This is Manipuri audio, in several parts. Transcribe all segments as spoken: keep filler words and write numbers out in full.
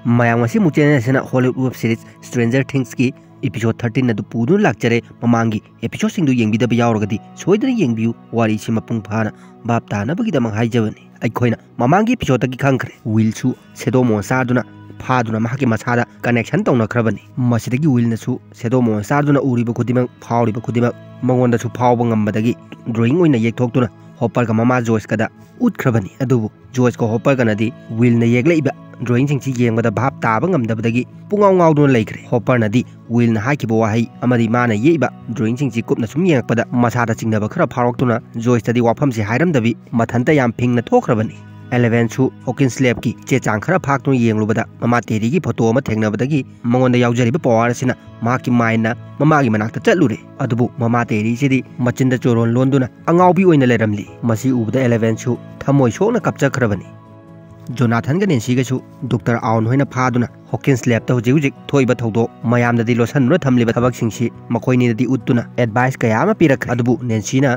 ꯃꯌꯥꯝ, ꯉꯁꯤ ꯑꯃꯨꯛ ꯆꯦꯅꯦꯜ ꯑꯁꯤꯅ ꯍꯣꯂꯤꯋꯨꯗ ꯋꯦꯕ ꯁꯤꯔꯤꯁ ꯁ꯭ꯇ꯭ꯔꯦꯟꯖꯔ ꯊꯤꯡꯁꯀꯤ ꯏꯄꯤꯁꯣꯗ ꯊꯥꯔꯇꯤꯟ ꯑꯗꯨ ꯄꯨꯗꯨꯅ ꯂꯥꯛꯆꯔꯦ꯫ ꯃꯃꯥꯡꯒꯤ ꯑꯦꯄꯤꯁꯣꯗꯁꯤꯡꯗꯨ ꯌꯦꯡꯕꯤꯗꯕ ꯌꯥꯎꯔꯒꯗꯤ ꯁꯣꯏꯗꯅ ꯌꯦꯡꯕꯤꯌꯨ꯫ ꯋꯥꯔꯤꯁꯤ ꯃꯄꯨꯡ ꯐꯥꯅ ꯚꯥꯞ ꯇꯥꯅꯕꯒꯤꯗꯃꯛ ꯍꯥꯏꯖꯕꯅꯤ꯫ ꯑꯩꯈꯣꯏꯅ ꯃꯃꯥꯡꯒꯤ ꯑꯦꯄꯤꯁꯣꯗꯇꯒꯤ ꯈꯪꯈ꯭ꯔꯦ, ꯋꯤꯜꯁꯨ ꯁꯦꯗꯣ ꯃꯣꯟꯁꯇꯥꯔꯗꯨꯅ ꯐꯥꯗꯨꯅ ꯃꯍꯥꯛꯀꯤ ꯃꯁꯥꯗ ꯀꯅꯦꯛꯁꯟ ꯇꯧꯅꯈ꯭ꯔꯕꯅꯤ꯫ ꯃꯁꯤꯗꯒꯤ ꯋꯤꯜꯅꯁꯨ ꯁꯦꯗꯣ ꯃꯣꯟꯁꯇꯥꯔꯗꯨꯅ ꯎꯔꯤꯕ ꯈꯨꯗꯤꯡꯃꯛ, ꯐꯥꯎꯔꯤꯕ ꯈꯨꯗꯤꯡꯃꯛ ꯃꯉꯣꯟꯗꯁꯨ ꯐꯥꯎꯕ ꯉꯝꯕꯗꯒꯤ ꯗ꯭ꯔꯣꯌꯤꯡ ꯑꯣꯏꯅ ꯌꯦꯛꯊꯣꯛꯇꯨꯅ ꯍꯣꯄꯔꯒ ꯃꯃꯥ ꯖꯣꯏꯁꯀꯗ ꯎꯠꯈ꯭ꯔꯕꯅꯤ꯫ ꯑꯗꯨꯕꯨ ꯖꯣꯏꯁꯀ ꯍꯣꯄꯔꯒꯅꯗꯤ ꯋꯤꯜꯅ ꯌꯦꯛꯂꯛꯏꯕ ꯗ꯭ꯔꯣꯌꯤꯡꯁꯤꯡꯁꯤ ꯌꯦꯡꯕꯗ ꯚꯥꯞ ꯇꯥꯕ ꯉꯝꯗꯕꯗꯒꯤ ꯄꯨꯡꯉꯥꯎ ꯉꯥꯎꯗꯨꯅ ꯂꯩꯈ꯭ꯔꯦ꯫ ꯍꯣꯄꯔꯅꯗꯤ ꯋꯤꯜꯅ ꯍꯥꯏꯈꯤꯕ ꯋꯥꯍꯩ ꯑꯃꯗꯤ ꯃꯥꯅ ꯌꯦꯛꯏꯕ ꯗ꯭ꯔꯣꯌꯤꯡꯁꯤꯡꯁꯤ ꯀꯨꯞꯅ ꯁꯨꯝ ꯌꯦꯡꯉꯛꯄꯗ ꯃꯁꯥꯗ ꯆꯤꯡꯅꯕ ꯈꯔ ꯐꯥꯎꯔꯛꯇꯨꯅ ꯖꯣꯏꯁꯇꯗꯤ ꯋꯥꯐꯝꯁꯤ ꯍꯥꯏꯔꯝꯗꯕꯤ ꯃꯊꯟꯇ ꯌꯥꯝ ꯐꯤꯡꯅ ꯊꯣꯛꯈ꯭ꯔꯕꯅꯤ꯫ ꯑꯦꯂꯦꯚꯦꯟꯁꯨ ꯍꯣꯀꯤꯟꯁ ꯂꯦꯕꯀꯤ ꯆꯦ ꯆꯥꯡ ꯈꯔ ꯐꯥꯛꯇꯨꯅ ꯌꯦꯡꯂꯨꯕꯗ ꯃꯃꯥ ꯇꯦꯔꯤꯒꯤ ꯐꯣꯇꯣ ꯑꯃ ꯊꯦꯡꯅꯕꯗꯒꯤ ꯃꯉꯣꯟꯗ ꯌꯥꯎꯖꯔꯤꯕ ꯄꯋꯥꯔ ꯑꯁꯤꯅ ꯃꯍꯥꯛꯀꯤ ꯃꯥꯏꯟꯅ ꯃꯃꯥꯒꯤ ꯃꯅꯥꯛꯇ ꯆꯠꯂꯨꯔꯦ꯫ ꯑꯗꯨꯕꯨ ꯃꯃꯥ ꯇꯦꯔꯤꯁꯤꯗꯤ ꯃꯆꯤꯟꯗ ꯆꯣꯔꯣꯟ ꯂꯣꯟꯗꯨꯅ ꯑꯉꯥꯎꯕꯤ ꯑꯣꯏꯅ ꯂꯩꯔꯝꯂꯤ꯫ ꯃꯁꯤ ꯎꯕꯗ ꯑꯦꯂꯦꯚꯦꯟꯁꯨ ꯊꯃꯣꯏ ꯁꯣꯛꯅ ꯀꯞꯆꯈ꯭ꯔꯕꯅꯤ꯫ ꯖꯣꯅꯥꯊꯟꯒ ꯅꯦꯟꯁꯤꯒꯁꯨ ꯗꯣꯛꯇꯔ ꯑꯥꯎꯟ ꯍꯣꯏꯅ ꯐꯥꯗꯨꯅ ꯍꯣꯀꯤꯟꯁ ꯂꯦꯕꯇ ꯍꯧꯖꯤꯛ ꯍꯧꯖꯤꯛ ꯊꯣꯛꯏꯕ ꯊꯧꯗꯣꯛ ꯃꯌꯥꯝꯗꯗꯤ ꯂꯣꯠꯁꯤꯟꯗꯨꯅ ꯊꯝꯂꯤꯕ ꯊꯕꯛꯁꯤꯡꯁꯤ ꯃꯈꯣꯏꯅꯤꯗꯗꯤ ꯎꯠꯇꯨꯅ ꯑꯦꯗꯚꯥꯏꯁ ꯀꯌꯥ ꯑꯃ ꯄꯤꯔꯛꯈ꯭ꯔꯦ꯫ ꯑꯗꯨꯕꯨ ꯅꯦꯟꯁꯤꯅ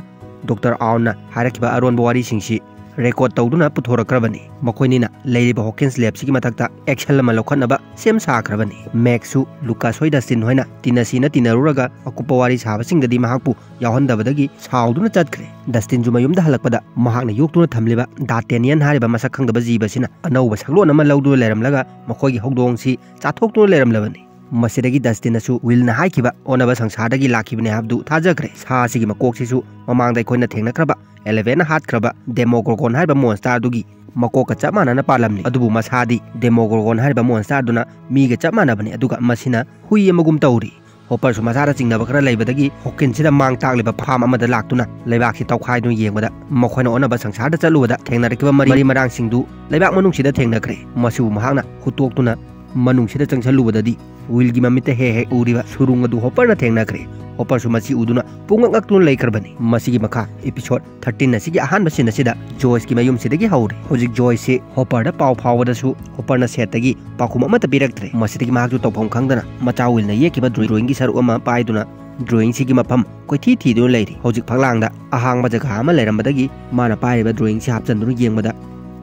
ꯗꯣꯛꯇꯔ ꯑꯥꯎꯟꯅ ꯍꯥꯏꯔꯛꯈꯤꯕ ꯑꯔꯣꯟꯕ ꯋꯥꯔꯤꯁꯤꯡꯁꯤ ꯔꯦꯀꯣꯔꯗ ꯇꯧꯗꯨꯅ ꯄꯨꯊꯣꯔꯛꯈ꯭ꯔꯕꯅꯤ꯫ ꯃꯈꯣꯏꯅꯤꯅ ꯂꯩꯔꯤꯕ ꯍꯣꯀꯤꯟꯁ ꯂꯦꯕꯁꯤꯒꯤ ꯃꯊꯛꯇ ꯑꯦꯛꯁꯟ ꯑꯃ ꯂꯧꯈꯠꯅꯕ ꯁꯦꯝ ꯁꯥꯈ꯭ꯔꯕꯅꯤ꯫ ꯃꯦꯛꯁꯁꯨ ꯂꯨꯀꯥꯁ ꯍꯣꯏ ꯗꯁꯇꯤꯟ ꯍꯣꯏꯅ ꯇꯤꯟꯅꯁꯤꯅ ꯇꯤꯟꯅꯔꯨꯔꯒ ꯑꯀꯨꯞꯄ ꯋꯥꯔꯤ ꯁꯥꯕꯁꯤꯡꯗꯗꯤ ꯃꯍꯥꯛꯄꯨ ꯌꯥꯎꯍꯟꯗꯕꯗꯒꯤ ꯁꯥꯎꯗꯨꯅ ꯆꯠꯈ꯭ꯔꯦ꯫ ꯗꯁꯇꯤꯟꯁꯨ ꯃꯌꯨꯝꯗ ꯍꯜꯂꯛꯄꯗ ꯃꯍꯥꯛꯅ ꯌꯣꯛꯇꯨꯅ ꯊꯝꯂꯤꯕ ꯗꯥꯇꯦꯅꯤꯌꯟ ꯍꯥꯏꯔꯤꯕ ꯃꯁꯛ ꯈꯪꯗꯕ ꯖꯤꯕ ꯑꯁꯤꯅ ꯑꯅꯧꯕ ꯁꯛꯂꯣꯟ ꯑꯃ ꯂꯧꯗꯨꯅ ꯂꯩꯔꯝꯂꯒ ꯃꯈꯣꯏꯒꯤ ꯍꯧꯗꯣꯡꯁꯤ ꯆꯥꯊꯣꯛꯇꯨꯅ ꯂꯩꯔꯝꯂꯕꯅꯤ꯫ ꯃꯁꯤꯗꯒꯤ ꯗꯁꯇꯤꯟꯅꯁꯨ ꯋꯤꯜꯅ ꯍꯥꯏꯈꯤꯕ ꯑꯣꯟꯅꯕ ꯁꯪꯁꯥꯔꯗꯒꯤ ꯂꯥꯛꯈꯤꯕꯅꯤ ꯍꯥꯏꯕꯗꯨ ꯊꯥꯖꯈ꯭ꯔꯦ꯫ ꯁꯥ ꯑꯁꯤꯒꯤ ꯃꯀꯣꯛꯁꯤꯁꯨ ꯃꯃꯥꯡꯗ ꯑꯩꯈꯣꯏꯅ ꯊꯦꯡꯅꯈ꯭ꯔꯕ ꯑꯦꯂꯦꯚꯦꯟꯅ ꯍꯥꯠꯈ꯭ꯔꯕ ꯗꯦꯃꯣꯒꯣꯔꯒꯣꯟ ꯍꯥꯏꯔꯤꯕ ꯃꯣꯟꯁꯇꯥꯔꯗꯨꯒꯤ ꯃꯀꯣꯛꯀ ꯆꯞ ꯃꯥꯟꯅꯅ ꯄꯥꯜꯂꯝꯂꯤ꯫ ꯑꯗꯨꯕꯨ ꯃꯁꯥꯗꯤ ꯗꯦꯃꯣꯒꯣꯔꯒꯣꯟ ꯍꯥꯏꯔꯤꯕ ꯃꯣꯟꯁꯇꯥꯔꯗꯨꯅ ꯃꯤꯒ ꯆꯞ ꯃꯥꯟꯅꯕꯅꯤ, ꯑꯗꯨꯒ ꯃꯁꯤꯅ ꯍꯨꯏ ꯑꯃꯒꯨꯝ ꯇꯧꯔꯤ꯫ ꯍꯣꯄꯔꯁꯨ ꯃꯁꯥꯗ ꯆꯤꯡꯅꯕ ꯈꯔ ꯂꯩꯕꯗꯒꯤ ꯍꯣꯀꯤꯟꯁꯤꯗ ꯃꯥꯡ ꯇꯥꯛꯂꯤꯕ ꯐꯥꯝ ꯑꯃꯗ ꯂꯥꯛꯇꯨꯅ ꯂꯩꯕꯥꯛꯁꯤ ꯇꯧꯈꯥꯏꯗꯨꯅ ꯌꯦꯡꯕꯗ ꯃꯈꯣꯏꯅ ꯑꯣꯟꯅꯕ ꯁꯪꯁꯥꯔꯗ ꯆꯠꯂꯨꯕꯗ ꯊꯦꯡꯅꯔꯛꯈꯤꯕ ꯃꯔꯤ ꯃꯔꯥꯡꯁꯤꯡꯗꯨ ꯂꯩꯕꯥꯛ ꯃꯅꯨꯡꯁꯤꯗ ꯊꯦꯡꯅꯈ꯭ꯔꯦ꯫ ꯃꯁꯤꯕꯨ ꯃꯍꯥꯛꯅ ꯍꯨꯠꯇꯣꯛꯇꯨꯅ ꯃꯅꯨꯡꯁꯤꯗ ꯆꯪꯁꯜꯂꯨꯕꯗꯗꯤ ꯋꯤꯜꯒꯤ ꯃꯃꯤꯠꯇ ꯍꯦꯛ ꯍꯦꯛ ꯎꯔꯤꯕ ꯁꯨꯔꯨꯡ ꯑꯗꯨ ꯍꯣꯄꯔꯅ ꯊꯦꯡꯅꯈ꯭ꯔꯦ꯫ ꯍꯣꯄꯔꯁꯨ ꯃꯁꯤ ꯎꯗꯨꯅ ꯄꯨꯡꯉꯛ ꯉꯛꯇꯨꯅ ꯂꯩꯈ꯭ꯔꯕꯅꯤ꯫ ꯃꯁꯤꯒꯤ ꯃꯈꯥ ꯏꯄꯤꯁꯣꯗ ꯊꯥꯔꯇꯤꯟ ꯑꯁꯤꯒꯤ ꯑꯍꯥꯟꯕ ꯁꯤꯟ ꯑꯁꯤꯗ ꯖꯣꯏꯁꯀꯤ ꯃꯌꯨꯝꯁꯤꯗꯒꯤ ꯍꯧꯔꯦ꯫ ꯍꯧꯖꯤꯛ ꯖꯣꯏꯁꯁꯤ ꯍꯣꯄꯔꯗ ꯄꯥꯎ ꯐꯥꯎꯕꯗꯁꯨ ꯍꯣꯄꯔꯅ ꯁꯦꯠꯇꯒꯤ ꯄꯥꯎꯈꯨꯝ ꯑꯃꯠꯇ ꯄꯤꯔꯛꯇ꯭ꯔꯦ꯫ ꯃꯁꯤꯗꯒꯤ ꯃꯍꯥꯛꯁꯨ ꯇꯧꯐꯝ ꯈꯪꯗꯅ ꯃꯆꯥ ꯋꯤꯜꯅ ꯌꯦꯛꯈꯤꯕ ꯗ꯭ꯔꯣꯌꯤꯡꯒꯤ ꯁꯔꯨꯛ ꯑꯃ ꯄꯥꯏꯗꯨꯅ ꯗ꯭ꯔꯣꯌꯤꯡꯁꯤꯒꯤ ꯃꯐꯝ ꯀꯣꯏꯊꯤ ꯊꯤꯗꯨꯅ ꯂꯩꯔꯤ꯫ ꯍꯧꯖꯤꯛ ꯐꯛꯂꯥꯡꯗ ꯑꯍꯥꯡꯕ ꯖꯒꯥ ꯑꯃ ꯂꯩꯔꯝꯕꯗꯒꯤ ꯃꯥꯅ ꯄꯥꯏꯔꯤꯕ ꯗ꯭ꯔꯣꯌꯤꯡꯁꯤ ꯍꯥꯞꯆꯤꯟꯗꯨꯅ ꯌꯦꯡꯕꯗ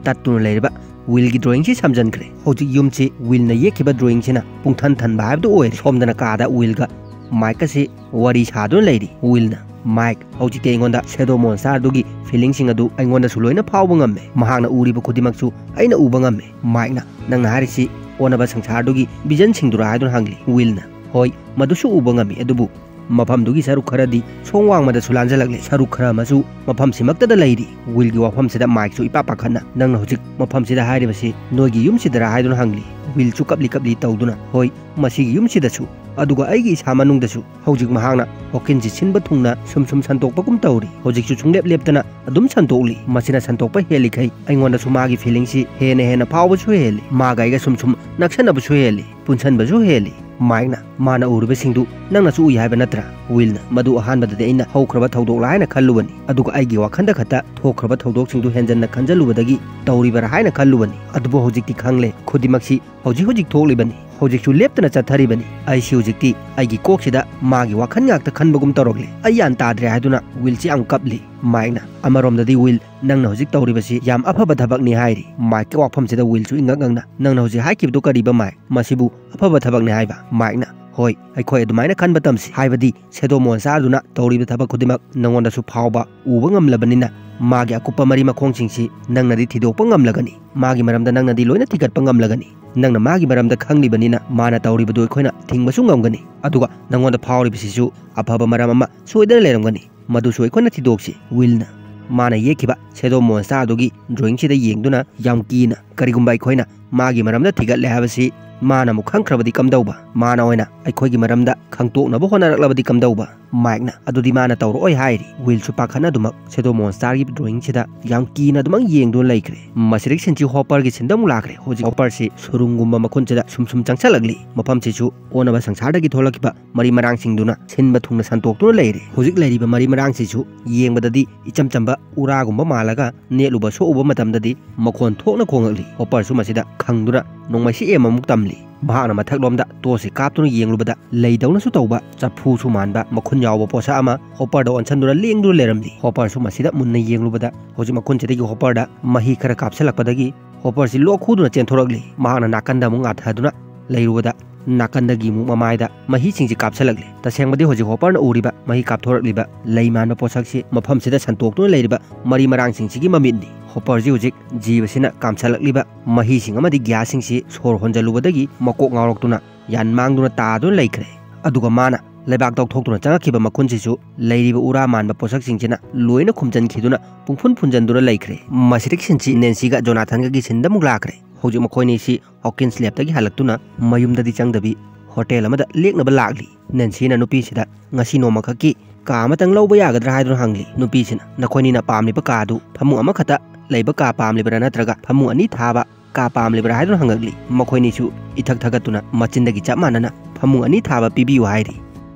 ꯇꯠꯇꯨꯅ ꯂꯩꯔꯤꯕ ꯋꯤꯜꯒꯤ ꯗ꯭ꯔꯣꯌꯤꯡꯁꯤ ꯁꯝꯖꯟꯈ꯭ꯔꯦ꯫ ꯍꯧꯖꯤꯛ ꯌꯨꯝꯁꯤ ꯋꯤꯜꯅ ꯌꯦꯛꯈꯤꯕ ꯗ꯭ꯔꯣꯌꯤꯡꯁꯤꯅ ꯄꯨꯡꯊꯟ ꯊꯟꯕ ꯍꯥꯏꯕꯗꯨ ꯑꯣꯏꯔꯦ꯫ ꯁꯣꯝꯗꯅ ꯀꯥꯗ ꯋꯤꯜꯒ ꯃꯥꯏꯛꯀꯁꯤ ꯋꯥꯔꯤ ꯁꯥꯗꯨꯅ ꯂꯩꯔꯤ꯫ ꯋꯤꯜꯅ, "ꯃꯥꯏꯛ, ꯍꯧꯖꯤꯛꯇꯤ ꯑꯩꯉꯣꯟꯗ ꯁꯦꯗꯣ ꯃꯣꯟꯁꯇꯥꯔꯗꯨꯒꯤ ꯐꯤꯂꯤꯡꯁꯤꯡ ꯑꯗꯨ ꯑꯩꯉꯣꯟꯗꯁꯨ ꯂꯣꯏꯅ ꯐꯥꯎꯕ ꯉꯝꯃꯦ꯫ ꯃꯍꯥꯛꯅ ꯎꯔꯤꯕ ꯈꯨꯗꯤꯡꯃꯛꯁꯨ ꯑꯩꯅ ꯎꯕ ꯉꯝꯃꯦ꯫" ꯃꯥꯏꯛꯅ, "ꯅꯪꯅ ꯍꯥꯏꯔꯤꯁꯤ ꯑꯣꯟꯅꯕ ꯁꯪꯁꯥꯔꯗꯨꯒꯤ ꯚꯤꯖꯟꯁꯤꯡꯗꯨꯔꯥ?" ꯍꯥꯏꯗꯨꯅ ꯍꯪꯂꯤ꯫ ꯋꯤꯜꯅ, "ꯍꯣꯏ, ꯃꯗꯨꯁꯨ ꯎꯕ ꯉꯝꯃꯤ, ꯑꯗꯨꯕꯨ ꯃꯐꯝꯗꯨꯒꯤ ꯁꯔꯨꯛ ꯈꯔꯗꯤ ꯁꯣꯡ ꯋꯥꯡꯃꯗꯁꯨ ꯂꯥꯟꯖꯜꯂꯛꯂꯦ, ꯁꯔꯨꯛ ꯈꯔ ꯑꯃꯁꯨ ꯃꯐꯝꯁꯤꯃꯛꯇꯗ ꯂꯩꯔꯤ꯫" ꯋꯤꯜꯒꯤ ꯋꯥꯐꯝꯁꯤꯗ ꯃꯥꯏꯛꯁꯨ ꯏꯄꯥ ꯄꯥꯈꯠꯅ, "ꯅꯪꯅ ꯍꯧꯖꯤꯛ ꯃꯐꯝꯁꯤꯗ ꯍꯥꯏꯔꯤꯕꯁꯤ ꯅꯣꯏꯒꯤ ꯌꯨꯝꯁꯤꯗꯔꯥ?" ꯍꯥꯏꯗꯨꯅ ꯍꯪꯂꯤ꯫ ꯋꯤꯜꯁꯨ ꯀꯞꯂꯤ ꯀꯞꯂꯤ ꯇꯧꯗꯨꯅ, "ꯍꯣꯏ, ꯃꯁꯤꯒꯤ ꯌꯨꯝꯁꯤꯗꯁꯨ, ꯑꯗꯨꯒ ꯑꯩꯒꯤ ꯏꯁꯥ ꯃꯅꯨꯡꯗꯁꯨ ꯍꯧꯖꯤꯛ ꯃꯍꯥꯛꯅ ꯍꯣꯀꯤꯟꯁꯤ ꯁꯤꯟꯕ ꯊꯨꯡꯅ ꯁꯨꯝ ꯁꯨꯝ ꯁꯟꯇꯣꯛꯄꯒꯨꯝ ꯇꯧꯔꯤ꯫ ꯍꯧꯖꯤꯛꯁꯨ ꯁꯨꯡꯂꯦꯞ ꯂꯦꯞꯇꯅ ꯑꯗꯨꯝ ꯁꯟꯇꯣꯛꯂꯤ꯫ ꯃꯁꯤꯅ ꯁꯟꯇꯣꯛꯄ ꯍꯦꯜꯂꯤꯈꯩ ꯑꯩꯉꯣꯟꯗꯁꯨ ꯃꯥꯒꯤ ꯐꯤꯂꯤꯡꯁꯤ ꯍꯦꯟꯅ ꯍꯦꯟꯅ ꯐꯥꯎꯕꯁꯨ ꯍꯦꯜꯂꯤ꯫ ꯃꯥꯒ ꯑꯩꯒ ꯁꯨꯝ ꯁꯨꯝ ꯅꯛꯁꯟꯅꯕꯁꯨ ꯍꯦꯜꯂꯤ, ꯄꯨꯟꯁꯟꯕꯁꯨ ꯍꯦꯜꯂꯤ꯫" ꯃꯥꯏꯛꯅ, "ꯃꯥꯅ ꯎꯔꯤꯕꯁꯤꯡꯗꯨ ꯅꯪꯅꯁꯨ ꯎꯏ ꯍꯥꯏꯕ ꯅꯠꯇ꯭ꯔꯥ?" ꯋꯤꯜꯅ, "ꯃꯗꯨ ꯑꯍꯥꯟꯕꯗꯗꯤ ꯑꯩꯅ ꯍꯧꯈ꯭ꯔꯕ ꯊꯧꯗꯣꯛꯂ ꯍꯥꯏꯅ ꯈꯜꯂꯨꯕꯅꯤ, ꯑꯗꯨꯒ ꯑꯩꯒꯤ ꯋꯥꯈꯜꯗ ꯈꯛꯇ ꯊꯣꯛꯈ꯭ꯔꯕ ꯊꯧꯗꯣꯛꯁꯤꯡꯗꯨ ꯍꯦꯟꯖꯟꯅ ꯈꯟꯖꯜꯂꯨꯕꯗꯒꯤ ꯇꯧꯔꯤꯕꯔꯥ ꯍꯥꯏꯅ ꯈꯜꯂꯨꯕꯅꯤ꯫ ꯑꯗꯨꯕꯨ ꯍꯧꯖꯤꯛꯇꯤ ꯈꯪꯂꯦ, ꯈꯨꯗꯤꯡꯃꯛꯁꯤ ꯍꯧꯖꯤꯛ ꯍꯧꯖꯤꯛ ꯊꯣꯛꯂꯤꯕꯅꯤ, ꯍꯧꯖꯤꯛꯁꯨ ꯂꯦꯞꯇꯅ ꯆꯠꯊꯔꯤꯕꯅꯤ꯫ ꯑꯩꯁꯤ ꯍꯧꯖꯤꯛꯇꯤ ꯑꯩꯒꯤ ꯀꯣꯛꯁꯤꯗ ꯃꯥꯒꯤ ꯋꯥꯈꯜ ꯉꯥꯛꯇ ꯈꯟꯕꯒꯨꯝ ꯇꯧꯔꯛꯂꯦ꯫ ꯑꯩ ꯒ꯭ꯌꯥꯟ ꯇꯥꯗ꯭ꯔꯦ꯫" ꯍꯥꯏꯗꯨꯅ ꯋꯤꯜꯁꯤ ꯌꯥꯝ ꯀꯞꯂꯤ꯫ ꯃꯥꯏꯛꯅ, "ꯑꯃꯔꯣꯝꯗꯗꯤ ꯋꯤꯜ, ꯅꯪꯅ ꯍꯧꯖꯤꯛ ꯇꯧꯔꯤꯕꯁꯤ ꯌꯥꯝ ꯑꯐꯕ ꯊꯕꯛꯅꯤ" ꯍꯥꯏꯔꯤ꯫ ꯃꯥꯏꯛꯀꯤ ꯋꯥꯐꯝꯁꯤꯗ ꯋꯤꯜꯁꯨ ꯏꯉꯛ ꯉꯛꯅ, "ꯅꯪꯅ ꯍꯧꯖꯤꯛ ꯍꯥꯏꯈꯤꯕꯗꯨ ꯀꯔꯤꯕ ꯃꯥꯏꯛ? ꯃꯁꯤꯕꯨ ꯑꯐꯕ ꯊꯕꯛꯅꯤ ꯍꯥꯏꯕ?" ꯃꯥꯏꯛꯅ, "ꯍꯣꯏ, ꯑꯩꯈꯣꯏ ꯑꯗꯨꯃꯥꯏꯅ ꯈꯟꯕ ꯇꯝꯁꯤ, ꯍꯥꯏꯕꯗꯤ ꯁꯦꯗꯣ ꯃꯣꯟꯁꯇꯥꯔꯗꯨꯅ ꯇꯧꯔꯤꯕ ꯊꯕꯛ ꯈꯨꯗꯤꯡꯃꯛ ꯅꯉꯣꯟꯗꯁꯨ ꯐꯥꯎꯕ, ꯎꯕ ꯉꯝꯂꯕꯅꯤꯅ ꯃꯥꯒꯤ ꯑꯀꯨꯞꯄ ꯃꯔꯤ ꯃꯈꯣꯡꯁꯤꯡꯁꯤ ꯅꯪꯅꯗꯤ ꯊꯤꯗꯣꯛꯄ ꯉꯝꯂꯒꯅꯤ꯫ ꯃꯥꯒꯤ ꯃꯔꯝꯗ ꯅꯪꯅꯗꯤ ꯂꯣꯏꯅ ꯊꯤꯒꯠꯄ ꯉꯝꯂꯒꯅꯤ꯫ ꯅꯪꯅ ꯃꯥꯒꯤ ꯃꯔꯝꯗ ꯈꯪꯂꯤꯕꯅꯤꯅ ꯃꯥꯅ ꯇꯧꯔꯤꯕꯗꯨ ꯑꯩꯈꯣꯏꯅ ꯊꯤꯡꯕꯁꯨ ꯉꯝꯒꯅꯤ꯫ ꯑꯗꯨꯒ ꯅꯉꯣꯟꯗ ꯐꯥꯎꯔꯤꯕꯁꯤꯁꯨ ꯑꯐꯕ ꯃꯔꯝ ꯑꯃ ꯁꯣꯏꯗꯅ ꯂꯩꯔꯝꯒꯅꯤ꯫ ꯃꯗꯨꯁꯨ ꯑꯩꯈꯣꯏꯅ ꯊꯤꯗꯣꯛꯁꯤ꯫" ꯋꯤꯜꯅ ꯃꯥꯅ ꯌꯦꯛꯈꯤꯕ ꯁꯦꯗꯣ ꯃꯣꯟꯁꯇꯥꯔꯗꯨꯒꯤ ꯗ꯭ꯔꯣꯌꯤꯡꯁꯤꯗ ꯌꯦꯡꯗꯨꯅ ꯌꯥꯝ ꯀꯤꯅ, "ꯀꯔꯤꯒꯨꯝꯕ ꯑꯩꯈꯣꯏꯅ ꯃꯥꯒꯤ ꯃꯔꯝꯗ ꯊꯤꯒꯠꯂꯦ ꯍꯥꯏꯕꯁꯤ ꯃꯥꯅ ꯑꯃꯨꯛ ꯈꯪꯈ꯭ꯔꯕꯗꯤ ꯀꯝꯗꯧꯕ? ꯃꯥꯅ ꯑꯣꯏꯅ ꯑꯩꯈꯣꯏꯒꯤ ꯃꯔꯝꯗ ꯈꯪꯇꯣꯛꯅꯕ ꯍꯣꯠꯅꯔꯛꯂꯕꯗꯤ ꯀꯝꯗꯧꯕ?" ꯃꯥꯏꯛꯅ, "ꯑꯗꯨꯗꯤ ꯃꯥꯅ ꯇꯧꯔꯛꯑꯣꯏ" ꯍꯥꯏꯔꯤ꯫ ꯋꯤꯜꯁꯨ ꯄꯥꯈꯠꯅ ꯑꯗꯨꯃꯛ ꯁꯦꯗꯣ ꯃꯣꯟꯁꯇꯥꯔꯒꯤ ꯗ꯭ꯔꯣꯌꯤꯡꯁꯤꯗ ꯌꯥꯝ ꯀꯤꯅ ꯑꯗꯨꯃꯛ ꯌꯦꯡꯗꯨꯅ ꯂꯩꯈ꯭ꯔꯦ꯫ ꯃꯁꯤꯗꯒꯤ ꯁꯤꯟꯁꯤ ꯍꯣꯄꯔꯒꯤ ꯁꯤꯟꯗ ꯑꯃꯨꯛ ꯂꯥꯛꯈ꯭ꯔꯦ꯫ ꯍꯧꯖꯤꯛ ꯍꯣꯄꯔꯁꯤ ꯁꯨꯔꯨꯡꯒꯨꯝꯕ ꯃꯈꯨꯟꯁꯤꯗ ꯁꯨꯝ ꯁꯨꯝ ꯆꯪꯁꯜꯂꯛꯂꯤ꯫ ꯃꯐꯝꯁꯤꯁꯨ ꯑꯣꯟꯅꯕ ꯁꯪꯁꯥꯔꯗꯒꯤ ꯊꯣꯛꯂꯛꯈꯤꯕ ꯃꯔꯤ ꯃꯔꯥꯡꯁꯤꯡꯗꯨꯅ ꯁꯤꯟꯕ ꯊꯨꯡꯅ ꯁꯟꯇꯣꯛꯇꯨꯅ ꯂꯩꯔꯦ꯫ ꯍꯧꯖꯤꯛ ꯂꯩꯔꯤꯕ ꯃꯔꯤ ꯃꯔꯥꯡꯁꯤꯁꯨ ꯌꯦꯡꯕꯗꯗꯤ ꯏꯆꯝ ꯆꯝꯕ ꯎꯔꯥꯒꯨꯝꯕ ꯃꯥꯜꯂꯒ, ꯅꯦꯠꯂꯨꯕ ꯁꯣꯛꯎꯕ ꯃꯇꯝꯗꯗꯤ ꯃꯈꯣꯟ ꯊꯣꯛꯅ ꯈꯣꯡꯂꯛꯂꯤ꯫ ꯍꯣꯄꯔꯁꯨ ꯃꯁꯤꯗ ꯈꯪꯗꯨꯅ ꯅꯣꯡꯃꯩ ꯁꯤꯛꯑꯦꯝ ꯑꯃꯨꯛ ꯇꯝꯂꯤ꯫ ꯃꯍꯥꯛꯅ ꯃꯊꯛꯂꯣꯝꯗ ꯇꯣꯔꯆꯁꯤ ꯀꯥꯞꯇꯨꯅ ꯌꯦꯡꯂꯨꯕꯗ, ꯂꯩꯗꯧꯅꯁꯨ ꯇꯧꯕ, ꯆꯐꯨꯁꯨ ꯃꯥꯟꯕ ꯃꯈꯨꯟ ꯌꯥꯎꯕ ꯄꯣꯠꯁꯛ ꯑꯃ ꯍꯣꯄꯔꯗ ꯑꯣꯟꯁꯟꯗꯨꯅ ꯂꯦꯡꯗꯨꯅ ꯂꯩꯔꯝꯂꯤ꯫ ꯍꯣꯄꯔꯁꯨ ꯃꯁꯤꯗ ꯃꯨꯟꯅ ꯌꯦꯡꯂꯨꯕꯗ, ꯍꯧꯖꯤꯛ ꯃꯈꯨꯟꯁꯤꯗꯒꯤ ꯍꯣꯄꯔꯗ ꯃꯍꯤ ꯈꯔ ꯀꯥꯞꯁꯤꯜꯂꯛꯄꯗꯒꯤ ꯍꯣꯄꯔꯁꯤ ꯂꯣꯛ ꯈꯨꯗꯨꯅ ꯆꯦꯟꯊꯣꯔꯛꯂꯤ꯫ ꯃꯍꯥꯛꯅ ꯅꯥꯀꯟꯗ ꯑꯃꯨꯛ ꯉꯥꯊꯗꯨꯅ ꯂꯩꯔꯨꯕꯗ, ꯅꯥꯀꯟꯗꯒꯤ ꯑꯃꯨꯛ ꯃꯃꯥꯏꯗ ꯃꯍꯤꯁꯤꯡꯁꯤ ꯀꯥꯞꯁꯤꯜꯂꯛꯂꯤ꯫ ꯇꯁꯦꯡꯕꯗꯤ ꯍꯧꯖꯤꯛ ꯍꯣꯄꯔꯅ ꯎꯔꯤꯕ ꯃꯍꯤ ꯀꯥꯞꯊꯣꯔꯛꯂꯤꯕ ꯂꯩ ꯃꯥꯟꯕ ꯄꯣꯠꯁꯛꯁꯤ ꯃꯐꯝꯁꯤꯗ ꯁꯟꯇꯣꯛꯇꯨꯅ ꯂꯩꯔꯤꯕ ꯃꯔꯤ ꯃꯔꯥꯡꯁꯤꯡꯁꯤꯒꯤ ꯃꯃꯤꯠꯅꯤ꯫ ꯍꯣꯄꯔꯁꯤ ꯍꯧꯖꯤꯛ ꯖꯤꯕꯁꯤꯅ ꯀꯥꯝꯁꯤꯜꯂꯛꯂꯤꯕ ꯃꯍꯤꯁꯤꯡ ꯑꯃꯗꯤ ꯒ꯭ꯌꯥꯁꯁꯤꯡꯁꯤ ꯁꯣꯔ ꯍꯣꯟꯖꯜꯂꯨꯕꯗꯒꯤ ꯃꯀꯣꯛ ꯉꯥꯎꯔꯛꯇꯨꯅ ꯌꯥꯟ ꯃꯥꯡꯗꯨꯅ ꯇꯥꯗꯨꯅ ꯂꯩꯈ꯭ꯔꯦ꯫ ꯑꯗꯨꯒ ꯃꯥꯅ ꯂꯩꯕꯥꯛ ꯇꯧꯊꯣꯛꯇꯨꯅ ꯆꯪꯉꯛꯈꯤꯕ ꯃꯈꯨꯟꯁꯤꯁꯨ ꯂꯩꯔꯤꯕ ꯎꯔꯥ ꯃꯥꯟꯕ ꯄꯣꯠꯁꯛꯁꯤꯡꯁꯤꯅ ꯂꯣꯏꯅ ꯈꯨꯝꯖꯤꯟꯈꯤꯗꯨꯅ ꯄꯨꯡꯐꯨꯟ ꯐꯨꯟꯖꯟꯗꯨꯅ ꯂꯩꯈ꯭ꯔꯦ꯫ ꯃꯁꯤꯗꯒꯤ ꯁꯤꯟꯁꯤ ꯅꯦꯟꯁꯤꯒ ꯖꯣꯅꯥꯊꯟꯒꯒꯤ ꯁꯤꯟꯗ ꯑꯃꯨꯛ ꯂꯥꯛꯈ꯭ꯔꯦ꯫ ꯍꯧꯖꯤꯛ ꯃꯈꯣꯏꯅꯤꯁꯤ ꯍꯣꯀꯤꯟꯁ ꯂꯦꯞꯇꯒꯤ ꯍꯜꯂꯛꯇꯨꯅ ꯃꯌꯨꯝꯗꯗꯤ ꯆꯪꯗꯕꯤ ꯍꯣꯇꯦꯜ ꯑꯃꯗ ꯂꯦꯛꯅꯕ ꯂꯥꯛꯂꯤ꯫ ꯅꯦꯟꯁꯤꯅ ꯅꯨꯄꯤꯁꯤꯗ ꯉꯁꯤ ꯅꯣꯡꯃꯈꯛꯀꯤ ꯀꯥ ꯑꯃꯇꯪ ꯂꯧꯕ ꯌꯥꯒꯗ꯭ꯔꯥ ꯍꯥꯏꯗꯨꯅ ꯍꯪꯂꯤ꯫ ꯅꯨꯄꯤꯁꯤꯅ ꯅꯈꯣꯏꯅꯤꯅ ꯄꯥꯝꯂꯤꯕ ꯀꯥꯗꯨ ꯐꯃꯨꯡ ꯑꯃꯈꯛꯇ ꯂꯩꯕ ꯀꯥ ꯄꯥꯝꯂꯤꯕ꯭ꯔꯥ ꯅꯠꯇ꯭ꯔꯒ ꯐꯃꯨꯡ ꯑꯅꯤ ꯊꯥꯕ ꯀꯥ ꯄꯥꯝꯂꯤꯕ꯭ꯔꯥ ꯍꯥꯏꯗꯨꯅ ꯍꯪꯂꯛꯂꯤ꯫ ꯃꯈꯣꯏꯅꯤꯁꯨ ꯏꯊꯛ ꯊꯛꯒꯠꯇꯨꯅ ꯃꯆꯤꯟꯗꯒꯤ ꯆꯞ ꯃꯥꯟꯅꯅ ꯐꯃꯨꯡ ꯑꯅꯤ ꯊꯥꯕ ꯄꯤꯕꯤꯌꯨ ꯍꯥꯏꯔꯤ꯫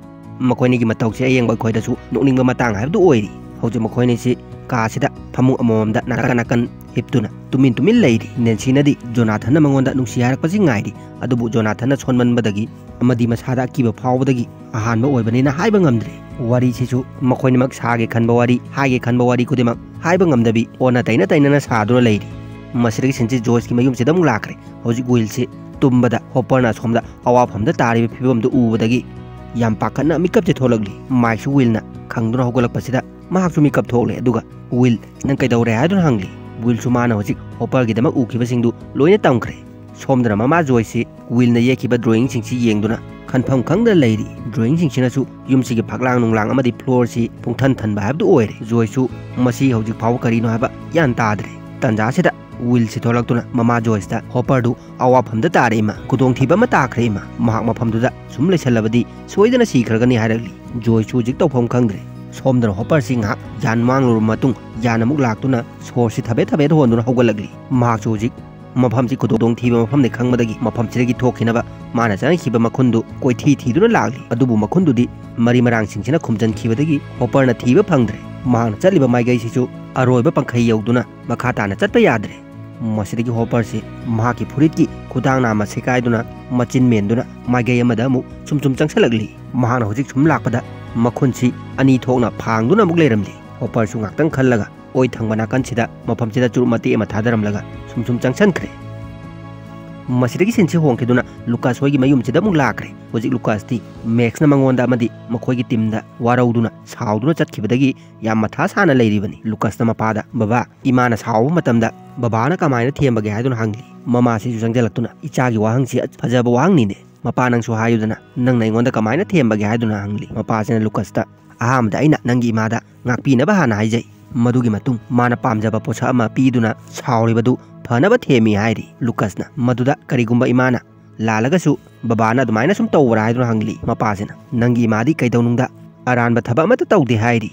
ꯃꯈꯣꯏꯅꯤꯒꯤ ꯃꯇꯧꯁꯦ ꯑꯌꯦꯡꯕ ꯑꯩꯈꯣꯏꯗꯁꯨ ꯅꯣꯛꯅꯤꯡꯕ ꯃꯇꯥꯡ ꯍꯥꯏꯕꯗꯨ ꯑꯣꯏꯔꯤ꯫ ꯍꯧꯖꯤꯛ ꯃꯈꯣꯏꯅꯤꯁꯤ ꯀꯥꯁꯤꯗ ꯐꯃꯨꯡ ꯑꯃꯃꯝꯗ ꯅꯥꯀꯟ ꯅꯥꯀꯟ ꯍꯤꯞꯇꯨꯅ ꯇꯨꯃꯤꯟ ꯇꯨꯃꯤꯟ ꯂꯩꯔꯤ꯫ ꯅꯦꯟꯁꯤꯅꯗꯤ ꯖꯣꯅꯥꯊꯟꯅ ꯃꯉꯣꯟꯗ ꯅꯨꯡꯁꯤ ꯍꯥꯏꯔꯛꯄꯁꯤ ꯉꯥꯏꯔꯤ, ꯑꯗꯨꯕꯨ ꯖꯣꯅꯥꯊꯟꯅ ꯁꯣꯟꯃꯟꯕꯗꯒꯤ ꯑꯃꯗꯤ ꯃꯁꯥꯗ ꯑꯀꯤꯕ ꯐꯥꯎꯕꯗꯒꯤ ꯑꯍꯥꯟꯕ ꯑꯣꯏꯕꯅꯤꯅ ꯍꯥꯏꯕ ꯉꯝꯗ꯭ꯔꯦ꯫ ꯋꯥꯔꯤꯁꯤꯁꯨ ꯃꯈꯣꯏꯅꯤꯃꯛ ꯁꯥꯒꯦ ꯈꯟꯕ ꯋꯥꯔꯤ, ꯍꯥꯏꯒꯦ ꯈꯟꯕ ꯋꯥꯔꯤ ꯈꯨꯗꯤꯡꯃꯛ ꯍꯥꯏꯕ ꯉꯝꯗꯕꯤ ꯑꯣꯟꯅ ꯇꯩꯅ ꯇꯩꯅꯅ ꯁꯥꯗꯨꯅ ꯂꯩꯔꯤ꯫ ꯃꯁꯤꯗꯒꯤ ꯁꯤꯟꯁꯤ ꯖꯣꯏꯁꯀꯤ ꯃꯌꯨꯝꯁꯤꯗ ꯑꯃꯨꯛ ꯂꯥꯛꯈ꯭ꯔꯦ꯫ ꯍꯧꯖꯤꯛ ꯋꯤꯜꯁꯤ ꯇꯨꯝꯕꯗ ꯍꯣꯄꯔꯅ ꯑꯁꯣꯝꯗ ꯑꯋꯥꯐꯝꯗ ꯇꯥꯔꯤꯕ ꯐꯤꯕꯝꯗꯨ ꯎꯕꯗꯒꯤ ꯌꯥꯝ ꯄꯥꯈꯠꯅ ꯃꯤꯀꯞꯁꯦ ꯊꯣꯛꯂꯛꯂꯤ꯫ ꯃꯥꯏꯛꯁꯨ ꯋꯤꯜꯅ ꯈꯪꯗꯨꯅ ꯍꯧꯒꯠꯂꯛꯄꯁꯤꯗ ꯃꯍꯥꯛꯁꯨ ꯃꯤꯀꯞ ꯊꯣꯛꯂꯦ꯫ ꯑꯗꯨꯒ "ꯋꯤꯜ, ꯅꯪ ꯀꯩꯗꯧꯔꯦ?" ꯍꯥꯏꯗꯨꯅ ꯍꯪꯂꯤ꯫ ꯋꯤꯜꯁꯨ ꯃꯥꯅ ꯍꯧꯖꯤꯛ ꯍꯣꯄꯔꯒꯤꯗꯃꯛ ꯎꯈꯤꯕꯁꯤꯡꯗꯨ ꯂꯣꯏꯅ ꯇꯝꯈ꯭ꯔꯦ꯫ ꯁꯣꯝꯗꯅ ꯃꯃꯥ ꯖꯣꯏꯁꯤ ꯋꯤꯜꯅ ꯌꯦꯛꯈꯤꯕ ꯗ꯭ꯔꯣꯌꯤꯡꯁꯤꯡꯁꯤ ꯌꯦꯡꯗꯨꯅ ꯈꯟꯐꯝ ꯈꯪꯗꯅ ꯂꯩꯔꯤ꯫ ꯗ꯭ꯔꯣꯌꯤꯡꯁꯤꯡꯁꯤꯅꯁꯨ ꯌꯨꯝꯁꯤꯒꯤ ꯐꯛꯂꯥꯡ ꯅꯨꯡꯂꯥꯡ ꯑꯃꯗꯤ ꯐ꯭ꯂꯣꯔꯁꯤ ꯄꯨꯡꯊꯟ ꯊꯟꯕ ꯍꯥꯏꯕꯗꯨ ꯑꯣꯏꯔꯦ꯫ ꯖꯣꯏꯁꯨ ꯃꯁꯤ ꯍꯧꯖꯤꯛ ꯐꯥꯎꯕ ꯀꯔꯤꯅꯣ ꯍꯥꯏꯕ ꯒ꯭ꯌꯥꯟ ꯇꯥꯗ꯭ꯔꯦ꯫ ꯇꯟꯖꯥꯁꯤꯗ ꯋꯤꯜꯁꯤ ꯊꯣꯛꯂꯛꯇꯨꯅ ꯃꯃꯥ ꯖꯣꯏꯁꯇ, "ꯍꯣꯄꯔꯗꯨ ꯑꯋꯥꯐꯝꯗ ꯇꯥꯔꯦ ꯏꯃꯥ, ꯈꯨꯗꯣꯡꯊꯤꯕ ꯑꯃ ꯇꯥꯈ꯭ꯔꯦ ꯏꯃꯥ, ꯃꯍꯥꯛ ꯃꯐꯝꯗꯨꯗ ꯁꯨꯝ ꯂꯩꯁꯜꯂꯕꯗꯤ ꯁꯣꯏꯗꯅ ꯁꯤꯈ꯭ꯔꯒꯅꯤ" ꯍꯥꯏꯔꯛꯂꯤ꯫ ꯖꯣꯏꯁꯨ ꯍꯧꯖꯤꯛ ꯇꯧꯐꯝ ꯈꯪꯗ꯭ꯔꯦ꯫ ꯁꯣꯝꯗꯅ ꯍꯣꯄꯔꯁꯤ ꯉꯥꯏꯍꯥꯛ ꯌꯥꯟ ꯃꯥꯡꯂꯨꯔꯕ ꯃꯇꯨꯡ ꯌꯥꯟ ꯑꯃꯨꯛ ꯂꯥꯛꯇꯨꯅ ꯁꯣꯔꯁꯤ ꯊꯕꯦꯠ ꯊꯕꯦꯠ ꯍꯣꯟꯗꯨꯅ ꯍꯧꯒꯠꯂꯛꯂꯤ꯫ ꯃꯍꯥꯛꯁꯨ ꯍꯧꯖꯤꯛ ꯃꯐꯝꯁꯤ ꯈꯨꯗꯣꯡꯊꯤꯕ ꯃꯐꯝꯅꯤ ꯈꯪꯕꯗꯒꯤ ꯃꯐꯝꯁꯤꯗꯒꯤ ꯊꯣꯛꯈꯤꯅꯕ ꯃꯥꯅ ꯆꯪꯈꯤꯕ ꯃꯈꯨꯟꯗꯨ ꯀꯣꯏꯊꯤ ꯊꯤꯗꯨꯅ ꯂꯥꯛꯂꯤ꯫ ꯑꯗꯨꯕꯨ ꯃꯈꯨꯟꯗꯨꯗꯤ ꯃꯔꯤ ꯃꯔꯥꯡꯁꯤꯡꯁꯤꯅ ꯈꯨꯝꯖꯤꯟꯈꯤꯕꯗꯒꯤ ꯍꯣꯄꯔꯅ ꯊꯤꯕ ꯐꯪꯗ꯭ꯔꯦ꯫ ꯃꯍꯥꯛꯅ ꯆꯠꯂꯤꯕ ꯃꯥꯏꯀꯩꯁꯤꯁꯨ ꯑꯔꯣꯏꯕ ꯄꯪꯈꯩ ꯌꯧꯗꯨꯅ ꯃꯈꯥ ꯇꯥꯅ ꯆꯠꯄ ꯌꯥꯗ꯭ꯔꯦ꯫ ꯃꯁꯤꯗꯒꯤ ꯍꯣꯄꯔꯁꯤ ꯃꯍꯥꯛꯀꯤ ꯐꯨꯔꯤꯠꯀꯤ ꯈꯨꯗꯥꯡ ꯅꯥꯝꯃ ꯁꯦꯒꯥꯏꯗꯨꯅ ꯃꯆꯤꯟ ꯃꯦꯟꯗꯨꯅ ꯃꯥꯏꯀꯩ ꯑꯃꯗ ꯑꯃꯨꯛ ꯁꯨꯝ ꯁꯨꯝ ꯆꯪꯁꯤꯜꯂꯛꯂꯤ꯫ ꯃꯍꯥꯛꯅ ꯍꯧꯖꯤꯛ ꯁꯨꯝ ꯂꯥꯛꯄꯗ ꯃꯈꯨꯟꯁꯤ ꯑꯅꯤ ꯊꯣꯛꯅ ꯐꯥꯡꯗꯨꯅ ꯑꯃꯨꯛ ꯂꯩꯔꯝꯂꯤ꯫ ꯍꯣꯄꯔꯁꯨ ꯉꯥꯛꯇꯪ ꯈꯜꯂꯒ ꯑꯣꯏ ꯊꯪꯕ ꯅꯥꯀꯟꯁꯤꯗ ꯃꯐꯝꯁꯤꯗ ꯆꯨꯔꯨꯞ ꯃꯇꯦꯛ ꯑꯃ ꯊꯥꯗꯔꯝꯂꯒ ꯁꯨꯝ ꯁꯨꯝ ꯆꯪꯁꯟꯈ꯭ꯔꯦ꯫ ꯃꯁꯤꯗꯒꯤ ꯁꯤꯟꯁꯤ ꯍꯣꯡꯈꯤꯗꯨꯅ ꯂꯨꯀꯥꯁ ꯍꯣꯏꯒꯤ ꯃꯌꯨꯝꯁꯤꯗ ꯑꯃꯨꯛ ꯂꯥꯛꯈ꯭ꯔꯦ꯫ ꯍꯧꯖꯤꯛ ꯂꯨꯀꯥꯁꯇꯤ ꯃꯦꯛꯁꯅ ꯃꯉꯣꯟꯗ ꯑꯃꯗꯤ ꯃꯈꯣꯏꯒꯤ ꯇꯤꯝꯗ ꯋꯥꯔꯧꯗꯨꯅ ꯁꯥꯎꯗꯨꯅ ꯆꯠꯈꯤꯕꯗꯒꯤ ꯌꯥꯝ ꯃꯊꯥ ꯁꯥꯅ ꯂꯩꯔꯤꯕꯅꯤ꯫ ꯂꯨꯀꯥꯁꯅ ꯃꯄꯥꯗ, "ꯕꯕꯥ, ꯏꯃꯥꯅ ꯁꯥꯎꯕ ꯃꯇꯝꯗ ꯕꯕꯥꯅ ꯀꯃꯥꯏꯅ ꯊꯦꯝꯕꯒꯦ?" ꯍꯥꯏꯗꯨꯅ ꯍꯪꯂꯤ꯫ ꯃꯃꯥꯁꯤꯁꯨ ꯆꯪꯁꯤꯜꯂꯛꯇꯨꯅ, "ꯏꯆꯥꯒꯤ ꯋꯥꯍꯪꯁꯤ ꯐꯖꯕ ꯋꯥꯍꯪꯅꯤꯅꯦ꯫ ꯃꯄꯥ, ꯅꯪꯁꯨ ꯍꯥꯏꯌꯨꯗꯅ, ꯅꯪꯅ ꯑꯩꯉꯣꯟꯗ ꯀꯃꯥꯏꯅ ꯊꯦꯝꯕꯒꯦ?" ꯍꯥꯏꯗꯨꯅ ꯍꯪꯂꯤ꯫ ꯃꯄꯥꯁꯤꯅ ꯂꯨꯀꯥꯁꯇ, "ꯑꯍꯥꯟꯕꯗ ꯑꯩꯅ ꯅꯪꯒꯤ ꯏꯃꯥꯗ ꯉꯥꯛꯄꯤꯅꯕ ꯍꯥꯟꯅ ꯍꯥꯏꯖꯩ꯫ ꯃꯗꯨꯒꯤ ꯃꯇꯨꯡ ꯃꯥꯅ ꯄꯥꯝꯖꯕ ꯄꯣꯠꯁꯛ ꯑꯃ ꯄꯤꯗꯨꯅ ꯁꯥꯎꯔꯤꯕꯗꯨ ꯐꯅꯕ ꯊꯦꯝꯃꯤ" ꯍꯥꯏꯔꯤ꯫ ꯂꯨꯀꯥꯁꯅ, "ꯃꯗꯨꯗ ꯀꯔꯤꯒꯨꯝꯕ ꯏꯃꯥꯅ ꯂꯥꯜꯂꯒꯁꯨ ꯕꯕꯥꯅ ꯑꯗꯨꯃꯥꯏꯅ ꯁꯨꯝ ꯇꯧꯕ꯭ꯔꯥ?" ꯍꯥꯏꯗꯨꯅ ꯍꯪꯂꯤ꯫ ꯃꯄꯥꯁꯤꯅ, "ꯅꯪꯒꯤ ꯏꯃꯥꯗꯤ ꯀꯩꯗꯧꯅꯨꯡꯗ ꯑꯔꯥꯟꯕ ꯊꯕꯛ ꯑꯃꯠꯇ ꯇꯧꯗꯦ" ꯍꯥꯏꯔꯤ꯫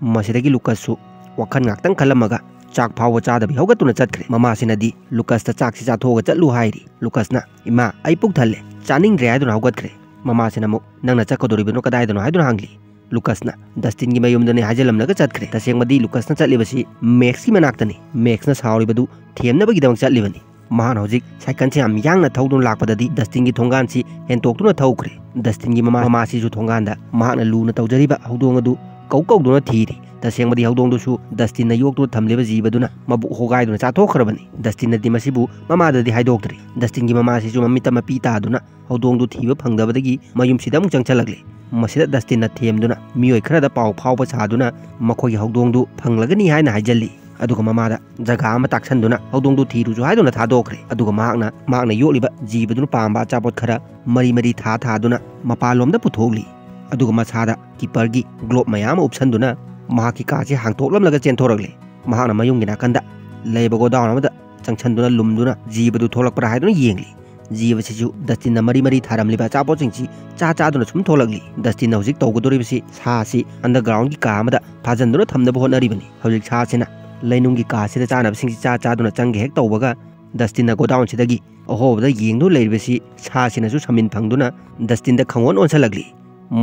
ꯃꯁꯤꯗꯒꯤ ꯂꯨꯀꯥꯁꯁꯨ ꯋꯥꯈꯜ ꯉꯥꯛꯇꯪ ꯈꯜꯂꯝꯃꯒ ꯆꯥꯛ ꯐꯥꯎꯕ ꯆꯥꯗꯕꯤ ꯍꯧꯒꯠꯇꯨꯅ ꯆꯠꯈ꯭ꯔꯦ꯫ ꯃꯃꯥꯁꯤꯅꯗꯤ ꯂꯨꯀꯥꯁꯇ "ꯆꯥꯛꯁꯤ ꯆꯥꯊꯣꯛꯑꯒ ꯆꯠꯂꯨ" ꯍꯥꯏꯔꯤ꯫ ꯂꯨꯀꯥꯁꯅ, "ꯏꯃꯥ, ꯑꯩ ꯄꯨꯛ ꯊꯜꯂꯦ, ꯆꯥꯅꯤꯡꯗ꯭ꯔꯦ" ꯍꯥꯏꯗꯨꯅ ꯍꯧꯒꯠꯈ꯭ꯔꯦ꯫ ꯃꯃꯥꯁꯤꯅ ꯑꯃꯨꯛ, "ꯅꯪꯅ ꯆꯠꯀꯗꯧꯔꯤꯕꯅꯣ ꯀꯗꯥꯏꯗꯅꯣ?" ꯍꯥꯏꯗꯨꯅ ꯍꯪꯂꯤ꯫ ꯂꯨꯀꯥꯁꯅ, "ꯗꯁꯇꯤꯟꯒꯤ ꯃꯌꯨꯝꯗꯅꯦ" ꯍꯥꯏꯖꯤꯜꯂꯝꯂꯒ ꯆꯠꯈ꯭ꯔꯦ꯫ ꯇꯁꯦꯡꯕꯗꯤ ꯂꯨꯀꯥꯁꯅ ꯆꯠꯂꯤꯕꯁꯤ ꯃꯦꯛꯁꯀꯤ ꯃꯅꯥꯛꯇꯅꯤ꯫ ꯃꯦꯛꯁꯅ ꯁꯥꯎꯔꯤꯕꯗꯨ ꯊꯦꯝꯅꯕꯒꯤꯗꯃꯛ ꯆꯠꯂꯤꯕꯅꯤ꯫ ꯃꯍꯥꯛꯅ ꯍꯧꯖꯤꯛ ꯁꯥꯏꯀꯜꯁꯦ ꯌꯥꯝ ꯌꯥꯡꯅ ꯊꯧꯗꯨꯅ ꯂꯥꯛꯄꯗꯗꯤ ꯗꯁꯇꯤꯟꯒꯤ ꯊꯣꯡꯒꯥꯟꯁꯤ ꯍꯦꯟꯇꯣꯛꯇꯨꯅ ꯊꯧꯈ꯭ꯔꯦ꯫ ꯗꯁꯇꯤꯟꯒꯤ ꯃꯃꯥ, ꯃꯃꯥꯁꯤꯁꯨ ꯊꯣꯡꯒꯥꯟꯗ ꯃꯍꯥꯛꯅ ꯂꯨꯅ ꯇꯧꯖꯔꯤꯕ ꯍꯧꯗꯣꯡ ꯑꯗꯨ ꯀꯧ ꯀꯧꯗꯨꯅ ꯊꯤꯔꯤ꯫ ꯇꯁꯦꯡꯕꯗꯤ ꯍꯧꯗꯣꯡꯗꯨꯁꯨ ꯗꯁꯇꯤꯟꯅ ꯌꯣꯛꯇꯨꯅ ꯊꯝꯂꯤꯕ ꯖꯤꯕꯗꯨꯅ ꯃꯕꯨꯛ ꯍꯣꯒꯥꯏꯗꯨꯅ ꯆꯥꯊꯣꯛꯈ꯭ꯔꯕꯅꯤ꯫ ꯗꯁꯇꯤꯟꯅꯗꯤ ꯃꯁꯤꯕꯨ ꯃꯃꯥꯗꯗꯤ ꯍꯥꯏꯗꯣꯛꯇ꯭ꯔꯤ꯫ ꯗꯁꯇꯤꯟꯒꯤ ꯃꯃꯥꯁꯤꯁꯨ ꯃꯃꯤꯠꯇ ꯃꯄꯤ ꯇꯥꯗꯨꯅ ꯍꯧꯗꯣꯡꯗꯨ ꯊꯤꯕ ꯐꯪꯗꯕꯗꯒꯤ ꯃꯌꯨꯝꯁꯤꯗ ꯑꯃꯨꯛ ꯆꯪꯁꯤꯜꯂꯛꯂꯤ꯫ ꯃꯁꯤꯗ ꯗꯁꯇꯤꯟꯅ ꯊꯦꯝꯗꯨꯅ ꯃꯤꯑꯣꯏ ꯈꯔꯗ ꯄꯥꯎ ꯐꯥꯎꯕ ꯁꯥꯗꯨꯅ ꯃꯈꯣꯏꯒꯤ ꯍꯧꯗꯣꯡꯗꯨ ꯐꯪꯂꯒꯅꯤ ꯍꯥꯏꯅ ꯍꯥꯏꯖꯜꯂꯤ꯫ ꯑꯗꯨꯒ ꯃꯃꯥꯗ ꯖꯒꯥ ꯑꯃ ꯇꯥꯛꯁꯟꯗꯨꯅ ꯍꯧꯗꯣꯡꯗꯨ ꯊꯤꯔꯨꯆꯣ ꯍꯥꯏꯗꯨꯅ ꯊꯥꯗꯣꯛꯈ꯭ꯔꯦ꯫ ꯑꯗꯨꯒ ꯃꯍꯥꯛꯅ ꯃꯍꯥꯛꯅ ꯌꯣꯛꯂꯤꯕ ꯖꯤꯕꯗꯨꯅ ꯄꯥꯝꯕ ꯑꯆꯥꯄꯣꯠ ꯈꯔ ꯃꯔꯤ ꯃꯔꯤ ꯊꯥ ꯊꯥꯗꯨꯅ ꯃꯄꯥꯟꯂꯣꯝꯗ ꯄꯨꯊꯣꯛꯂꯤ꯫ ꯑꯗꯨꯒ ꯃꯁꯥꯗ ꯀꯤꯄꯔꯒꯤ ꯒ꯭ꯂꯣꯞ ꯃꯌꯥꯝ ꯑꯃ ꯎꯞꯁꯟꯗꯨꯅ ꯃꯍꯥꯛꯀꯤ ꯀꯥꯁꯤ ꯍꯥꯡꯇꯣꯛꯂꯝꯂꯒ ꯆꯦꯟꯊꯣꯔꯛꯂꯦ꯫ ꯃꯍꯥꯛꯅ ꯃꯌꯨꯝꯒꯤ ꯅꯥꯀꯟꯗ ꯂꯩꯕ ꯒꯣꯗꯥꯎꯟ ꯑꯃꯗ ꯆꯪꯁꯟꯗꯨꯅ ꯂꯨꯝꯗꯨꯅ ꯖꯤꯕꯗꯨ ꯊꯣꯛꯂꯛꯄ꯭ꯔꯥ ꯍꯥꯏꯗꯨꯅ ꯌꯦꯡꯂꯤ꯫ ꯖꯤꯕꯁꯤꯁꯨ ꯗꯁꯇꯤꯟꯅ ꯃꯔꯤ ꯃꯔꯤ ꯊꯥꯔꯝꯂꯤꯕ ꯑꯆꯥꯄꯣꯠꯁꯤꯡꯁꯤ ꯆꯥ ꯆꯥꯗꯨꯅ ꯁꯨꯝ ꯊꯣꯛꯂꯛꯂꯤ꯫ ꯗꯁꯇꯤꯟꯅ ꯍꯧꯖꯤꯛ ꯇꯧꯒꯗꯧꯔꯤꯕꯁꯤ ꯁꯥ ꯑꯁꯤ ꯑꯟꯗꯔꯒ꯭ꯔꯥꯎꯟꯒꯤ ꯀꯥ ꯑꯃꯗ ꯐꯥꯖꯤꯟꯗꯨꯅ ꯊꯝꯅꯕ ꯍꯣꯠꯅꯔꯤꯕꯅꯤ꯫ ꯍꯧꯖꯤꯛ ꯁꯥꯁꯤꯅ ꯂꯩꯅꯨꯡꯒꯤ ꯀꯥꯁꯤꯗ ꯆꯥꯅꯕꯁꯤꯡꯁꯤ ꯆꯥ ꯆꯥꯗꯨꯅ ꯆꯪꯒꯦ ꯍꯦꯛ ꯇꯧꯕꯒ ꯗꯁꯇꯤꯟꯅ ꯒꯣꯗꯥꯎꯟꯁꯤꯗꯒꯤ ꯑꯍꯣꯕꯗ ꯌꯦꯡꯗꯨꯅ ꯂꯩꯔꯤꯕꯁꯤ ꯁꯥꯁꯤꯅꯁꯨ ꯁꯃꯤꯟ ꯐꯪꯗꯨꯅ ꯗꯁꯇꯤꯟꯗ ꯈꯪꯑꯣꯟ ꯑꯣꯟꯁꯤꯜꯂꯛꯂꯤ꯫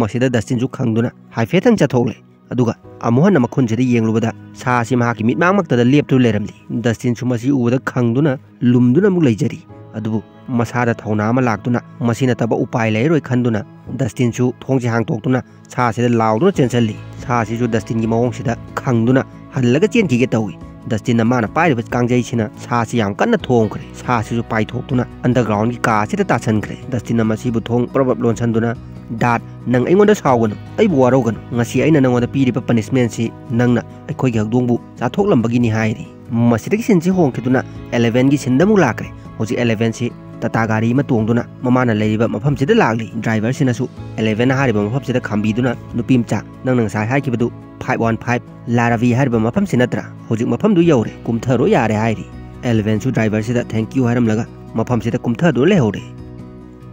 ꯃꯁꯤꯗ ꯗꯁꯇꯤꯟꯁꯨ ꯈꯪꯗꯨꯅ ꯍꯥꯏꯐꯦꯠꯇꯪ ꯆꯠꯊꯣꯛꯂꯦ꯫ ꯑꯗꯨꯒ ꯑꯃꯨꯛ ꯍꯟꯅ ꯃꯈꯨꯟꯁꯤꯗ ꯌꯦꯡꯂꯨꯕꯗ ꯁꯥ ꯑꯁꯤ ꯃꯍꯥꯛꯀꯤ ꯃꯤꯠꯃꯥꯡꯃꯛꯇꯗ ꯂꯦꯞꯇꯨꯅ ꯂꯩꯔꯝꯂꯤ꯫ ꯗꯁꯇꯤꯟꯁꯨ ꯃꯁꯤ ꯎꯕꯗ ꯈꯪꯗꯨꯅ ꯂꯨꯝꯗꯨꯅ ꯑꯃꯨꯛ ꯂꯩꯖꯔꯤ꯫ ꯑꯗꯨꯕꯨ ꯃꯁꯥꯗ ꯊꯧꯅꯥ ꯑꯃ ꯂꯥꯛꯇꯨꯅ ꯃꯁꯤ ꯅꯠꯇꯕ ꯎꯄꯥꯏ ꯂꯩꯔꯣꯏ ꯈꯟꯗꯨꯅ ꯗꯁꯇꯤꯟꯁꯨ ꯊꯣꯡꯁꯦ ꯍꯥꯡꯇꯣꯛꯇꯨꯅ ꯁꯥꯁꯤꯗ ꯂꯥꯎꯗꯨꯅ ꯆꯦꯟꯁꯤꯜꯂꯤ꯫ ꯁꯥꯁꯤꯁꯨ ꯗꯁꯇꯤꯟꯒꯤ ꯃꯑꯣꯡꯁꯤꯗ ꯈꯪꯗꯨꯅ ꯍꯜꯂꯒ ꯆꯦꯟꯈꯤꯒꯦ ꯇꯧꯏ꯫ ꯗꯁꯇꯤꯟꯅ ꯃꯥꯅ ꯄꯥꯏꯔꯤꯕ ꯀꯥꯡꯖꯩꯁꯤꯅ ꯁꯥꯁꯤ ꯌꯥꯝ ꯀꯟꯅ ꯊꯣꯝꯈ꯭ꯔꯦ꯫ ꯁꯥꯁꯤꯁꯨ ꯄꯥꯏꯊꯣꯛꯇꯨꯅ undergroundꯒꯤ ꯀꯥꯁꯤꯗ ꯇꯥꯁꯟꯈ꯭ꯔꯦ꯫ ꯗꯁꯇꯤꯟꯅ ꯃꯁꯤꯕꯨ ꯊꯣꯡ ꯄ꯭ꯔꯞ ꯄ꯭ꯔꯞ ꯂꯣꯟꯁꯤꯟꯗꯨꯅ, "Dad, ꯅꯪ ꯑꯩꯉꯣꯟꯗ ꯁꯥꯎꯒꯅꯨ, ꯑꯩꯕꯨ ꯋꯥꯔꯧꯒꯅꯨ꯫ ꯉꯁꯤ ꯑꯩꯅ ꯅꯪꯉꯣꯟꯗ ꯄꯤꯔꯤꯕ punishmentꯁꯤ ꯅꯪꯅ ꯑꯩꯈꯣꯏꯒꯤ ꯍꯧꯗꯣꯡꯕꯨ ꯆꯥꯊꯣꯛꯂꯝꯕꯒꯤꯅꯤ" ꯍꯥꯏꯔꯤ꯫ ꯃꯁꯤꯗꯒꯤ sceneꯁꯤ ꯍꯣꯡꯈꯤꯗꯨꯅ elevenꯒꯤ sceneꯗ ꯑꯃꯨꯛ ꯂꯥꯛꯈ꯭ꯔꯦ꯫ ꯍꯧꯖꯤꯛ elevenꯁꯤ ꯇꯥꯇꯥ ꯒꯥꯔꯤ ꯑꯃ ꯇꯣꯡꯗꯨꯅ ꯃꯃꯥꯅ ꯂꯩꯔꯤꯕ ꯃꯐꯝꯁꯤꯗ ꯂꯥꯛꯂꯤ꯫ Driverꯁꯤꯅꯁꯨ eleven ꯍꯥꯏꯔꯤꯕ ꯃꯐꯝꯁꯤꯗ ꯈꯥꯝꯕꯤꯗꯨꯅ, "ꯅꯨꯄꯤ ꯃꯆꯥ, ꯅꯪꯅ ꯉꯁꯥꯏ ꯍꯥꯏꯈꯤꯕꯗꯨ five one five ꯂꯥꯔꯥꯚꯤ ꯍꯥꯏꯔꯤꯕ ꯃꯐꯝꯁꯤ ꯅꯠꯇ꯭ꯔꯥ? ꯍꯧꯖꯤꯛ ꯃꯐꯝꯗꯨ ꯌꯧꯔꯦ, ꯀꯨꯝꯊꯔꯣ ꯌꯥꯔꯦ" ꯍꯥꯏꯔꯤ꯫ Elevenꯁꯨ driverꯁꯤꯗ thank you ꯍꯥꯏꯔꯝꯂꯒ ꯃꯐꯝꯁꯤꯗ ꯀꯨꯝꯊꯗꯨꯅ ꯂꯩꯍꯧꯔꯦ꯫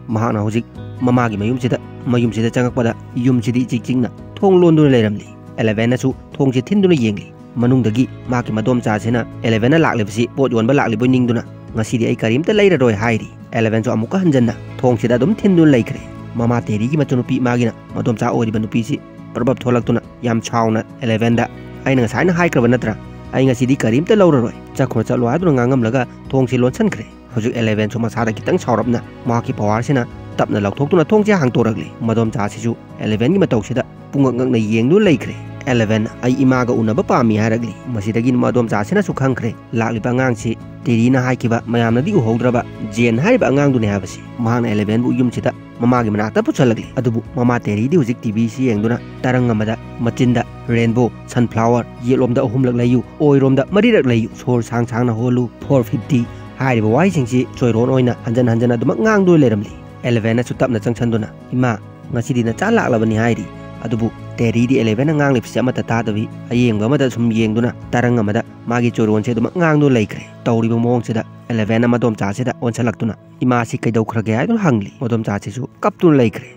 ꯃꯍꯥꯛꯅ ꯍꯧꯖꯤꯛ ꯃꯃꯥꯒꯤ ꯃꯌꯨꯝꯁꯤꯗ, ꯃꯌꯨꯝꯁꯤꯗ ꯆꯪꯉꯛꯄꯗ ꯌꯨꯝꯁꯤꯗꯤ ꯏꯆꯤꯛ ꯆꯤꯛꯅ ꯊꯣꯡ ꯂꯣꯟꯗꯨꯅ ꯂꯩꯔꯝꯂꯤ꯫ Elevenꯅꯁꯨ ꯊꯣꯡꯁꯤ ꯊꯤꯟꯗꯨꯅ ꯌꯦꯡꯂꯤ꯫ ꯃꯅꯨꯡꯗꯒꯤ ꯃꯍꯥꯛꯀꯤ ꯃꯗꯣꯝꯆꯥꯁꯤꯅ elevenꯅ ꯂꯥꯛꯂꯤꯕꯁꯤ ꯄꯣꯠ ꯌꯣꯟꯕ ꯂꯥꯛꯂꯤꯕꯣꯏ ꯅꯤꯡꯗꯨꯅ, "ꯉꯁꯤꯗꯤ ꯑꯩ ꯀꯔꯤꯝꯇ ꯂꯩꯔꯔꯣꯏ" ꯍꯥꯏꯔꯤ꯫ Elevenꯁꯨ ꯑꯃꯨꯛꯀ ꯍꯟꯖꯟꯅ ꯊꯣꯡꯁꯤꯗ ꯑꯗꯨꯝ ꯊꯤꯟꯗꯨꯅ ꯂꯩꯈ꯭ꯔꯦ꯫ ꯃꯃꯥ ꯇꯦꯔꯤꯒꯤ ꯃꯆꯟꯅꯨꯄꯤ ꯃꯥꯒꯤꯅ ꯃꯗꯣꯝꯆꯥ ꯑꯣꯏꯔꯤꯕ ꯅꯨꯄꯤꯁꯤ ꯄ꯭ꯔꯞ ꯄ꯭ꯔꯞ ꯊꯣꯛꯂꯛꯇꯨꯅ ꯌꯥꯝ ꯁꯥꯎꯅ elevenꯗ, "ꯑꯩꯅ ꯉꯁꯥꯏꯅ ꯍꯥꯏꯈ꯭ꯔꯕ ꯅꯠꯇ꯭ꯔꯥ? ꯑꯩ ꯉꯁꯤꯗꯤ ꯀꯔꯤꯝꯇ ꯂꯧꯔꯔꯣꯏ꯫ ꯆꯠꯈ꯭ꯔꯣ ꯆꯠꯂꯣ" ꯍꯥꯏꯗꯨꯅ ꯉꯥꯡꯉꯝꯂꯒ ꯊꯣꯡꯁꯤ ꯂꯣꯟꯁꯤꯟꯈ꯭ꯔꯦ꯫ ꯍꯧꯖꯤꯛ elevenꯁꯨ ꯃꯁꯥꯗ ꯈꯤꯇꯪ ꯁꯥꯎꯔꯞꯅ ꯃꯍꯥꯛꯀꯤ powerꯁꯤꯅ ꯇꯞꯅ ꯂꯧꯊꯣꯛꯇꯨꯅ ꯊꯣꯡꯁꯦ ꯍꯥꯡꯇꯣꯔꯛꯂꯤ꯫ ꯃꯗꯣꯝꯆꯥꯁꯤꯁꯨ elevenꯒꯤ ꯃꯇꯧꯁꯤꯗ ꯄꯨꯡꯉꯛ ꯉꯛꯅ ꯌꯦꯡꯗꯨꯅ ꯂꯩꯈ꯭ꯔꯦ꯫ "Eleven, ꯑꯩ ꯏꯃꯥꯒ ꯎꯅꯕ ꯄꯥꯝꯃꯤ" ꯍꯥꯏꯔꯛꯂꯤ꯫ ꯃꯁꯤꯗꯒꯤ ꯃꯗꯣꯝꯆꯥꯁꯤꯅꯁꯨ ꯈꯪꯈ꯭ꯔꯦ, ꯂꯥꯛꯂꯤꯕ ꯑꯉꯥꯡꯁꯤ ꯇꯦꯔꯤꯅ ꯍꯥꯏꯈꯤꯕ ꯃꯌꯥꯝꯅꯗꯤ ꯎꯍꯧꯗ꯭ꯔꯕ ꯖꯦꯟ ꯍꯥꯏꯔꯤꯕ ꯑꯉꯥꯡꯗꯨꯅꯤ ꯍꯥꯏꯕꯁꯤ꯫ ꯃꯍꯥꯛꯅ elevenꯕꯨ ꯌꯨꯝꯁꯤꯗ ꯃꯃꯥꯒꯤ ꯃꯅꯥꯛꯇ ꯄꯨꯁꯜꯂꯛꯂꯤ꯫ ꯑꯗꯨꯕꯨ ꯃꯃꯥ ꯇꯦꯔꯤꯗꯤ ꯍꯧꯖꯤꯛ TVꯁꯤ ꯌꯦꯡꯗꯨꯅ ꯇꯔꯪ ꯑꯃꯗ ꯃꯆꯤꯟꯗ rainbow, sunflower, ꯌꯦꯠꯂꯣꯝꯗ ꯑꯍꯨꯝꯂꯛ ꯂꯩꯌꯨ, ꯑꯣꯏꯔꯣꯝꯗ ꯃꯔꯤꯔꯛ ꯂꯩꯌꯨ, ꯁꯣꯔ ꯁꯥꯡ ꯁꯥꯡꯅ ꯍꯣꯜꯂꯨ, four fifty ꯍꯥꯏꯔꯤꯕ ꯋꯥꯍꯩꯁꯤꯡꯁꯤ ꯆꯣꯏꯔꯣꯟ ꯑꯣꯏꯅ ꯍꯟꯖꯟ ꯍꯟꯖꯟ ꯑꯗꯨꯃꯛ ꯉꯥꯡꯗꯨꯅ ꯂꯩꯔꯝꯂꯤ꯫ Elevenꯅꯁꯨ ꯇꯞꯅ ꯆꯪꯁꯟꯗꯨꯅ, "ꯏꯃꯥ, ꯉꯁꯤꯗꯤ ꯅꯆꯥ ꯂꯥꯛꯂꯕꯅꯤ" ꯍꯥꯏꯔꯤ꯫ ꯑꯗꯨꯕꯨ ꯇꯦꯔꯤꯗꯤ elevenꯅ ꯉꯥꯡꯂꯤꯕꯁꯤ ꯑꯃꯠꯇ ꯇꯥꯗꯕꯤ ꯑꯌꯦꯡꯕ ꯑꯃꯗ ꯁꯨꯝ ꯌꯦꯡꯗꯨꯅ ꯇꯔꯪ ꯑꯃꯗ ꯃꯥꯒꯤ ꯆꯣꯏꯔꯣꯟꯁꯦ ꯑꯗꯨꯃꯛ ꯉꯥꯡꯗꯨꯅ ꯂꯩꯈ꯭ꯔꯦ꯫ ꯇꯧꯔꯤꯕ ꯃꯑꯣꯡꯁꯤꯗ elevenꯅ ꯃꯗꯣꯝꯆꯥꯁꯤꯗ ꯑꯣꯟꯁꯜꯂꯛꯇꯨꯅ, "ꯏꯃꯥꯁꯤ ꯀꯩꯗꯧꯈ꯭ꯔꯒꯦ?" ꯍꯥꯏꯗꯨꯅ ꯍꯪꯂꯤ꯫ ꯃꯗꯣꯝꯆꯥꯁꯤꯁꯨ ꯀꯞꯇꯨꯅ ꯂꯩꯈ꯭ꯔꯦ꯫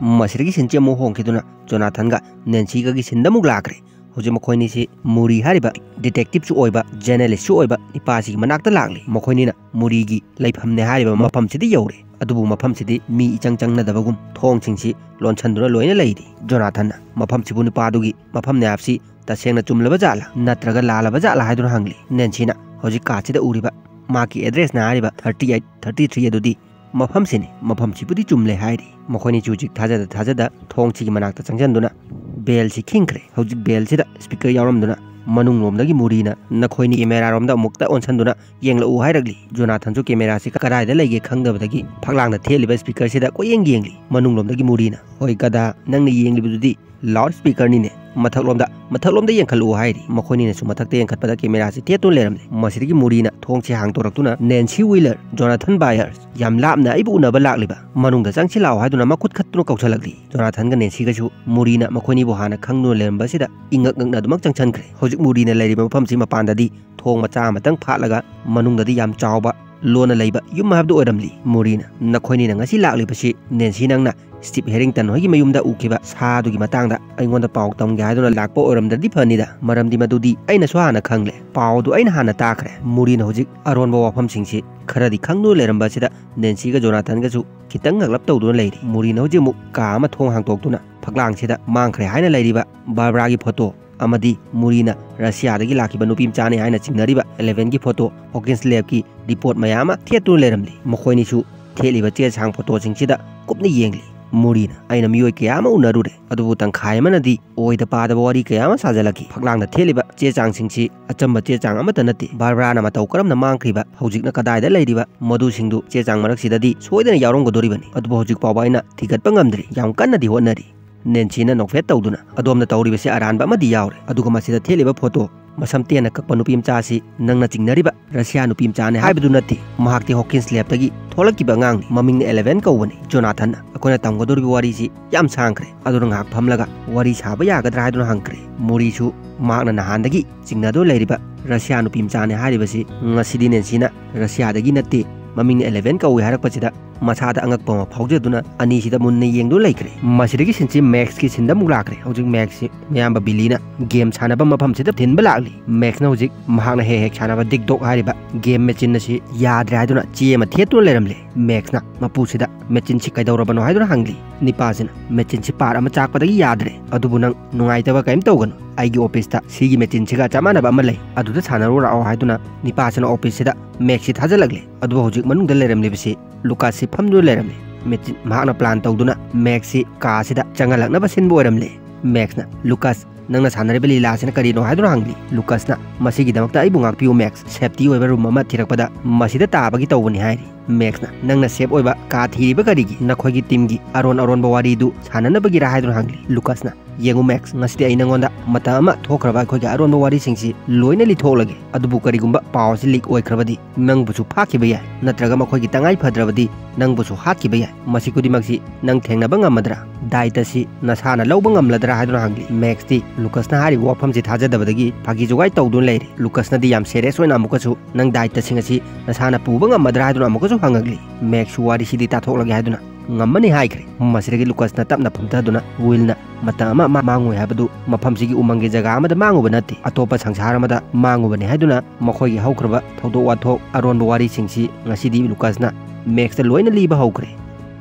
ꯃꯁꯤꯗꯒꯤ sceneꯁꯤ ꯑꯃꯨꯛ ꯍꯣꯡꯈꯤꯗꯨꯅ ꯖꯣꯅꯥꯊꯟꯒ ꯅꯦꯟꯁꯤꯒꯒꯤ sceneꯗ ꯑꯃꯨꯛ ꯂꯥꯛꯈ꯭ꯔꯦ꯫ ꯍꯧꯖꯤꯛ ꯃꯈꯣꯏꯅꯤꯁꯤ ꯃꯨꯔꯤ ꯍꯥꯏꯔꯤꯕ detectiveꯁꯨ ꯑꯣꯏꯕ, journalistꯁꯨ ꯑꯣꯏꯕ ꯅꯤꯄꯥꯁꯤꯒꯤ ꯃꯅꯥꯛꯇ ꯂꯥꯛꯂꯤ꯫ ꯃꯈꯣꯏꯅꯤꯅ ꯃꯨꯔꯤꯒꯤ ꯂꯩꯐꯝꯅꯦ ꯍꯥꯏꯔꯤꯕ ꯃꯐꯝꯁꯤꯗ ꯌꯧꯔꯦ꯫ ꯑꯗꯨꯕꯨ ꯃꯐꯝꯁꯤꯗꯤ ꯃꯤ ꯏꯆꯪ ꯆꯪꯅꯗꯕꯒꯨꯝ ꯊꯣꯡꯁꯤꯡꯁꯤ ꯂꯣꯟꯁꯟꯗꯨꯅ ꯂꯣꯏꯅ ꯂꯩꯔꯤ꯫ ꯖꯣꯅꯥꯊꯟꯅ ꯃꯐꯝꯁꯤꯕꯨ ꯅꯨꯄꯥꯗꯨꯒꯤ ꯃꯐꯝꯅꯦ ꯍꯥꯏꯕꯁꯤ ꯇꯁꯦꯡꯅ ꯆꯨꯝꯂꯕ ꯖꯥꯠꯂꯥ ꯅꯠꯇ꯭ꯔꯒ ꯂꯥꯜꯂꯕ ꯖꯥꯠꯂꯥ ꯍꯥꯏꯗꯨꯅ ꯍꯪꯂꯤ꯫ ꯅꯦꯟꯁꯤꯅ ꯍꯧꯖꯤꯛ ꯀꯥꯁꯤꯗ ꯎꯔꯤꯕ ꯃꯍꯥꯛꯀꯤ ꯑꯦꯗ꯭ꯔꯦꯁꯅ ꯍꯥꯏꯔꯤꯕ ꯊꯥꯔꯇꯤ ꯑꯩꯠ ꯊꯥꯔꯇꯤ ꯊ꯭ꯔꯤ ꯑꯗꯨꯗꯤ ꯃꯐꯝꯁꯤꯅꯤ, ꯃꯐꯝꯁꯤꯕꯨꯗꯤ ꯆꯨꯝꯂꯦ ꯍꯥꯏꯔꯤ꯫ ꯃꯈꯣꯏꯅꯤꯁꯨ ꯍꯧꯖꯤꯛ ꯊꯥꯖꯗ ꯊꯥꯖꯗ ꯊꯣꯡꯁꯤꯒꯤ ꯃꯅꯥꯛꯇ ꯆꯪꯁꯤꯟꯗꯨꯅ ꯕꯦꯜꯁꯤ ꯈꯤꯡꯈ꯭ꯔꯦ꯫ ꯍꯧꯖꯤꯛ ꯕꯦꯜꯁꯤꯗ ꯁ꯭ꯄꯤꯀꯔ ꯌꯥꯎꯔꯝꯗꯨꯅ ꯃꯅꯨꯡꯂꯣꯝꯗꯒꯤ ꯃꯨꯔꯤꯅ ꯅꯈꯣꯏꯅꯤ ꯀꯦꯃꯦꯔꯥꯔꯣꯝꯗ ꯑꯃꯨꯛꯇ ꯑꯣꯟꯁꯤꯟꯗꯨꯅ ꯌꯦꯡꯂꯛꯎ ꯍꯥꯏꯔꯛꯂꯤ꯫ ꯖꯣꯅꯥꯊꯟꯁꯨ ꯀꯦꯃꯦꯔꯥꯁꯤ ꯀꯗꯥꯏꯗ ꯂꯩꯒꯦ ꯈꯪꯗꯕꯗꯒꯤ ꯐꯛꯂꯥꯡꯗ ꯊꯦꯠꯂꯤꯕ ꯁ꯭ꯄꯤꯀꯔꯁꯤꯗ ꯀꯣꯏꯌꯦꯡ ꯌꯦꯡꯂꯤ꯫ ꯃꯅꯨꯡꯂꯣꯝꯗꯒꯤ ꯃꯨꯔꯤꯅ, "ꯍꯣꯏ ꯒꯗꯥ, ꯅꯪꯅ ꯌꯦꯡꯂꯤꯕꯗꯨꯗꯤ ꯂꯥꯎꯗ ꯁ꯭ꯄꯤꯀꯔꯅꯤꯅꯦ꯫ ꯃꯊꯛꯂꯣꯝꯗ, ꯃꯊꯛꯂꯣꯝꯗ ꯌꯦꯡꯈꯠꯂꯛꯎ" ꯍꯥꯏꯔꯤ꯫ ꯃꯈꯣꯏꯅꯤꯅꯁꯨ ꯃꯊꯛꯇ ꯌꯦꯡꯈꯠꯄꯗ ꯀꯦꯃꯦꯔꯥꯁꯤ ꯊꯦꯠꯇꯨꯅ ꯂꯩꯔꯝꯂꯦ꯫ ꯃꯁꯤꯗꯒꯤ ꯃꯨꯔꯤꯅ ꯊꯣꯡꯁꯤ ꯍꯥꯡꯗꯣꯔꯛꯇꯨꯅ, "ꯅꯦꯟꯁꯤ ꯋꯤꯂꯔ, ꯖꯣꯅꯥꯊꯟ ꯕꯥꯌꯔꯁ, ꯌꯥꯝ ꯂꯥꯞꯅ ꯑꯩꯕꯨ ꯎꯅꯕ ꯂꯥꯛꯂꯤꯕ, ꯃꯅꯨꯡꯗ ꯆꯪꯁꯤꯜꯂꯛꯑꯣ" ꯍꯥꯏꯗꯨꯅ ꯃꯈꯨꯠ ꯈꯠꯇꯨꯅ ꯀꯧꯁꯜꯂꯛꯂꯤ꯫ ꯖꯣꯅꯥꯊꯟꯒ ꯅꯦꯟꯁꯤꯒꯁꯨ ꯃꯨꯔꯤꯅ ꯃꯈꯣꯏꯅꯤꯕꯨ ꯍꯥꯟꯅ ꯈꯪꯗꯨꯅ ꯂꯩꯔꯝꯕꯁꯤꯗ ꯏꯉꯛ ꯉꯛꯅ ꯑꯗꯨꯃꯛ ꯆꯪꯁꯤꯟꯈ꯭ꯔꯦ꯫ ꯍꯧꯖꯤꯛ ꯃꯨꯔꯤꯅ ꯂꯩꯔꯤꯕ ꯃꯐꯝꯁꯤ ꯃꯄꯥꯟꯗꯗꯤ ꯊꯣꯡ ꯃꯆꯥ ꯑꯃꯇꯪ ꯐꯥꯠꯂꯒ ꯃꯅꯨꯡꯗꯗꯤ ꯌꯥꯝ ꯆꯥꯎꯕ ꯂꯣꯟꯅ ꯂꯩꯕ ꯌꯨꯝ ꯍꯥꯏꯕꯗꯨ ꯑꯣꯏꯔꯝꯂꯤ꯫ ꯃꯨꯔꯤꯅ, "ꯅꯈꯣꯏꯅꯤꯅ ꯉꯁꯤ ꯂꯥꯛꯂꯤꯕꯁꯤ ꯅꯦꯟꯁꯤ ꯅꯪꯅ ꯁ꯭ꯇꯤꯞ ꯍꯦꯔꯤꯡꯇꯟ ꯍꯣꯏꯒꯤ ꯃꯌꯨꯝꯗ ꯎꯈꯤꯕ ꯁꯥꯗꯨꯒꯤ ꯃꯇꯥꯡꯗ ꯑꯩꯉꯣꯟꯗ ꯄꯥꯎ ꯇꯝꯒꯦ ꯍꯥꯏꯗꯨꯅ ꯂꯥꯛꯄ ꯑꯣꯏꯔꯝꯗ꯭ꯔꯗꯤ ꯐꯅꯤꯗ, ꯃꯔꯝꯗꯤ ꯃꯗꯨꯗꯤ ꯑꯩꯅꯁꯨ ꯍꯥꯟꯅ ꯈꯪꯂꯦ꯫ ꯄꯥꯎꯗꯨ ꯑꯩꯅ ꯍꯥꯟꯅ ꯇꯥꯈ꯭ꯔꯦ꯫" ꯃꯨꯔꯤꯅ ꯍꯧꯖꯤꯛ ꯑꯔꯣꯟꯕ ꯋꯥꯐꯝꯁꯤꯡꯁꯤ ꯈꯔꯗꯤ ꯈꯪꯗꯨꯅ ꯂꯩꯔꯝꯕ ꯑꯁꯤꯗ ꯅꯦꯟꯁꯤꯒ ꯖꯣꯅꯥꯊꯟꯒꯁꯨ ꯈꯤꯇꯪ ꯉꯛꯂꯞ ꯇꯧꯗꯨꯅ ꯂꯩꯔꯤ꯫ ꯃꯨꯔꯤꯅ ꯍꯧꯖꯤꯛ ꯑꯃꯨꯛ ꯀꯥ ꯑꯃ ꯊꯣꯡ ꯍꯥꯡꯗꯣꯛꯇꯨꯅ ꯐꯛꯂꯥꯡꯁꯤꯗ ꯃꯥꯡꯈ꯭ꯔꯦ ꯍꯥꯏꯅ ꯂꯩꯔꯤꯕ ꯕꯥꯔꯕ꯭ꯔꯥꯒꯤ ꯐꯣꯇꯣ ꯑꯃꯗꯤ ꯃꯨꯔꯤꯅ ꯔꯁꯤꯌꯥꯗꯒꯤ ꯂꯥꯛꯈꯤꯕ ꯅꯨꯄꯤ ꯃꯆꯥꯅꯤ ꯍꯥꯏꯅ ꯆꯤꯡꯅꯔꯤꯕ ꯑꯦꯂꯦꯚꯦꯟꯒꯤ ꯐꯣꯇꯣ, ꯍꯣꯀꯤꯟꯁ ꯂꯦꯕꯀꯤ ꯔꯤꯄꯣꯔꯠ ꯃꯌꯥꯝ ꯑꯃ ꯊꯦꯠꯇꯨꯅ ꯂꯩꯔꯝꯂꯤ꯫ ꯃꯈꯣꯏꯅꯤꯁꯨ ꯊꯦꯠꯂꯤꯕ ꯆꯦ ꯆꯥꯡ ꯐꯣꯇꯣꯁꯤꯡꯁꯤꯗ ꯀꯨꯞꯅ ꯌꯦꯡꯂꯤ꯫ ꯃꯨꯔꯤꯅ, "ꯑꯩꯅ ꯃꯤꯑꯣꯏ ꯀꯌꯥ ꯑꯃ ꯎꯅꯔꯨꯔꯦ, ꯑꯗꯨꯕꯨ ꯇꯪꯈꯥꯏ ꯑꯃꯅꯗꯤ ꯑꯣꯏꯗ ꯄꯥꯗꯕ ꯋꯥꯔꯤ ꯀꯌꯥ ꯑꯃ ꯁꯥꯖꯜꯂꯛꯈꯤ꯫ ꯐꯛꯂꯥꯡꯗ ꯊꯦꯠꯂꯤꯕ ꯆꯦ ꯆꯥꯡꯁꯤꯡꯁꯤ ꯑꯆꯝꯕ ꯆꯦ ꯆꯥꯡ ꯑꯃꯠꯇ ꯅꯠꯇꯦ꯫ ꯕꯥꯔꯕ꯭ꯔꯥꯅ ꯃꯇꯧ ꯀꯔꯝꯅ ꯃꯥꯡꯈ꯭ꯔꯤꯕ, ꯍꯧꯖꯤꯛꯅ ꯀꯗꯥꯏꯗ ꯂꯩꯔꯤꯕ, ꯃꯗꯨꯁꯤꯡꯗꯨ ꯆꯦ ꯆꯥꯡ ꯃꯔꯛꯁꯤꯗꯗꯤ ꯁꯣꯏꯗꯅ ꯌꯥꯎꯔꯝꯒꯗꯣꯔꯤꯕꯅꯤ꯫ ꯑꯗꯨꯕꯨ ꯍꯧꯖꯤꯛ ꯐꯥꯎꯕ ꯑꯩꯅ ꯊꯤꯒꯠꯄ ꯉꯝꯗ꯭ꯔꯤ꯫ ꯌꯥꯝ ꯀꯟꯅꯗꯤ ꯍꯣꯠꯅꯔꯤ꯫" ꯅꯦꯟꯁꯤꯅ ꯅꯣꯛꯐꯦꯠ ꯇꯧꯗꯨꯅ, "ꯑꯗꯣꯝꯅ ꯇꯧꯔꯤꯕꯁꯤ ꯑꯔꯥꯟꯕ ꯑꯃꯗꯤ ꯌꯥꯎꯔꯦ꯫ ꯑꯗꯨꯒ ꯃꯁꯤꯗ ꯊꯦꯠꯂꯤꯕ ꯐꯣꯇꯣ, ꯃꯁꯝ ꯇꯦꯟꯅ ꯀꯛꯄ ꯅꯨꯄꯤ ꯃꯆꯥ ꯑꯁꯤ ꯅꯪꯅ ꯆꯤꯡꯅꯔꯤꯕ ꯔꯁꯤꯌꯥ ꯅꯨꯄꯤ ꯃꯆꯥꯅꯤ ꯍꯥꯏꯕꯗꯨ ꯅꯠꯇꯦ꯫ ꯃꯍꯥꯛꯇꯤ ꯍꯣꯀꯤꯟꯁ ꯂꯦꯕꯇꯒꯤ ꯊꯣꯛꯂꯛꯈꯤꯕ ꯑꯉꯥꯡꯅꯤ꯫ ꯃꯃꯤꯡꯅ ꯑꯦꯂꯦꯚꯦꯟ ꯀꯧꯕꯅꯤ꯫ ꯖꯣꯅꯥꯊꯟꯅ ꯑꯩꯈꯣꯏꯅ ꯇꯝꯒꯗꯧꯔꯤꯕ ꯋꯥꯔꯤꯁꯤ ꯌꯥꯝ ꯁꯥꯡꯈ꯭ꯔꯦ꯫ ꯑꯗꯨꯅ ꯉꯥꯏꯍꯥꯛ ꯐꯝꯂꯒ ꯋꯥꯔꯤ ꯁꯥꯕ ꯌꯥꯒꯗ꯭ꯔꯥ?" ꯍꯥꯏꯗꯨꯅ ꯍꯪꯈ꯭ꯔꯦ꯫ ꯃꯨꯔꯤꯁꯨ ꯃꯍꯥꯛꯅ ꯅꯍꯥꯟꯗꯒꯤ ꯆꯤꯡꯅꯗꯨꯅ ꯂꯩꯔꯤꯕ ꯔꯁꯤꯌꯥ ꯅꯨꯄꯤ ꯃꯆꯥꯅꯤ ꯍꯥꯏꯔꯤꯕꯁꯤ ꯉꯁꯤꯗꯤ ꯅꯦꯟꯁꯤꯅ ꯔꯁꯤꯌꯥꯗꯒꯤ ꯅꯠꯇꯦ, ꯃꯃꯤꯡꯅ ꯑꯦꯂꯦꯚꯦꯟ ꯀꯧꯏ ꯍꯥꯏꯔꯛꯄꯁꯤꯗ ꯃꯁꯥꯗ ꯑꯉꯛꯄ ꯑꯃ ꯐꯥꯎꯖꯗꯨꯅ ꯑꯅꯤꯁꯤꯗ ꯃꯨꯟꯅ ꯌꯦꯡꯗꯨꯅ ꯂꯩꯈ꯭ꯔꯦ꯫ ꯃꯁꯤꯗꯒꯤ ꯁꯤꯟꯁꯤ ꯃꯦꯛꯁꯀꯤ ꯁꯤꯟꯗ ꯑꯃꯨꯛ ꯂꯥꯛꯈ꯭ꯔꯦ꯫ ꯍꯧꯖꯤꯛ ꯃꯦꯛꯁꯁꯤ ꯃꯌꯥꯝꯕ ꯕꯤꯂꯤꯅ ꯒꯦꯝ ꯁꯥꯟꯅꯕ ꯃꯐꯝꯁꯤꯗ ꯊꯤꯟꯕ ꯂꯥꯛꯂꯤ꯫ ꯃꯦꯛꯁꯅ ꯍꯧꯖꯤꯛ ꯃꯍꯥꯛꯅ ꯍꯦꯛ ꯍꯦꯛ ꯁꯥꯟꯅꯕ ꯗꯤꯛ ꯗꯣꯛ ꯍꯥꯏꯔꯤꯕ ꯒꯦꯝ ꯃꯦꯆꯤꯟ ꯑꯁꯤ ꯌꯥꯗ꯭ꯔꯦ ꯍꯥꯏꯗꯨꯅ ꯆꯦ ꯑꯃ ꯊꯦꯠꯇꯨꯅ ꯂꯩꯔꯝꯂꯦ꯫ ꯃꯦꯛꯁꯅ ꯃꯄꯨꯁꯤꯗ ꯃꯦꯆꯤꯟꯁꯤ ꯀꯩꯗꯧꯔꯕꯅꯣ ꯍꯥꯏꯗꯨꯅ ꯍꯪꯂꯤ꯫ ꯅꯤꯄꯥꯁꯤꯅ ꯃꯦꯆꯤꯟꯁꯤ ꯄꯥꯔꯠ ꯑꯃ ꯆꯥꯛꯄꯗꯒꯤ ꯌꯥꯗ꯭ꯔꯦ, ꯑꯗꯨꯕꯨ ꯅꯪ ꯅꯨꯡꯉꯥꯏꯇꯕ ꯀꯔꯤꯝ ꯇꯧꯒꯅꯨ, ꯑꯩꯒꯤ ꯑꯣꯐꯤꯁꯇ ꯁꯤꯒꯤ ꯃꯦꯆꯤꯟꯁꯤꯒ ꯆꯞ ꯃꯥꯟꯅꯕ ꯑꯃ ꯂꯩ, ꯑꯗꯨꯗ ꯁꯥꯟꯅꯔꯨ ꯂꯥꯛꯑꯣ ꯍꯥꯏꯗꯨꯅ ꯅꯤꯄꯥꯁꯤꯅ ꯑꯣꯐꯤꯁꯁꯤꯗ ꯃꯦꯛꯁꯁꯤ ꯊꯥꯖꯤꯜꯂꯛꯂꯦ꯫ ꯑꯗꯨꯕꯨ ꯍꯧꯖꯤꯛ ꯃꯅꯨꯡꯗ ꯂꯩꯔꯝꯂꯤꯕꯁꯤ ꯂꯨꯀꯥꯁꯁꯤ ꯐꯝꯗꯨꯅ ꯂꯩꯔꯝꯂꯦ꯫ ꯃꯦꯆꯤꯟ ꯃꯍꯥꯛꯅ ꯄ꯭ꯂꯥꯟ ꯇꯧꯗꯨꯅ ꯃꯦꯛꯁꯁꯤ ꯀꯥꯁꯤꯗ ꯆꯪꯍꯜꯂꯛꯅꯕ ꯁꯤꯟꯕ ꯑꯣꯏꯔꯝꯂꯦ꯫ ꯃꯦꯛꯁꯅ, "ꯂꯨꯀꯥꯁ, ꯅꯪꯅ ꯁꯥꯟꯅꯔꯤꯕ ꯂꯤꯂꯥꯁꯤꯅ ꯀꯔꯤꯅꯣ?" ꯍꯥꯏꯗꯨꯅ ꯍꯪꯂꯤ꯫ ꯂꯨꯀꯥꯁꯅ, "ꯃꯁꯤꯒꯤꯗꯃꯛꯇ ꯑꯩꯕꯨ ꯉꯥꯛꯄꯤꯌꯨ ꯃꯦꯛꯁ, ꯁꯦꯐꯇꯤ ꯑꯣꯏꯕ ꯔꯨꯝ ꯑꯃ ꯊꯤꯔꯛꯄꯗ ꯃꯁꯤꯗ ꯇꯥꯕꯒꯤ ꯇꯧꯕꯅꯤ" ꯍꯥꯏꯔꯤ꯫ ꯃꯦꯛꯁꯅ, "ꯅꯪꯅ ꯁꯦꯐ ꯑꯣꯏꯕ ꯀꯥ ꯊꯤꯔꯤꯕ ꯀꯔꯤꯒꯤ? ꯅꯈꯣꯏꯒꯤ ꯇꯤꯝꯒꯤ ꯑꯔꯣꯟ ꯑꯔꯣꯟꯕ ꯋꯥꯔꯤꯗꯨ ꯁꯥꯟꯅꯅꯕꯒꯤꯔꯥ?" ꯍꯥꯏꯗꯨꯅ ꯍꯪꯂꯤ꯫ ꯂꯨꯀꯥꯁꯅ, "ꯌꯦꯡꯉꯨ ꯃꯦꯛꯁ, ꯉꯁꯤꯗꯤ ꯑꯩ ꯅꯪꯉꯣꯟꯗ ꯃꯇꯝ ꯑꯃ ꯊꯣꯛꯈ꯭ꯔꯕ ꯑꯩꯈꯣꯏꯒꯤ ꯑꯔꯣꯟꯕ ꯋꯥꯔꯤꯁꯤꯡꯁꯤ ꯂꯣꯏꯅ ꯂꯤꯊꯣꯛꯂꯒꯦ꯫ ꯑꯗꯨꯕꯨ ꯀꯔꯤꯒꯨꯝꯕ ꯄꯥꯎ ꯑꯁꯤ ꯂꯤꯛ ꯑꯣꯏꯈ꯭ꯔꯕꯗꯤ ꯅꯪꯕꯨꯁꯨ ꯐꯥꯈꯤꯕ ꯌꯥꯏ, ꯅꯠꯇ꯭ꯔꯒ ꯃꯈꯣꯏꯒꯤ ꯇꯉꯥꯏ ꯐꯗ꯭ꯔꯕꯗꯤ ꯅꯪꯕꯨꯁꯨ ꯍꯥꯠꯈꯤꯕ ꯌꯥꯏ꯫ ꯃꯁꯤ ꯈꯨꯗꯤꯡꯃꯛꯁꯤ ꯅꯪ ꯊꯦꯡꯅꯕ ꯉꯝꯃꯗ꯭ꯔꯥ? ꯗꯥꯏꯇꯁꯤ ꯅꯁꯥꯅ ꯂꯧꯕ ꯉꯝꯂꯗ꯭ꯔꯥ?" ꯍꯥꯏꯗꯨꯅ ꯍꯪꯂꯤ꯫ ꯃꯦꯛꯁꯇꯤ ꯂꯨꯀꯥꯁꯅ ꯍꯥꯏꯔꯤꯕ ꯋꯥꯐꯝꯁꯤ ꯊꯥꯖꯗꯕꯗꯒꯤ ꯐꯥꯒꯤ ꯖꯨꯒꯥꯏ ꯇꯧꯗꯨꯅ ꯂꯩꯔꯦ꯫ ꯂꯨꯀꯥꯁꯅꯗꯤ ꯌꯥꯝ ꯁꯦꯔꯤꯌꯁ ꯑꯣꯏꯅ ꯑꯃꯨꯛꯀꯁꯨ, "ꯅꯪ ꯗꯥꯏꯇꯁꯤꯡ ꯑꯁꯤ ꯅꯁꯥꯅ ꯄꯨꯕ ꯉꯝꯃꯗ꯭ꯔꯥ?" ꯍꯥꯏꯗꯨꯅ ꯑꯃꯨꯛꯀꯁꯨ ꯍꯪꯉꯛꯂꯤ꯫ ꯃꯦꯛꯁꯁꯨ ꯋꯥꯔꯤꯁꯤꯗꯤ ꯇꯥꯊꯣꯛꯂꯒꯦ ꯍꯥꯏꯗꯨꯅ, "ꯉꯝꯃꯅꯤ" ꯍꯥꯏꯈ꯭ꯔꯦ꯫ ꯃꯁꯤꯗꯒꯤ ꯂꯨꯀꯥꯁꯅ ꯇꯞꯅ ꯐꯝꯊꯗꯨꯅ ꯋꯤꯜꯅ ꯃꯇꯝ ꯑꯃ ꯃꯥ ꯃꯥꯡꯉꯨꯏ ꯍꯥꯏꯕꯗꯨ ꯃꯐꯝꯁꯤꯒꯤ ꯎꯃꯪꯒꯤ ꯖꯒꯥ ꯑꯃꯗ ꯃꯥꯡꯉꯨꯕ ꯅꯠꯇꯦ, ꯑꯇꯣꯞꯄ ꯁꯪꯁꯥꯔ ꯑꯃꯗ ꯃꯥꯡꯉꯨꯕꯅꯤ ꯍꯥꯏꯗꯨꯅ ꯃꯈꯣꯏꯒꯤ ꯍꯧꯈ꯭ꯔꯕ ꯊꯧꯗꯣꯛ ꯋꯥꯊꯣꯛ, ꯑꯔꯣꯟꯕ ꯋꯥꯔꯤꯁꯤꯡꯁꯤ ꯉꯁꯤꯗꯤ ꯂꯨꯀꯥꯁꯅ ꯃꯦꯛꯁꯇ ꯂꯣꯏꯅ ꯂꯤꯕ ꯍꯧꯈ꯭ꯔꯦ꯫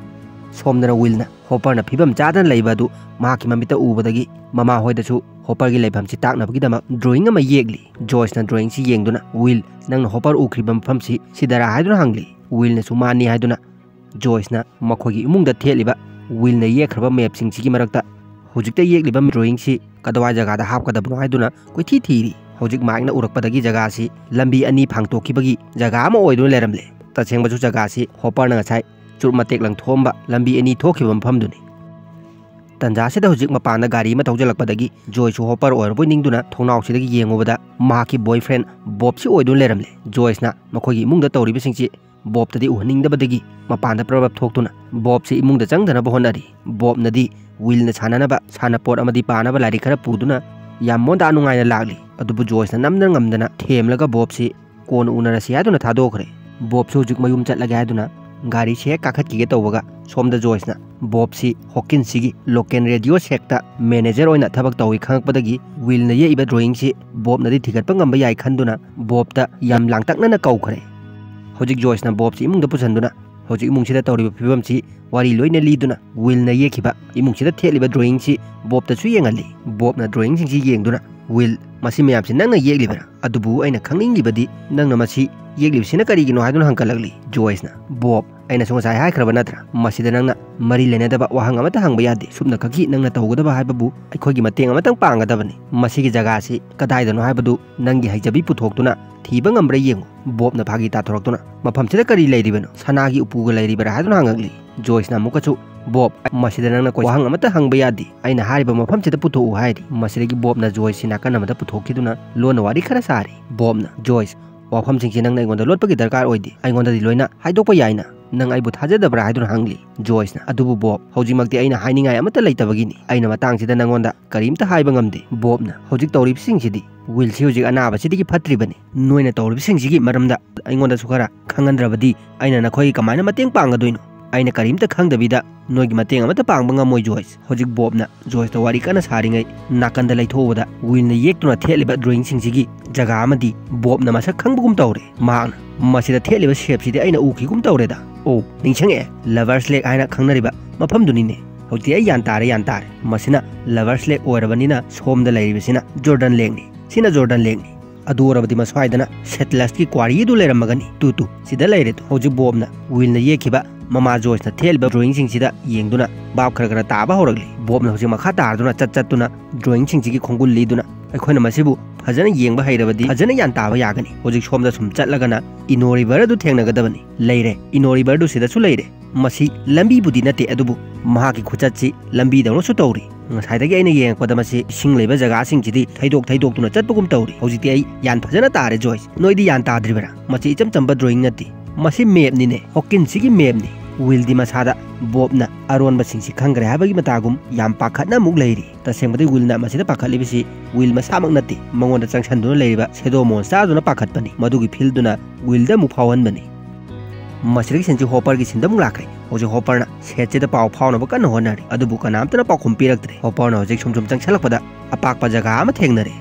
ꯁꯣꯝꯗꯅ ꯋꯤꯜꯅ ꯍꯣꯄꯔꯅ ꯐꯤꯕꯝ ꯆꯥꯗꯅ ꯂꯩꯕ ꯑꯗꯨ ꯃꯍꯥꯛꯀꯤ ꯃꯃꯤꯠꯇ ꯎꯕꯗꯒꯤ ꯃꯃꯥꯍꯣꯏꯗꯁꯨ ꯍꯣꯄꯔꯒꯤ ꯂꯩꯐꯝꯁꯤ ꯇꯥꯛꯅꯕꯒꯤꯗꯃꯛ ꯗ꯭ꯔꯣꯌꯤꯡ ꯑꯃ ꯌꯦꯛꯂꯤ꯫ ꯖꯣꯏꯁꯅ ꯗ꯭ꯔꯣꯌꯤꯡꯁꯤ ꯌꯦꯡꯗꯨꯅ, "ꯋꯤꯜ, ꯅꯪꯅ ꯍꯣꯄꯔ ꯎꯈ꯭ꯔꯤꯕ ꯃꯐꯝꯁꯤ ꯁꯤꯗꯔꯥ?" ꯍꯥꯏꯗꯨꯅ ꯍꯪꯂꯤ꯫ ꯋꯤꯜꯅꯁꯨ ꯃꯥꯅꯤ ꯍꯥꯏꯗꯨꯅ ꯖꯣꯏꯁꯅ ꯃꯈꯣꯏꯒꯤ ꯏꯃꯨꯡꯗ ꯊꯦꯠꯂꯤꯕ ꯋꯤꯜꯅ ꯌꯦꯛꯈ꯭ꯔꯕ ꯃꯦꯞꯁꯤꯡꯁꯤꯒꯤ ꯃꯔꯛꯇ ꯍꯧꯖꯤꯛꯇ ꯌꯦꯛꯂꯤꯕ ꯗ꯭ꯔꯣꯌꯤꯡꯁꯤ ꯀꯗꯥꯏ ꯖꯒꯥꯗ ꯍꯥꯞꯀꯗꯕꯅꯣ ꯍꯥꯏꯗꯨꯅ ꯀꯣꯏꯊꯤ ꯊꯤꯔꯤ꯫ ꯍꯧꯖꯤꯛ ꯃꯥꯏꯛꯅ ꯎꯔꯛꯄꯗꯒꯤ ꯖꯒꯥꯁꯤ ꯂꯝꯕꯤ ꯑꯅꯤ ꯐꯥꯡꯇꯣꯛꯈꯤꯕꯒꯤ ꯖꯒꯥ ꯑꯃ ꯑꯣꯏꯗꯨꯅ ꯂꯩꯔꯝꯂꯦ꯫ ꯇꯁꯦꯡꯕꯁꯨ ꯖꯒꯥꯁꯤ ꯍꯣꯄꯔꯅ ꯉꯁꯥꯏ ꯆꯨꯔꯨꯞ ꯃꯇꯦꯛ ꯂꯪꯊꯣꯛꯑꯝꯕ ꯂꯝꯕꯤ ꯑꯅꯤ ꯊꯣꯛꯈꯤꯕ ꯃꯐꯝꯗꯨꯅꯤ꯫ ꯇꯟꯖꯥꯁꯤꯗ ꯍꯧꯖꯤꯛ ꯃꯄꯥꯟꯗ ꯒꯥꯔꯤ ꯑꯃ ꯊꯧꯖꯤꯜꯂꯛꯄꯗꯒꯤ ꯖꯣꯏꯁꯨ ꯍꯣꯄꯔ ꯑꯣꯏꯔꯕꯣꯏ ꯅꯤꯡꯗꯨꯅ ꯊꯣꯡꯅꯥꯎꯁꯤꯗꯒꯤ ꯌꯦꯡꯉꯨꯕꯗ ꯃꯍꯥꯛꯀꯤ ꯕꯣꯏꯐ꯭ꯔꯦꯟ ꯕꯣꯕꯁꯤ ꯑꯣꯏꯗꯨꯅ ꯂꯩꯔꯝꯂꯦ꯫ ꯖꯣꯏꯁꯅ ꯃꯈꯣꯏꯒꯤ ꯏꯃꯨꯡꯗ ꯇꯧꯔꯤꯕꯁꯤꯡꯁꯤ ꯕꯣꯕꯇꯗꯤ ꯎꯍꯟꯅꯤꯡꯗꯕꯗꯒꯤ ꯃꯄꯥꯟꯗ ꯄ꯭ꯔꯞ ꯄ꯭ꯔꯞ ꯊꯣꯛꯇꯨꯅ ꯕꯣꯕꯁꯤ ꯏꯃꯨꯡꯗ ꯆꯪꯗꯅꯕ ꯍꯣꯠꯅꯔꯤ꯫ ꯕꯣꯕꯅꯗꯤ ꯋꯤꯜꯅ ꯁꯥꯟꯅꯅꯕ ꯁꯥꯟꯅꯄꯣꯠ ꯑꯃꯗꯤ ꯄꯥꯅꯕ ꯂꯥꯏꯔꯤꯛ ꯈꯔ ꯄꯨꯗꯨꯅ ꯌꯥꯝ ꯃꯣꯟꯗꯥ ꯅꯨꯡꯉꯥꯏꯅ ꯂꯥꯛꯂꯤ꯫ ꯑꯗꯨꯕꯨ ꯖꯣꯏꯁꯅ ꯅꯝꯗꯅ ꯉꯝꯗꯅ ꯊꯦꯝꯂꯒ ꯕꯣꯕꯁꯤ ꯀꯣꯟꯅ ꯎꯅꯔꯁꯤ ꯍꯥꯏꯗꯨꯅ ꯊꯥꯗꯣꯛꯈ꯭ꯔꯦ꯫ ꯕꯣꯕꯁꯨ ꯍꯧꯖꯤꯛ ꯃꯌꯨꯝ ꯆꯠꯂꯒꯦ ꯍꯥꯏꯗꯨꯅ ꯒꯥꯔꯤꯁꯤ ꯍꯦꯛ ꯀꯥꯈꯠꯈꯤꯒꯦ ꯇꯧꯕꯒ, ꯁꯣꯝꯗ ꯖꯣꯏꯁꯅ ꯕꯣꯕꯁꯤ ꯍꯣꯀꯤꯟꯁꯤꯒꯤ ꯂꯣꯀꯦꯜ ꯔꯦꯗꯤꯑꯣ ꯁꯦꯛꯇ ꯃꯦꯅꯦꯖꯔ ꯑꯣꯏꯅ ꯊꯕꯛ ꯇꯧꯏ ꯈꯪꯉꯛꯄꯗꯒꯤ, ꯋꯤꯜꯅ ꯌꯦꯛꯏꯕ ꯗ꯭ꯔꯣꯌꯤꯡꯁꯤ ꯕꯣꯕꯅꯗꯤ ꯊꯤꯒꯠꯄ ꯉꯝꯕ ꯌꯥꯏ ꯈꯟꯗꯨꯅ ꯕꯣꯕꯇ ꯌꯥꯝ ꯂꯥꯡꯇꯛꯅꯅ ꯀꯧꯈ꯭ꯔꯦ꯫ ꯍꯧꯖꯤꯛ ꯖꯣꯏꯁꯅ ꯕꯣꯕꯁꯤ ꯏꯃꯨꯡꯗ ꯄꯨꯁꯤꯟꯗꯨꯅ ꯍꯧꯖꯤꯛ ꯏꯃꯨꯡꯁꯤꯗ ꯇꯧꯔꯤꯕ ꯐꯤꯕꯝꯁꯤ ꯋꯥꯔꯤ ꯂꯣꯏꯅ ꯂꯤꯗꯨꯅ, ꯋꯤꯜꯅ ꯌꯦꯛꯈꯤꯕ ꯏꯃꯨꯡꯁꯤꯗ ꯊꯦꯠꯂꯤꯕ ꯗ꯭ꯔꯣꯌꯤꯡꯁꯤ ꯕꯣꯕꯇꯁꯨ ꯌꯦꯡꯍꯜꯂꯤ꯫ ꯕꯣꯕꯅ ꯗ꯭ꯔꯣꯌꯤꯡꯁꯤꯡꯁꯤ ꯌꯦꯡꯗꯨꯅ, "ꯋꯤꯜ, ꯃꯁꯤ ꯃꯌꯥꯝꯁꯤ ꯅꯪꯅ ꯌꯦꯛꯂꯤꯕꯔꯥ? ꯑꯗꯨꯕꯨ ꯑꯩꯅ ꯈꯪꯅꯤꯡꯂꯤꯕꯗꯤ ꯅꯪꯅ ꯃꯁꯤ ꯌꯦꯛꯂꯤꯕꯁꯤꯅ ꯀꯔꯤꯒꯤꯅꯣ?" ꯍꯥꯏꯗꯨꯅ ꯍꯪꯒꯠꯂꯛꯂꯤ꯫ ꯖꯣꯏꯁꯅ, "ꯕꯣꯕ, ꯑꯩꯅꯁꯨ ꯉꯁꯥꯏ ꯍꯥꯏꯈ꯭ꯔꯕ ꯅꯠꯇ꯭ꯔꯥ? ꯃꯁꯤꯗ ꯅꯪꯅ ꯃꯔꯤ ꯂꯩꯅꯗꯕ ꯋꯥꯍꯪ ꯑꯃꯠꯇ ꯍꯪꯕ ꯌꯥꯗꯦ꯫ ꯁꯨꯞꯅꯈꯛꯀꯤ ꯅꯪꯅ ꯇꯧꯒꯗꯕ ꯍꯥꯏꯕꯕꯨ ꯑꯩꯈꯣꯏꯒꯤ ꯃꯇꯦꯡ ꯑꯃꯇꯪ ꯄꯥꯡꯒꯗꯕꯅꯤ꯫ ꯃꯁꯤꯒꯤ ꯖꯒꯥꯁꯤ ꯀꯗꯥꯏꯗꯅꯣ ꯍꯥꯏꯕꯗꯨ ꯅꯪꯒꯤ ꯍꯩꯖꯕꯤ ꯄꯨꯊꯣꯛꯇꯨꯅ ꯊꯤꯕ ꯉꯝꯕ꯭ꯔꯥ ꯌꯦꯡꯉꯨ꯫" ꯕꯣꯕꯅ ꯐꯥꯒꯤ ꯇꯥꯊꯣꯔꯛꯇꯨꯅ, "ꯃꯐꯝꯁꯤꯗ ꯀꯔꯤ ꯂꯩꯔꯤꯕꯅꯣ? ꯁꯅꯥꯒꯤ ꯎꯄꯨꯒ ꯂꯩꯔꯤꯕꯔꯥ?" ꯍꯥꯏꯗꯨꯅ ꯍꯪꯉꯛꯂꯤ꯫ ꯖꯣꯏꯁꯅ ꯑꯃꯨꯛꯀꯁꯨ, "ꯕꯣꯕ, ꯃꯁꯤꯗ ꯅꯪꯅ ꯀꯣꯏ-, ꯋꯥꯍꯪ ꯑꯃꯠꯇ ꯍꯪꯕ ꯌꯥꯗꯦ꯫ ꯑꯩꯅ ꯍꯥꯏꯔꯤꯕ ꯃꯐꯝꯁꯤꯗ ꯄꯨꯊꯣꯛꯎ" ꯍꯥꯏꯔꯤ꯫ ꯃꯁꯤꯗꯒꯤ ꯕꯣꯕꯅ ꯖꯣꯏꯁꯁꯤ ꯅꯥꯀꯟ ꯑꯃꯗ ꯄꯨꯊꯣꯛꯈꯤꯗꯨꯅ ꯂꯣꯟꯅ ꯋꯥꯔꯤ ꯈꯔ ꯁꯥꯔꯤ꯫ ꯕꯣꯕꯅ, "ꯖꯣꯏꯁ, ꯋꯥꯐꯝꯁꯤꯡꯁꯤ ꯅꯪꯅ ꯑꯩꯉꯣꯟꯗ ꯂꯣꯠꯄꯒꯤ ꯗꯔꯀꯥꯔ ꯑꯣꯏꯗꯦ꯫ ꯑꯩꯉꯣꯟꯗꯗꯤ ꯂꯣꯏꯅ ꯍꯥꯏꯗꯣꯛꯄ ꯌꯥꯏꯅ꯫ ꯅꯪ ꯑꯩꯕꯨ ꯊꯥꯖꯗꯕ꯭ꯔꯥ?" ꯍꯥꯏꯗꯨꯅ ꯍꯪꯂꯤ꯫ ꯖꯣꯏꯁꯅ, "ꯑꯗꯨꯕꯨ ꯕꯣꯕ, ꯍꯧꯖꯤꯛꯃꯛꯇꯤ ꯑꯩꯅ ꯍꯥꯏꯅꯤꯡꯉꯥꯏ ꯑꯃꯠꯇ ꯂꯩꯇꯕꯒꯤꯅꯤ꯫ ꯑꯩꯅ ꯃꯇꯥꯡꯁꯤꯗ ꯅꯪꯉꯣꯟꯗ ꯀꯔꯤꯝꯇ ꯍꯥꯏꯕ ꯉꯝꯗꯦ꯫" ꯕꯣꯕꯅ, "ꯍꯧꯖꯤꯛ ꯇꯧꯔꯤꯕꯁꯤꯡꯁꯤꯗꯤ ꯋꯤꯜꯁꯤ ꯍꯧꯖꯤꯛ ꯑꯅꯥꯕꯁꯤꯗꯒꯤ ꯐꯠꯇ꯭ꯔꯤꯕꯅꯤ꯫ ꯅꯣꯏꯅ ꯇꯧꯔꯤꯕꯁꯤꯡꯁꯤꯒꯤ ꯃꯔꯝꯗ ꯑꯩꯉꯣꯟꯗꯁꯨ ꯈꯔ ꯈꯪꯍꯟꯗ꯭ꯔꯕꯗꯤ ꯑꯩꯅ ꯅꯈꯣꯏꯒꯤ ꯀꯃꯥꯏꯅ ꯃꯇꯦꯡ ꯄꯥꯡꯒꯗꯣꯏꯅꯣ? ꯑꯩꯅ ꯀꯔꯤꯝꯇ ꯈꯪꯗꯕꯤꯗ ꯅꯣꯏꯒꯤ ꯃꯇꯦꯡ ꯑꯃꯠꯇ ꯄꯥꯡꯕ ꯉꯝꯃꯣꯏ, ꯖꯣꯏꯁ꯫" ꯍꯧꯖꯤꯛ ꯕꯣꯕꯅ ꯖꯣꯏꯁꯇ ꯋꯥꯔꯤ ꯀꯟꯅ ꯁꯥꯔꯤꯉꯩ, ꯅꯥꯀꯟꯗ ꯂꯩꯊꯣꯛꯎꯕꯗ ꯋꯤꯜꯅ ꯌꯦꯛꯇꯨꯅ ꯊꯦꯠꯂꯤꯕ ꯗ꯭ꯔꯣꯌꯤꯡꯁꯤꯡꯁꯤꯒꯤ ꯖꯒꯥ ꯑꯃꯗꯤ ꯕꯣꯕꯅ ꯃꯁꯛ ꯈꯪꯕꯒꯨꯝ ꯇꯧꯔꯦ꯫ ꯃꯍꯥꯛꯅ, "ꯃꯁꯤꯗ ꯊꯦꯠꯂꯤꯕ ꯁꯦꯞꯁꯤꯗꯤ ꯑꯩꯅ ꯎꯈꯤꯒꯨꯝ ꯇꯧꯔꯦꯗ꯫ ꯑꯣ, ꯅꯤꯡꯁꯤꯡꯉꯛꯑꯦ, ꯂꯚꯔꯁ ꯂꯦꯛ ꯍꯥꯏꯅ ꯈꯪꯅꯔꯤꯕ ꯃꯐꯝꯗꯨꯅꯤꯅꯦ꯫ ꯍꯧꯖꯤꯛꯇꯤ ꯑꯩ ꯒ꯭ꯌꯥꯟ ꯇꯥꯔꯦ, ꯒ꯭ꯌꯥꯟ ꯇꯥꯔꯦ꯫ ꯃꯁꯤꯅ ꯂꯚꯔꯁ ꯂꯦꯛ ꯑꯣꯏꯔꯕꯅꯤꯅ ꯁꯣꯝꯗ ꯂꯩꯔꯤꯕꯁꯤꯅ ꯖꯣꯔꯗꯟ ꯂꯦꯛꯅꯤ꯫ ꯁꯤꯅ ꯖꯣꯔꯗꯟ ꯂꯦꯛꯅꯤ꯫ ꯑꯗꯨ ꯑꯣꯏꯔꯕꯗꯤ ꯃꯁ꯭ꯋꯥꯏꯗꯅ ꯁꯦꯇꯂꯁꯀꯤ ꯀ꯭ꯋꯥꯔꯤ ꯑꯗꯨ ꯂꯩꯔꯝꯃꯒꯅꯤ꯫ ꯇꯨ, ꯇꯨ, ꯁꯤꯗ ꯂꯩꯔꯦ ꯇꯨ꯫" ꯍꯧꯖꯤꯛ ꯕꯣꯕꯅ ꯋꯤꯜꯅ ꯌꯦꯛꯈꯤꯕ ꯃꯃꯥ ꯖꯣꯏꯁꯅ ꯊꯦꯠꯂꯤꯕ ꯗ꯭ꯔꯣꯌꯤꯡꯁꯤꯡꯁꯤꯗ ꯌꯦꯡꯗꯨꯅ ꯚꯥꯞ ꯈꯔ ꯈꯔ ꯇꯥꯕ ꯍꯧꯔꯛꯂꯤ꯫ ꯕꯣꯕꯅ ꯍꯧꯖꯤꯛ ꯃꯈꯥ ꯇꯥꯔꯗꯨꯅ ꯆꯠ ꯆꯠꯇꯨꯅ ꯗ꯭ꯔꯣꯌꯤꯡꯁꯤꯡꯁꯤꯒꯤ ꯈꯣꯡꯒꯨꯜ ꯂꯤꯗꯨꯅ, "ꯑꯩꯈꯣꯏꯅ ꯃꯁꯤꯕꯨ ꯐꯖꯅ ꯌꯦꯡꯕ ꯍꯩꯔꯕꯗꯤ ꯐꯖꯅ ꯒ꯭ꯌꯥꯟ ꯇꯥꯕ ꯌꯥꯒꯅꯤ꯫ ꯍꯧꯖꯤꯛ ꯁꯣꯝꯗ ꯁꯨꯝ ꯆꯠꯂꯒꯅ ꯏꯅꯣ ꯔꯤꯚꯔ ꯑꯗꯨ ꯊꯦꯡꯅꯒꯗꯕꯅꯤ꯫ ꯂꯩꯔꯦ, ꯏꯅꯣ ꯔꯤꯚꯔꯗꯨ ꯁꯤꯗꯁꯨ ꯂꯩꯔꯦ꯫ ꯃꯁꯤ ꯂꯝꯕꯤꯕꯨꯗꯤ ꯅꯠꯇꯦ, ꯑꯗꯨꯕꯨ ꯃꯍꯥꯛꯀꯤ ꯈꯨꯆꯠꯁꯤ ꯂꯝꯕꯤꯗꯧꯅꯁꯨ ꯇꯧꯔꯤ꯫ ꯉꯁꯥꯏꯗꯒꯤ ꯑꯩꯅ ꯌꯦꯡꯉꯛꯄꯗ ꯃꯁꯤ ꯏꯁꯤꯡ ꯂꯩꯕ ꯖꯒꯥꯁꯤꯡꯁꯤꯗꯤ ꯊꯩꯗꯣꯛ ꯊꯩꯗꯣꯛꯇꯨꯅ ꯆꯠꯄꯒꯨꯝ ꯇꯧꯔꯤ꯫ ꯍꯧꯖꯤꯛꯇꯤ ꯑꯩ ꯒ꯭ꯌꯥꯟ ꯐꯖꯅ ꯇꯥꯔꯦ, ꯖꯣꯏꯁ꯫ ꯅꯣꯏꯗꯤ ꯒ꯭ꯌꯥꯟ ꯇꯥꯗ꯭ꯔꯤꯕꯔꯥ? ꯃꯁꯤ ꯏꯆꯝ ꯆꯝꯕ ꯗ꯭ꯔꯣꯌꯤꯡ ꯅꯠꯇꯦ꯫ ꯃꯁꯤ ꯃꯦꯞꯅꯤꯅꯦ, ꯍꯣꯀꯤꯟꯁꯤꯒꯤ ꯃꯦꯞꯅꯤ꯫" ꯋꯤꯜꯗꯤ ꯃꯁꯥꯗ ꯕꯣꯕꯅ ꯑꯔꯣꯟꯕꯁꯤꯡꯁꯤ ꯈꯪꯈ꯭ꯔꯦ ꯍꯥꯏꯕꯒꯤ ꯃꯇꯥꯒꯨꯝ ꯌꯥꯝ ꯄꯥꯈꯠꯅ ꯑꯃꯨꯛ ꯂꯩꯔꯤ꯫ ꯇꯁꯦꯡꯕꯗꯤ ꯋꯤꯜꯅ ꯃꯁꯤꯗ ꯄꯥꯈꯠꯂꯤꯕꯁꯤ ꯋꯤꯜ ꯃꯁꯥꯃꯛ ꯅꯠꯇꯦ, ꯃꯉꯣꯟꯗ ꯆꯪꯁꯟꯗꯨꯅ ꯂꯩꯔꯤꯕ ꯁꯦꯗꯣ ꯃꯣꯟꯁꯇꯔꯗꯨꯅ ꯄꯥꯈꯠꯄꯅꯤ꯫ ꯃꯗꯨꯒꯤ ꯐꯤꯜꯗꯨꯅ ꯋꯤꯜꯗ ꯑꯃꯨꯛ ꯐꯥꯎꯍꯟꯕꯅꯤ꯫ ꯃꯁꯤꯗꯒꯤ ꯁꯤꯟꯁꯤ ꯍꯣꯄꯔꯒꯤ ꯁꯤꯟꯗ ꯑꯃꯨꯛ ꯂꯥꯛꯈ꯭ꯔꯦ꯫ ꯍꯧꯖꯤꯛ ꯍꯣꯄꯔꯅ ꯁꯦꯠꯁꯤꯗ ꯄꯥꯎ ꯐꯥꯎꯅꯕ ꯀꯟꯅ ꯍꯣꯠꯅꯔꯤ, ꯑꯗꯨꯕꯨ ꯀꯅꯥꯝꯇꯅ ꯄꯥꯎꯈꯨꯝ ꯄꯤꯔꯛꯇ꯭ꯔꯦ꯫ ꯍꯣꯄꯔꯅ ꯍꯧꯖꯤꯛ ꯁꯨꯝ ꯁꯨꯝ ꯆꯪꯁꯤꯜꯂꯛꯄꯗ ꯑꯄꯥꯛꯄ ꯖꯒꯥ ꯑꯃ ꯊꯦꯡꯅꯔꯦ꯫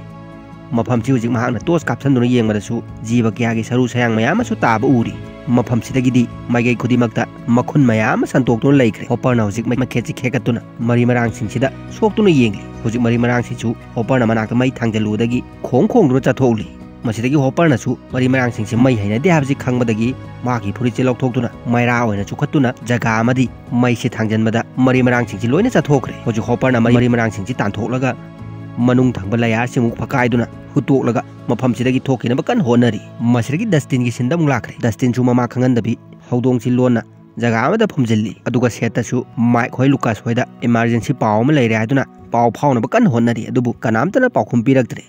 ꯃꯐꯝꯁꯤ ꯍꯧꯖꯤꯛ ꯃꯍꯥꯛꯅ ꯇꯣꯔꯆ ꯀꯥꯞꯁꯤꯟꯗꯨꯅ ꯌꯦꯡꯕꯗꯁꯨ ꯖꯤꯕ ꯀꯌꯥꯒꯤ ꯁꯔꯨ ꯁꯌꯥꯡ ꯃꯌꯥꯝ ꯑꯃꯁꯨ ꯇꯥꯕ ꯎꯔꯤ꯫ ꯃꯐꯝꯁꯤꯗꯒꯤꯗꯤ ꯃꯥꯏꯀꯩ ꯈꯨꯗꯤꯡꯃꯛꯇ ꯃꯈꯨꯟ ꯃꯌꯥꯝ ꯑꯃ ꯁꯟꯗꯣꯛꯇꯨꯅ ꯂꯩꯈ꯭ꯔꯦ꯫ ꯍꯣꯄꯔꯅ ꯍꯧꯖꯤꯛ ꯃꯈꯦꯠꯁꯤ ꯈꯦꯠꯀꯠꯇꯨꯅ ꯃꯔꯤ ꯃꯔꯥꯡꯁꯤꯡꯁꯤꯗ ꯁꯣꯛꯇꯨꯅ ꯌꯦꯡꯂꯤ꯫ ꯍꯧꯖꯤꯛ ꯃꯔꯤ ꯃꯔꯥꯡꯁꯤꯁꯨ ꯍꯣꯄꯔꯅ ꯃꯅꯥꯛꯇ ꯃꯩ ꯊꯥꯡꯖꯜꯂꯨꯕꯗꯒꯤ ꯈꯣꯡ ꯈꯣꯡꯗꯨꯅ ꯆꯠꯊꯣꯛꯂꯤ꯫ ꯃꯁꯤꯗꯒꯤ ꯍꯣꯄꯔꯅꯁꯨ ꯃꯔꯤ ꯃꯔꯥꯡꯁꯤꯡꯁꯤ ꯃꯩ ꯍꯩꯅꯗꯦ ꯍꯥꯏꯕꯁꯤ ꯈꯪꯕꯗꯒꯤ ꯃꯍꯥꯛꯀꯤ ꯐꯨꯔꯤꯠꯁꯤ ꯂꯧꯊꯣꯛꯇꯨꯅ ꯃꯩꯔꯥ ꯑꯣꯏꯅ ꯆꯨꯈꯠꯇꯨꯅ ꯖꯒꯥ ꯑꯃꯗꯤ ꯃꯩꯁꯤ ꯊꯥꯡꯖꯟꯕꯗ ꯃꯔꯤ ꯃꯔꯥꯡꯁꯤꯡꯁꯤ ꯂꯣꯏꯅ ꯆꯠꯊꯣꯛꯈ꯭ꯔꯦ꯫ ꯍꯧꯖꯤꯛ ꯍꯣꯄꯔꯅ ꯃꯔꯤ ꯃꯔꯥꯡꯁꯤꯡꯁꯤ ꯇꯥꯟꯊꯣꯛꯂꯒ ꯃꯅꯨꯡ ꯊꯪꯕ ꯂꯌꯥꯔꯁꯤꯃꯨꯛ ꯐꯛꯀꯥꯏꯗꯨꯅ ꯍꯨꯠꯇꯣꯛꯂꯒ ꯃꯐꯝꯁꯤꯗꯒꯤ ꯊꯣꯛꯈꯤꯅꯕ ꯀꯟꯅ ꯍꯣꯠꯅꯔꯤ꯫ ꯃꯁꯤꯗꯒꯤ ꯗꯁꯇꯤꯟꯒꯤ ꯁꯤꯟꯗ ꯑꯃꯨꯛ ꯂꯥꯛꯈ꯭ꯔꯦ꯫ ꯗꯁꯇꯤꯟꯁꯨ ꯃꯃꯥ ꯈꯪꯍꯟꯗꯕꯤ ꯍꯧꯗꯣꯡꯁꯤ ꯂꯣꯟꯅ ꯖꯒꯥ ꯑꯃꯗ ꯐꯨꯝꯖꯤꯜꯂꯤ꯫ ꯑꯗꯨꯒ ꯁꯦꯠꯇꯁꯨ ꯃꯥꯏꯛ ꯍꯣꯏ ꯂꯨꯀꯥꯁ ꯍꯣꯏꯗ ꯏꯃꯥꯔꯖꯦꯟꯁꯤ ꯄꯥꯎ ꯑꯃ ꯂꯩꯔꯦ ꯍꯥꯏꯗꯨꯅ ꯄꯥꯎ ꯐꯥꯎꯅꯕ ꯀꯟꯅ ꯍꯣꯠꯅꯔꯤ, ꯑꯗꯨꯕꯨ ꯀꯅꯥꯝꯇꯅ ꯄꯥꯎꯈꯨꯝ ꯄꯤꯔꯛꯇ꯭ꯔꯦ꯫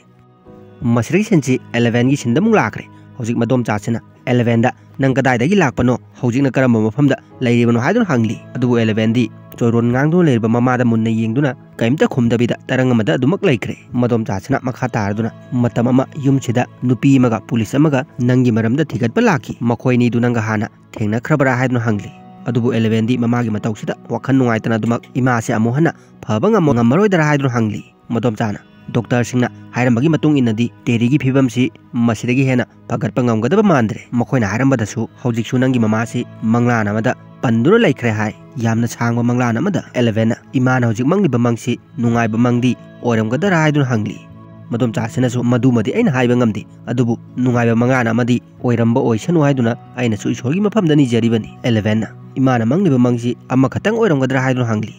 ꯃꯁꯤꯗꯒꯤ ꯁꯤꯟꯁꯤ ꯑꯦꯂꯦꯚꯦꯟꯒꯤ ꯁꯤꯟꯗ ꯑꯃꯨꯛ ꯂꯥꯛꯈ꯭ꯔꯦ꯫ ꯍꯧꯖꯤꯛ ꯃꯗꯣꯝꯆꯥꯁꯤꯅ ꯑꯦꯂꯦꯚꯦꯟꯗ "ꯅꯪ ꯀꯗꯥꯏꯗꯒꯤ ꯂꯥꯛꯄꯅꯣ? ꯍꯧꯖꯤꯛꯅ ꯀꯔꯝꯕ ꯃꯐꯝꯗ ꯂꯩꯔꯤꯕꯅꯣ?" ꯍꯥꯏꯗꯨꯅ ꯍꯪꯂꯤ꯫ ꯑꯗꯨꯕꯨ ꯑꯦꯂꯦꯚꯦꯟꯗꯤ ꯆꯣꯏꯔꯣꯟ ꯉꯥꯡꯗꯨꯅ ꯂꯩꯔꯤꯕ ꯃꯃꯥꯗ ꯃꯨꯟꯅ ꯌꯦꯡꯗꯨꯅ ꯀꯔꯤꯝꯇ ꯈꯨꯝꯗꯕꯤꯗ ꯇꯔꯪ ꯑꯃꯗ ꯑꯗꯨꯃꯛ ꯂꯩꯈ꯭ꯔꯦ꯫ ꯃꯗꯣꯝꯆꯥꯁꯤꯅ ꯃꯈꯥ ꯇꯥꯔꯗꯨꯅ ꯃꯇꯝ ꯑꯃ ꯌꯨꯝꯁꯤꯗ ꯅꯨꯄꯤ ꯑꯃꯒ ꯄꯨꯂꯤꯁ ꯑꯃꯒ ꯅꯪꯒꯤ ꯃꯔꯝꯗ ꯊꯤꯒꯠꯄ ꯂꯥꯛꯈꯤ, ꯃꯈꯣꯏꯅꯤꯗꯨ ꯅꯪꯒ ꯍꯥꯟꯅ ꯊꯦꯡꯅꯈ꯭ꯔꯕ꯭ꯔꯥ ꯍꯥꯏꯗꯨꯅ ꯍꯪꯂꯤ꯫ ꯑꯗꯨꯕꯨ ꯑꯦꯂꯦꯚꯦꯟꯗꯤ ꯃꯃꯥꯒꯤ ꯃꯇꯧꯁꯤꯗ ꯋꯥꯈꯜ ꯅꯨꯡꯉꯥꯏꯇꯅ ꯑꯗꯨꯃꯛ ꯏꯃꯥꯁꯦ ꯑꯃꯨꯛ ꯍꯟꯅ ꯐꯕ ꯉꯝꯃ-, ꯉꯝꯃꯔꯣꯏꯗ꯭ꯔꯥ ꯍꯥꯏꯗꯨꯅ ꯍꯪꯂꯤ꯫ ꯃꯗꯣꯝꯆꯥꯅ ꯗꯣꯛꯇꯔꯁꯤꯡꯅ ꯍꯥꯏꯔꯝꯕꯒꯤ ꯃꯇꯨꯡ ꯏꯟꯅꯗꯤ ꯇꯦꯔꯤꯒꯤ ꯐꯤꯕꯝꯁꯤ ꯃꯁꯤꯗꯒꯤ ꯍꯦꯟꯅ ꯐꯒꯠꯄ ꯉꯝꯒꯗꯕ ꯃꯥꯟꯗ꯭ꯔꯦ꯫ ꯃꯈꯣꯏꯅ ꯍꯥꯏꯔꯝꯕꯗꯁꯨ ꯍꯧꯖꯤꯛꯁꯨ ꯅꯪꯒꯤ ꯃꯃꯥꯁꯤ ꯃꯪꯂꯥꯟ ꯑꯃꯗ ꯄꯟꯗꯨꯅ ꯂꯩꯈ꯭ꯔꯦ ꯍꯥꯏ꯫ ꯌꯥꯝꯅ ꯁꯥꯡꯕ ꯃꯪꯂꯥꯟ ꯑꯃꯗ꯫ ꯑꯦꯂꯦꯚꯦꯟꯅ ꯏꯃꯥꯅ ꯍꯧꯖꯤꯛ ꯃꯪꯂꯤꯕ ꯃꯪꯁꯤ ꯅꯨꯡꯉꯥꯏꯕ ꯃꯪꯗꯤ ꯑꯣꯏꯔꯝꯒꯗ꯭ꯔꯥ ꯍꯥꯏꯗꯨꯅ ꯍꯪꯂꯤ꯫ ꯃꯗꯣꯝꯆꯥꯁꯤꯅꯁꯨ "ꯃꯗꯨꯃꯗꯤ ꯑꯩꯅ ꯍꯥꯏꯕ ꯉꯝꯗꯦ, ꯑꯗꯨꯕꯨ ꯅꯨꯡꯉꯥꯏꯕ ꯃꯪꯂꯥꯟ ꯑꯃꯗꯤ ꯑꯣꯏꯔꯝꯕ ꯑꯣꯏꯁꯅꯨ ꯍꯥꯏꯗꯨꯅ ꯑꯩꯅꯁꯨ ꯏꯁꯣꯔꯒꯤ ꯃꯐꯝꯗ ꯅꯤꯖꯔꯤꯕꯅꯤ꯫" ꯑꯦꯂꯦꯚꯦꯟꯅ ꯏꯃꯥꯅ ꯃꯪꯂꯤꯕ ꯃꯪꯁꯤ ꯑꯃꯈꯛꯇꯪ ꯑꯣꯏꯔꯝꯒꯗ꯭ꯔꯥ ꯍꯥꯏꯗꯨꯅ ꯍꯪꯂꯤ꯫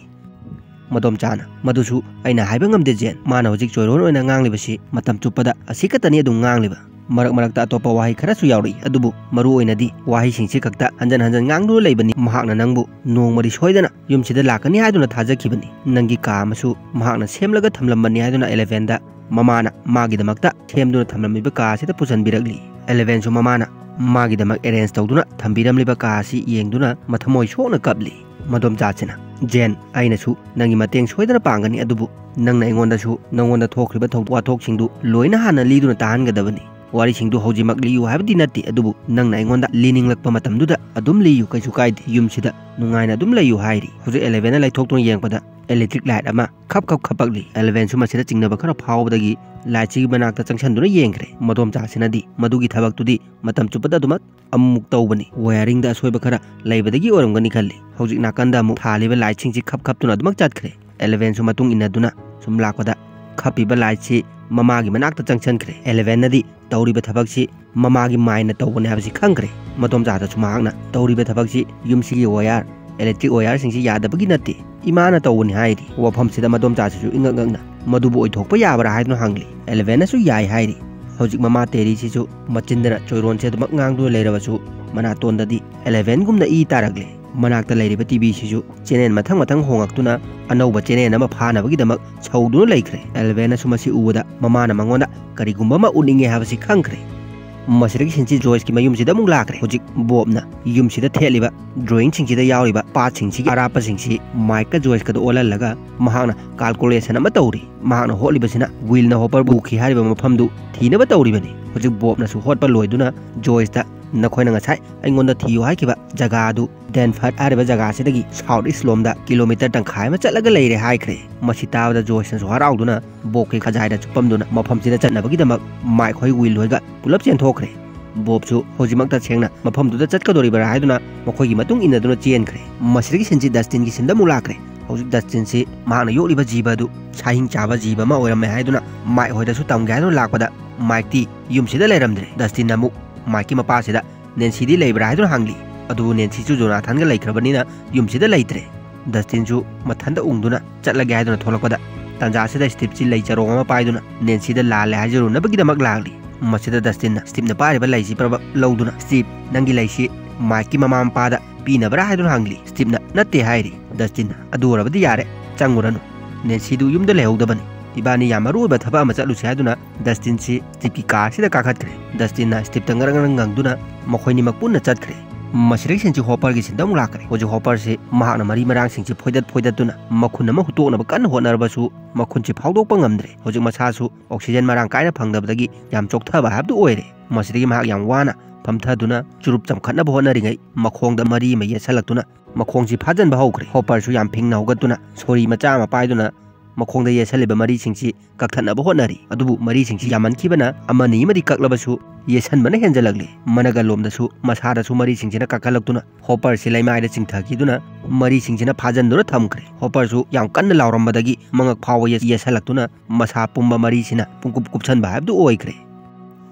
ꯃꯗꯣꯝꯆꯥꯅ, "ꯃꯗꯨꯁꯨ ꯑꯩꯅ ꯍꯥꯏꯕ ꯉꯝꯗꯦ ꯖꯦꯟ꯫ ꯃꯥꯅ ꯍꯧꯖꯤꯛ ꯆꯣꯏꯔꯣꯟ ꯑꯣꯏꯅ ꯉꯥꯡꯂꯤꯕꯁꯤ ꯃꯇꯝ ꯆꯨꯞꯄꯗ ꯑꯁꯤ ꯈꯛꯇꯅꯤ ꯑꯗꯨꯝ ꯉꯥꯡꯂꯤꯕ꯫ ꯃꯔꯛ ꯃꯔꯛꯇ ꯑꯇꯣꯞꯄ ꯋꯥꯍꯩ ꯈꯔꯁꯨ ꯌꯥꯎꯔꯛꯏ, ꯑꯗꯨꯕꯨ ꯃꯔꯨ ꯑꯣꯏꯅꯗꯤ ꯋꯥꯍꯩꯁꯤꯡꯁꯤ ꯈꯛꯇ ꯍꯟꯖꯟ ꯍꯟꯖꯟ ꯉꯥꯡꯗꯨꯅ ꯂꯩꯕꯅꯤ꯫ ꯃꯍꯥꯛꯅ ꯅꯪꯕꯨ ꯅꯣꯡꯃꯗꯤ ꯁꯣꯏꯗꯅ ꯌꯨꯝꯁꯤꯗ ꯂꯥꯛꯀꯅꯤ ꯍꯥꯏꯗꯨꯅ ꯊꯥꯖꯈꯤꯕꯅꯤ꯫ ꯅꯪꯒꯤ ꯀꯥ ꯑꯃꯁꯨ ꯃꯍꯥꯛꯅ ꯁꯦꯝꯂꯒ ꯊꯝꯂꯝꯕꯅꯤ" ꯍꯥꯏꯗꯨꯅ ꯑꯦꯂꯦꯚꯦꯟꯗ ꯃꯃꯥꯅ ꯃꯥꯒꯤꯗꯃꯛꯇ ꯁꯦꯝꯗꯨꯅ ꯊꯝꯂꯝꯂꯤꯕ ꯀꯥ ꯑꯁꯤꯗ ꯄꯨꯁꯤꯟꯕꯤꯔꯛꯂꯤ꯫ ꯑꯦꯂꯦꯚꯦꯟꯁꯨ ꯃꯃꯥꯅ ꯃꯥꯒꯤꯗꯃꯛ ꯑꯦꯔꯦꯟꯖ ꯇꯧꯗꯨꯅ ꯊꯝꯕꯤꯔꯝꯂꯤꯕ ꯀꯥ ꯑꯁꯤ ꯌꯦꯡꯗꯨꯅ ꯃꯊꯃꯣꯏ ꯁꯣꯛꯅ ꯀꯞꯂꯤ꯫ ꯃꯗꯣꯝꯆꯥꯁꯤꯅ, "ꯖꯦꯟ, ꯑꯩꯅꯁꯨ ꯅꯪꯒꯤ ꯃꯇꯦꯡ ꯁꯣꯏꯗꯅ ꯄꯥꯡꯒꯅꯤ, ꯑꯗꯨꯕꯨ ꯅꯪꯅ ꯑꯩꯉꯣꯟꯗꯁꯨ ꯅꯪꯉꯣꯟꯗ ꯊꯣꯛꯈ꯭ꯔꯤꯕ ꯊꯧꯗꯣꯛ ꯋꯥꯊꯣꯛꯁꯤꯡꯗꯨ ꯂꯣꯏꯅ ꯍꯥꯟꯅ ꯂꯤꯗꯨꯅ ꯇꯥꯍꯟꯒꯗꯕꯅꯤ꯫ ꯋꯥꯔꯤꯁꯤꯡꯗꯨ ꯍꯧꯖꯤꯛꯃꯛ ꯂꯤꯌꯨ ꯍꯥꯏꯕꯗꯤ ꯅꯠꯇꯦ, ꯑꯗꯨꯕꯨ ꯅꯪꯅ ꯑꯩꯉꯣꯟꯗ ꯂꯤꯅꯤꯡꯂꯛꯄ ꯃꯇꯝꯗꯨꯗ ꯑꯗꯨꯝ ꯂꯤꯌꯨ, ꯀꯩꯁꯨ ꯀꯥꯏꯗꯦ, ꯌꯨꯝꯁꯤꯗ ꯅꯨꯡꯉꯥꯏꯅ ꯑꯗꯨꯝ ꯂꯩꯌꯨ ꯍꯥꯏꯔꯤ꯫ ꯍꯧꯖꯤꯛ ꯑꯦꯂꯦꯚꯦꯟꯅ ꯂꯩꯊꯣꯛꯇꯨꯅ ꯌꯦꯡꯕꯗ electric light ꯑꯃ ꯈꯞ ꯈꯞ ꯈꯞꯄꯛꯂꯤ꯫ ꯑꯦꯂꯦꯚꯦꯟꯁꯨ ꯃꯁꯤꯗ ꯆꯤꯡꯅꯕ ꯈꯔ ꯐꯥꯎꯕꯗꯒꯤ lightꯁꯤꯒꯤ ꯃꯅꯥꯛꯇ ꯆꯪꯁꯤꯟꯗꯨꯅ ꯌꯦꯡꯈ꯭ꯔꯦ꯫ ꯃꯗꯣꯝꯆꯥꯁꯤꯅꯗꯤ ꯃꯗꯨꯒꯤ ꯊꯕꯛꯇꯨꯗꯤ ꯃꯇꯝ ꯆꯨꯞꯄꯗ ꯑꯗꯨꯃꯛ ꯑꯃꯨꯛ ꯇꯧꯕꯅꯤ꯫ Wiringꯗ ꯑꯁꯣꯏꯕ ꯈꯔ ꯂꯩꯕꯗꯒꯤ ꯑꯣꯏꯔꯝꯒꯅꯤ ꯈꯜꯂꯤ꯫ ꯍꯧꯖꯤꯛ ꯅꯥꯀꯟꯗ ꯑꯃꯨꯛ ꯊꯥꯜꯂꯤꯕ lightꯁꯤꯡꯁꯤ ꯈꯞ ꯈꯞꯇꯨꯅ ꯑꯗꯨꯃꯛ ꯆꯠꯈ꯭ꯔꯦ꯫ ꯑꯦꯂꯦꯚꯦꯟꯁꯨ ꯃꯇꯨꯡ ꯏꯟꯅꯗꯨꯅ ꯁꯨꯝ ꯂꯥꯛꯄꯗ ꯈꯞꯄꯤꯕ lightꯁꯤ ꯃꯃꯥꯒꯤ ꯃꯅꯥꯛꯇ ꯆꯪꯁꯤꯟꯈ꯭ꯔꯦ꯫ ꯑꯦꯂꯦꯚꯦꯟꯅꯗꯤ ꯇꯧꯔꯤꯕ ꯊꯕꯛꯁꯤ ꯃꯃꯥꯒꯤ ꯃꯥꯏꯅ ꯇꯧꯕꯅꯤ ꯍꯥꯏꯕꯁꯤ ꯈꯪꯈ꯭ꯔꯦ꯫ ꯃꯗꯣꯝꯆꯥꯗꯁꯨ ꯃꯍꯥꯛꯅ ꯇꯧꯔꯤꯕ ꯊꯕꯛꯁꯤ ꯌꯨꯝꯁꯤꯒꯤ wire, electric wireꯁꯤꯡꯁꯤ ꯌꯥꯗꯕꯒꯤ ꯅꯠꯇꯦ, ꯏꯃꯥꯅ ꯇꯧꯕꯅꯤ ꯍꯥꯏꯔꯤ꯫ ꯋꯥꯐꯝꯁꯤꯗ ꯃꯗꯣꯝꯆꯥꯁꯤꯁꯨ ꯏꯉꯛ ꯉꯛꯅ ꯃꯗꯨꯕꯨ ꯑꯣꯏꯊꯣꯛꯄ ꯌꯥꯕ꯭ꯔꯥ ꯍꯥꯏꯗꯨꯅ ꯍꯪꯂꯤ꯫ ꯑꯦꯂꯦꯚꯦꯟꯅꯁꯨ ꯌꯥꯏ ꯍꯥꯏꯔꯤ꯫ ꯍꯧꯖꯤꯛ ꯃꯃꯥ ꯇꯦꯔꯤꯁꯤꯁꯨ ꯃꯆꯤꯟꯗꯅ ꯆꯣꯏꯔꯣꯟꯁꯦ ꯑꯗꯨꯃꯛ ꯉꯥꯡꯗꯨꯅ ꯂꯩꯔꯕꯁꯨ ꯃꯅꯥꯇꯣꯟꯗꯗꯤ ꯑꯦꯂꯦꯚꯦꯟꯒꯨꯝꯅ ꯏ ꯇꯥꯔꯛꯂꯦ꯫ ꯃꯅꯥꯛꯇ ꯂꯩꯔꯤꯕ ꯇꯤꯚꯤꯁꯤꯁꯨ channel ꯃꯊꯪ ꯃꯊꯪ ꯍꯣꯡꯉꯛꯇꯨꯅ ꯑꯅꯧꯕ channel ꯑꯃ ꯐꯥꯅꯕꯒꯤꯗꯃꯛ ꯁꯧꯗꯨꯅ ꯂꯩꯈ꯭ꯔꯦ꯫ ꯑꯦꯂꯦꯚꯦꯟꯅꯁꯨ ꯃꯁꯤ ꯎꯕꯗ ꯃꯃꯥꯅ ꯃꯉꯣꯟꯗ ꯀꯔꯤꯒꯨꯝꯕ ꯑꯃ ꯎꯠꯅꯤꯡꯉꯦ ꯍꯥꯏꯕꯁꯤ ꯈꯪꯈ꯭ꯔꯦ꯫ ꯃꯁꯤꯗꯒꯤ ꯁꯤꯟꯁꯤ ꯖꯣꯏꯁꯀꯤ ꯃꯌꯨꯝꯁꯤꯗ ꯑꯃꯨꯛ ꯂꯥꯛꯈ꯭ꯔꯦ꯫ ꯍꯧꯖꯤꯛ ꯕꯣꯕꯅ ꯌꯨꯝꯁꯤꯗ ꯊꯦꯠꯂꯤꯕ drawingꯁꯤꯡꯁꯤꯗ ꯌꯥꯎꯔꯤꯕ partꯁꯤꯡꯁꯤꯒꯤ ꯑꯔꯥꯞꯄꯁꯤꯡꯁꯤ ꯃꯥꯏꯛꯀ ꯖꯣꯏꯁꯀꯗ ꯑꯣꯜꯍꯜꯂꯒ ꯃꯍꯥꯛꯅ calculation ꯑꯃ ꯇꯧꯔꯤ꯫ ꯃꯍꯥꯛꯅ ꯍꯣꯠꯂꯤꯕꯁꯤꯅ ꯋꯤꯜꯅ ꯍꯣꯄꯔ ꯄꯨꯈꯤ ꯍꯥꯏꯔꯤꯕ ꯃꯐꯝꯗꯨ ꯊꯤꯅꯕ ꯇꯧꯔꯤꯕꯅꯤ꯫ ꯍꯧꯖꯤꯛ ꯕꯣꯕꯅꯁꯨ ꯍꯣꯠꯄ ꯂꯣꯏꯗꯨꯅ ꯖꯣꯏꯁꯇ ꯅꯈꯣꯏꯅ ꯉꯁꯥꯏ ꯑꯩꯉꯣꯟꯗ ꯊꯤꯌꯨ ꯍꯥꯏꯈꯤꯕ ꯖꯒꯥ ꯑꯗꯨ ꯗꯦꯟꯐꯔꯠ ꯍꯥꯏꯔꯤꯕ ꯖꯒꯥꯁꯤꯗꯒꯤ south east ꯂꯣꯝꯗ kilometre ꯇꯪꯈꯥꯏ ꯑꯃ ꯆꯠꯂꯒ ꯂꯩꯔꯦ ꯍꯥꯏꯈ꯭ꯔꯦ꯫ ꯃꯁꯤ ꯇꯥꯕꯗ ꯖꯣꯏꯁꯅꯁꯨ ꯍꯔꯥꯎꯗꯨꯅ ꯕꯣꯕꯀꯤ ꯈꯖꯥꯏꯗ ꯆꯨꯞꯄꯝꯗꯨꯅ ꯃꯐꯝꯁꯤꯗ ꯆꯠꯅꯕꯒꯤꯗꯃꯛ ꯃꯥꯏꯛ ꯍꯣꯏ ꯋꯤꯜ ꯍꯣꯏꯒ ꯄꯨꯂꯞ ꯆꯦꯟꯊꯣꯛꯈ꯭ꯔꯦ꯫ ꯕꯣꯕꯁꯨ ꯍꯧꯖꯤꯛꯃꯛ ꯇꯁꯦꯡꯅ ꯃꯐꯝꯗꯨꯗ ꯆꯠꯀꯗꯧꯔꯤꯕ꯭ꯔꯥ ꯍꯥꯏꯗꯨꯅ ꯃꯈꯣꯏꯒꯤ ꯃꯇꯨꯡ ꯏꯟꯅꯗꯨꯅ ꯆꯦꯟꯈ꯭ꯔꯦ꯫ ꯃꯁꯤꯗꯒꯤ ꯁꯤꯟꯁꯤ ꯗꯁꯇꯤꯟꯒꯤ ꯁꯤꯟꯗ ꯑꯃꯨꯛ ꯂꯥꯛꯈ꯭ꯔꯦ꯫ ꯍꯧꯖꯤꯛ ꯗꯁꯇꯤꯟꯁꯤ ꯃꯍꯥꯛꯅ ꯌꯣꯛꯂꯤꯕ ꯖꯤꯕ ꯑꯗꯨ ꯁꯥꯍꯤꯡ ꯆꯥꯕ ꯖꯤꯕ ꯑꯃ ꯑꯣꯏꯔꯝꯃꯦ ꯍꯥꯏꯗꯨꯅ ꯃꯥꯏꯛ ꯍꯣꯏꯗꯁꯨ ꯇꯝꯒꯦ ꯍꯥꯏꯗꯨꯅ ꯂꯥꯛꯄꯗ ꯃꯥꯏꯛꯇꯤ ꯌꯨꯝꯁꯤꯗ ꯂꯩꯔꯝꯗ꯭ꯔꯦ꯫ ꯗꯁꯇꯤꯟꯅ ꯑꯃꯨꯛ ꯃꯥꯏꯛꯀꯤ ꯃꯄꯥꯁꯤꯗ ꯅꯦꯟꯁꯤꯗꯤ ꯂꯩꯕ꯭ꯔꯥ ꯍꯥꯏꯗꯨꯅ ꯍꯪꯂꯤ꯫ ꯑꯗꯨꯕꯨ ꯅꯦꯟꯁꯤꯁꯨ ꯖꯣꯅꯥꯊꯟꯒ ꯂꯩꯈ꯭ꯔꯕꯅꯤꯅ ꯌꯨꯝꯁꯤꯗ ꯂꯩꯇ꯭ꯔꯦ꯫ ꯗꯁꯇꯤꯟꯁꯨ ꯃꯊꯟꯇ ꯎꯪꯗꯨꯅ ꯆꯠꯂꯒꯦ ꯍꯥꯏꯗꯨꯅ ꯊꯣꯛꯂꯛꯄꯗ ꯇꯥꯟꯖꯥꯁꯤꯗ ꯁ꯭ꯇꯤꯞꯁꯤ ꯂꯩ ꯆꯔꯣꯡ ꯑꯃ ꯄꯥꯏꯗꯨꯅ ꯅꯦꯟꯁꯤꯗ ꯂꯥꯜꯂꯦ ꯍꯥꯏꯖꯔꯨꯅꯕꯒꯤꯗꯃꯛ ꯂꯥꯛꯂꯤ꯫ ꯃꯁꯤꯗ ꯗꯁꯇꯤꯟꯅ ꯁ꯭ꯇꯤꯞꯅ ꯄꯥꯏꯔꯤꯕ ꯂꯩꯁꯤ ꯄ꯭ꯔꯕꯞ ꯂꯧꯗꯨꯅ, "ꯁ꯭ꯇꯤꯞ, ꯅꯪꯒꯤ ꯂꯩꯁꯤ ꯃꯥꯏꯛꯀꯤ ꯃꯃꯥ ꯃꯄꯥꯗ ꯄꯤꯅꯕ꯭ꯔꯥ?" ꯍꯥꯏꯗꯨꯅ ꯍꯪꯂꯤ꯫ ꯁ꯭ꯇꯤꯞꯅ "ꯅꯠꯇꯦ" ꯍꯥꯏꯔꯤ꯫ ꯗꯁꯇꯤꯟꯅ "ꯑꯗꯨ ꯑꯣꯏꯔꯕꯗꯤ ꯌꯥꯔꯦ, ꯆꯪꯉꯨꯔꯅꯨ꯫ ꯅꯦꯟꯁꯤꯗꯨ ꯌꯨꯝꯗ ꯂꯩꯍꯧꯗꯕꯅꯤ꯫ ꯏꯕꯥꯅꯤ ꯌꯥꯝ ꯃꯔꯨ ꯑꯣꯏꯕ ꯊꯕꯛ ꯑꯃ ꯆꯠꯂꯨꯁꯤ" ꯍꯥꯏꯗꯨꯅ ꯗꯁꯇꯤꯟꯁꯤ ꯁ꯭ꯇꯤꯞꯀꯤ ꯀꯥꯔꯁꯤꯗ ꯀꯥꯈꯠꯈ꯭ꯔꯦ꯫ ꯗꯁꯇꯤꯟꯅ ꯁ꯭ꯇꯤꯞꯇ ꯉꯔꯪ ꯉꯔꯪ ꯉꯪꯗꯨꯅ ꯃꯈꯣꯏꯅꯤꯃꯛ ꯄꯨꯟꯅ ꯆꯠꯈ꯭ꯔꯦ꯫ ꯃꯁꯤꯗꯒꯤ ꯁꯤꯟꯁꯤ ꯍꯣꯄꯔꯒꯤ ꯁꯤꯟꯗ ꯑꯃꯨꯛ ꯂꯥꯛꯈ꯭ꯔꯦ꯫ ꯍꯧꯖꯤꯛ ꯍꯣꯄꯔꯁꯤ ꯃꯍꯥꯛꯅ ꯃꯔꯤ ꯃꯔꯥꯡꯁꯤꯡꯁꯤ ꯐꯣꯏꯗꯠ ꯐꯣꯏꯗꯠꯇꯨꯅ ꯃꯈꯨꯟ ꯑꯃ ꯍꯨꯠꯇꯣꯛꯅꯕ ꯀꯟꯅ ꯍꯣꯠꯅꯔꯕꯁꯨ ꯃꯈꯨꯟꯁꯤ ꯐꯥꯎꯗꯣꯛꯄ ꯉꯝꯗ꯭ꯔꯦ꯫ ꯍꯧꯖꯤꯛ ꯃꯁꯥꯁꯨ ꯑꯣꯛꯁꯤꯖꯦꯟ ꯃꯔꯥꯡ ꯀꯥꯏꯅ ꯐꯪꯗꯕꯗꯒꯤ ꯌꯥꯝ ꯆꯣꯛꯊꯕ ꯍꯥꯏꯕꯗꯨ ꯑꯣꯏꯔꯦ꯫ ꯃꯁꯤꯗꯒꯤ ꯃꯍꯥꯛ ꯌꯥꯝ ꯋꯥꯅ ꯐꯝꯊꯗꯨꯅ ꯆꯨꯔꯨꯞ ꯆꯝꯈꯠꯅꯕ ꯍꯣꯠꯅꯔꯤꯉꯩ ꯃꯈꯣꯡꯗ ꯃꯔꯤ ꯑꯃ ꯌꯦꯠꯁꯜꯂꯛꯇꯨꯅ ꯃꯈꯣꯡꯁꯤ ꯐꯥꯖꯟꯕ ꯍꯧꯈ꯭ꯔꯦ꯫ ꯍꯣꯄꯔꯁꯨ ꯌꯥꯝ ꯐꯤꯡꯅ ꯍꯧꯒꯠꯇꯨꯅ ꯁꯣꯔꯤ ꯃꯆꯥ ꯑꯃ ꯄꯥꯏꯗꯨꯅ ꯃꯈꯣꯡꯗ ꯌꯦꯠꯁꯜꯂꯤꯕ ꯃꯔꯤꯁꯤꯡꯁꯤ ꯀꯛꯊꯠꯅꯕ ꯍꯣꯠꯅꯔꯤ꯫ ꯑꯗꯨꯕꯨ ꯃꯔꯤꯁꯤꯡꯁꯤ ꯌꯥꯝꯃꯟꯈꯤꯕꯅ ꯑꯃꯅꯤ ꯑꯃꯗꯤ ꯀꯛꯂꯕꯁꯨ ꯌꯦꯠꯁꯟꯕꯅ ꯍꯦꯟꯖꯜꯂꯛꯂꯦ꯫ ꯃꯅꯒꯜꯂꯣꯝꯗꯁꯨ ꯃꯁꯥꯗꯁꯨ ꯃꯔꯤꯁꯤꯡꯁꯤꯅ ꯀꯛꯈꯠꯂꯛꯇꯨꯅ ꯍꯣꯄꯔꯁꯤ ꯂꯩꯃꯥꯏꯗ ꯆꯤꯡꯊꯈꯤꯗꯨꯅ ꯃꯔꯤꯁꯤꯡꯁꯤꯅ ꯐꯥꯖꯟꯗꯨꯅ ꯊꯝꯈ꯭ꯔꯦ꯫ ꯍꯣꯄꯔꯁꯨ ꯌꯥꯝ ꯀꯟꯅ ꯂꯥꯎꯔꯝꯕꯗꯒꯤ ꯃꯉꯛ ꯐꯥꯎꯕ ꯌꯦ-, ꯌꯦꯠꯁꯜꯂꯛꯇꯨꯅ ꯃꯁꯥ ꯄꯨꯝꯕ ꯃꯔꯤꯁꯤꯅ ꯄꯨꯡꯀꯨꯞ ꯀꯨꯞꯁꯟꯕ ꯍꯥꯏꯕꯗꯨ ꯑꯣꯏꯈ꯭ꯔꯦ꯫